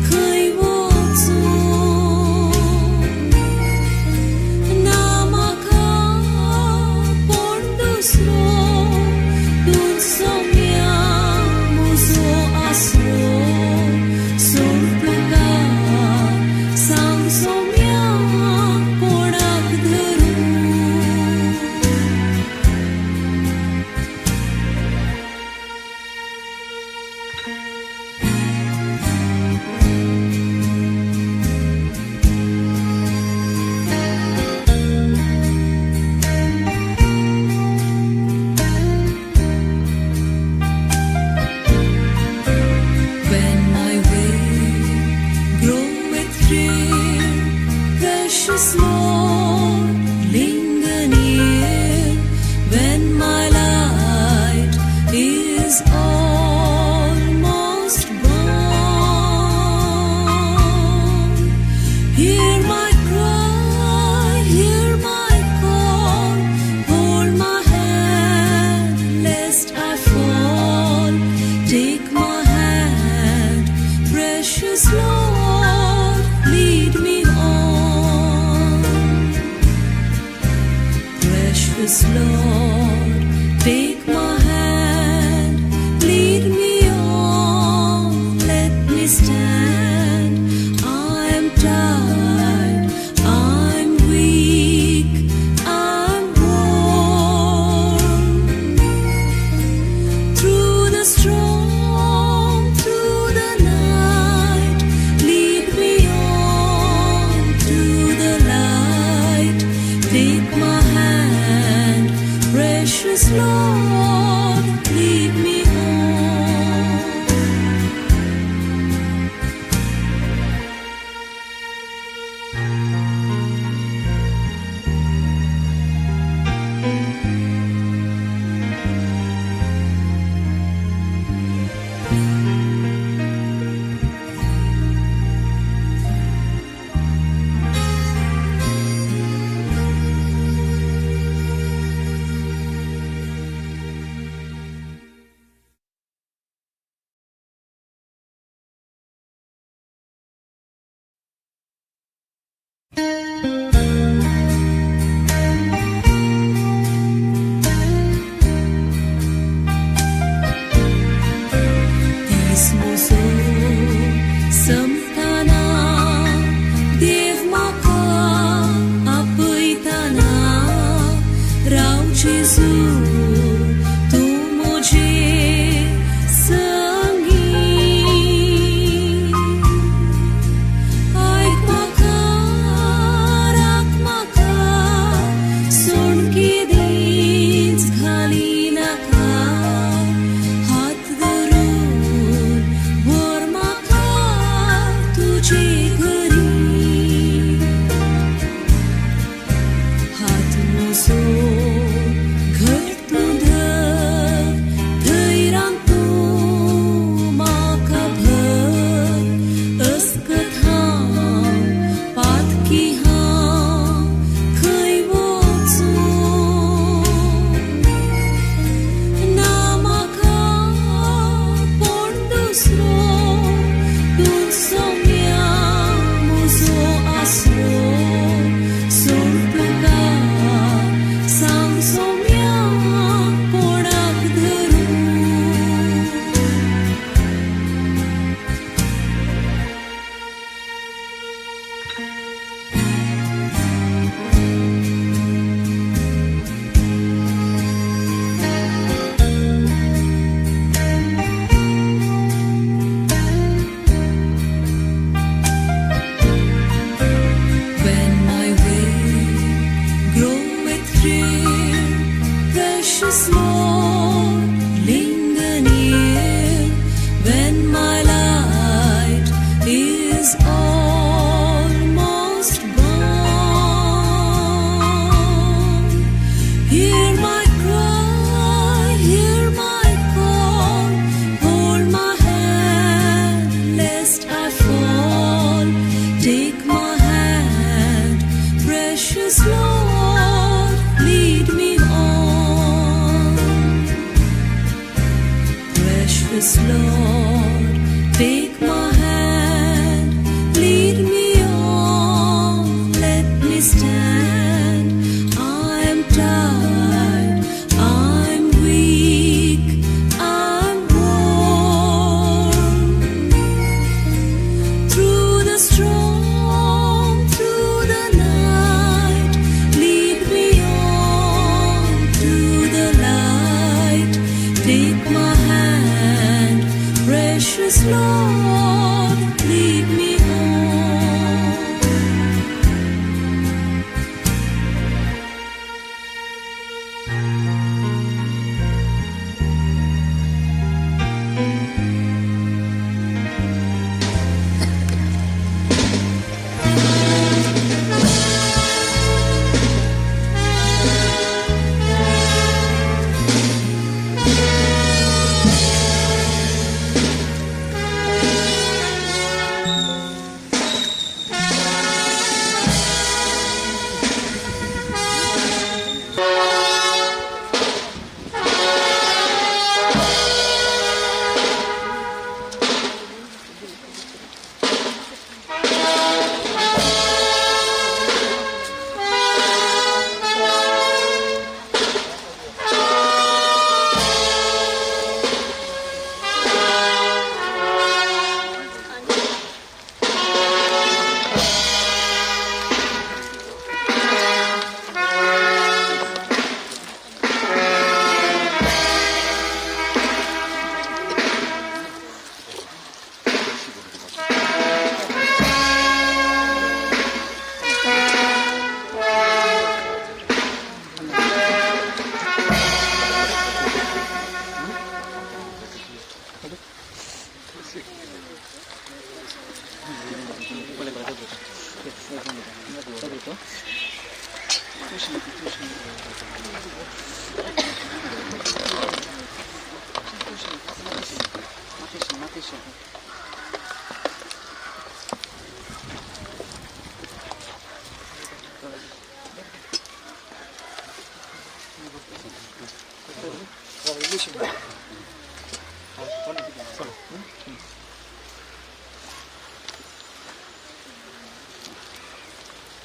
खंय वचूं ना म्हाका कोण दुसरो तूं सोम्या म्हजो Precious Lord, take my hand, lead me on, let me stand. I'm tired, I'm weak, I'm worn. Through the storm, through the night, lead me on to the light. Take my hand, precious Lord, lead me on. दीस म्हजो संपतना देव म्हाका आपयतना राव जेजू तूं म्हजे संगी. आयक म्हाका, राख म्हाका, सोडकी दीस घाली नाका, हात धरून व्हर म्हाका तुजे घरी. हात म्हजो घट तूं धर, धैर्यान तूं म्हाका भर. अस्कत हांव, पातकी हांव, खंय वचूं? ना म्हाका कोण दुसरो, तूं सोम्या म्हजो आसरो. सोड तुका सांग सोम्या कोणाक धरूं? When my way groweth drear, precious Lord, linger near. When my light is almost gone, hear my cry, hear my call, hold my hand lest I fall. Take my hand, precious Lord, lead me on. Precious Lord, take my hand, lead me on, let me stand. I'm tired, I'm weak, I'm worn. Through the storm, through the night, lead me on to the light. Take my hand,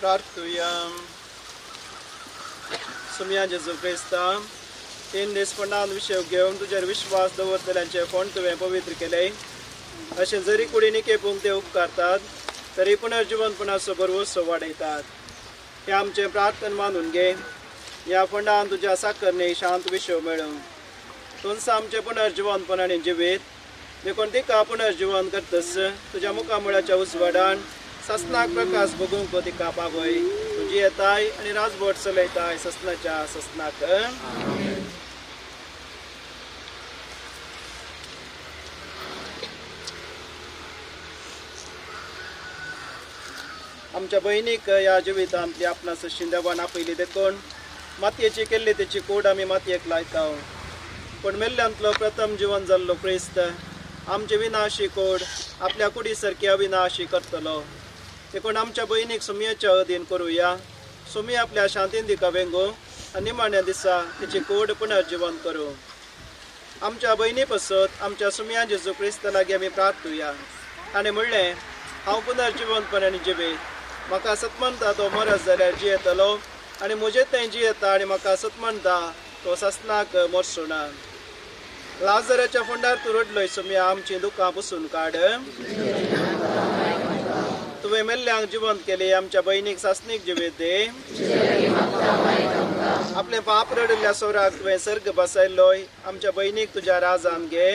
प्रार्थुया. Somaiya जेजू क्रिस्ता, तीन दीस फोंडान विशय घेवन तुजेर विश्वास दवरतल्यांचे फोंड तुवें पवित्र केले. अशें जरी कुडीनी केपूंक ते उपकारतात तरी पुनर्जिवनपणाचो भरवंसो वाडयतात. हे आमचें प्रार्थन मानून घे. ह्या फोंडान तुज्या साकरने शांत विशय मेळूं. तूंच आमचें पुनर्जिवनपण आनी जिवीत देखून तिका पुनर्जिवन करतस तुज्या मुखामुळाच्या उजवाडान ससनाक प्रकाश बघूंक तिका पावय. तुजी येताय आनी राजभट चलयताय ससनाच्या ससनाक. आमच्या भयणीक ह्या जिवितांतली आपणा सशीन देवान आपयली देखून मातयेची केल्ली तेची कोड आमी मातयेक लायता. पूण मेल्ल्यांतलो प्रथम जिवन जाल्लो क्रिस्त आमचे विनाशी कोड आपल्या कुडी सारकी अविनाशी करतलो. देखून आमच्या भयणीक सुमयेच्या अधीन करुया. सुमी आपल्या शांतीन तिका वेंगो आनी निमाण्या दिसा तिची कोड पुनर्जिवन करूं. आमच्या भयणी पसत आमच्या सुमया जेजू क्रिस्त लागीं आमी प्रार्थुया. ताणें म्हणलें, हांव पुनर्जिवनपण आनी जिवीत. म्हाका सतमनता तो मरत जाल्यार जियेतलो आनी म्हजें तें जियेता आनी म्हाका सतमनता तो ससनाक मरचो ना. लाजराच्या फोंडार तूं रडलोय सुमया, आमचीं दुकां पुसून काड. तुवें मेल्ल्यांक जिवंत केली, आमच्या भयणीक सासणीक जिवीत दे. आपलें पाप रडिल्ल्या सोराक तुवें सर्ग बसयल्लोय, आमच्या भयणीक तुज्या राजान घे.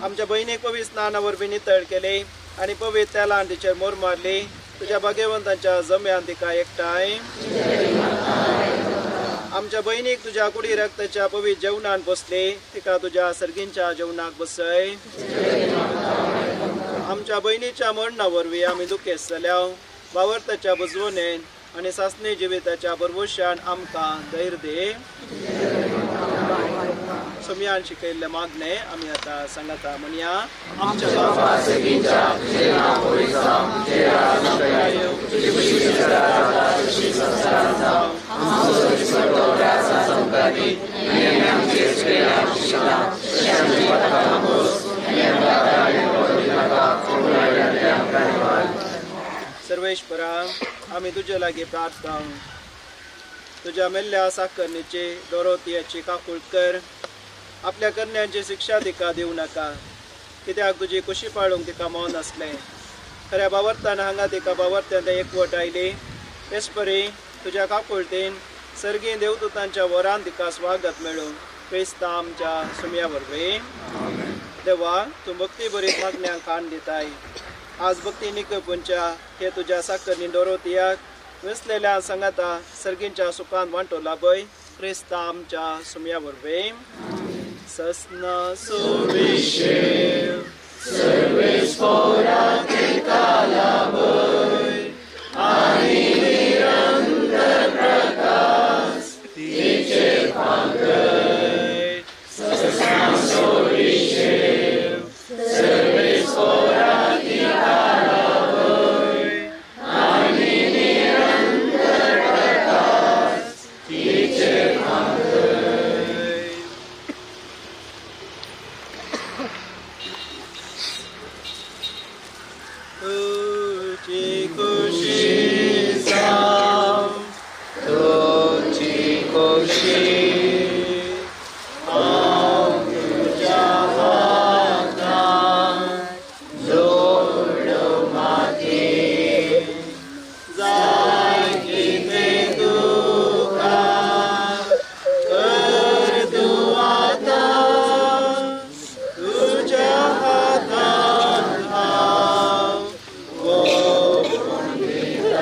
आमच्या भयणीक पवित्र स्नाना वरवीं नितळ केली आनी पवित्र तेलान तिचेर मोर मारली. तुज्या भाग्यवंतांच्या जम्यान तिका एकठांय. आमच्या भयणीक तुज्या कुडी रक्ताच्या पवित्र जेवणान बसली, तिका तुज्या सर्गींच्या जेवणाक बसय. आमच्या भयणीच्या मरणा वरवीं आमी दुखेस्त जाल्या. वावरताच्या बुजवणेन आनी सासणी जिविताच्या भरवशान आमकां धैर्य दे. सुमयान शिकयल्लें मागणें आमी आतां सांगता. म्हणया, आमच्या बापा सर्गींच्या, तुजें नांव पवित्र जावं, तुजें राज आमकां येवं, तुजी खुशी स्वर्गांत जाता तशी संवसारांत जावं. आमचो दिसपट्टो ग्रास आज आमकां दी आनी आमी आमचे चुकलेल्यांक शिक्षा तशी आमची पातकां पुस आनी आमकां ताळें पडूं दिनाका, पूण वायटांतल्यान आमकां निवार. सर्वेश्वरा, आमी तुजे लागीं प्रार्थना. तुज्या मेल्ल्या साकरणीची दोरोतियाची काकूळ कर. आपल्या कन्यांची शिक्षा तिका दिवं नाका, कित्याक तुजी कुशी पाळूंक तिका मौन आसलें. खऱ्या बावर्तान हांगा तिका बावर्त्यांत एकवट आयली. तेच परी तुज्या काकुळतीन सर्गी देवदूतांच्या वरान तिका स्वागत मेळूं. क्रिस्ता आमच्या सुमया वरवीं. देवा, तूं भक्ती बरीत मागण्यांक कान दिताय. आज भक्ती निकपुंच्या हे तुज्या साकरनी दोरोतियाक वेसलेल्या सांगाता सर्गींच्या सुखान वांटो लाभय. क्रिस्ता आमच्या सुमया वरवीं. ससना सुविशेव सर्वेस्पोरा तिका लाभय आनी निरंतर प्रकाश तिचेर फांकय. ससना सुविशेव सर्वेस्पोरा तिका लाभय आनी निरंतर प्रकाश तिचेर फांकय. तुजी खुशी जावं, तुजी खुशी हांव तुज्या हातान जोडलो माती. जाय कितें तुका कर तूं आतां, तुज्या हातान हांव ओंपून दिता.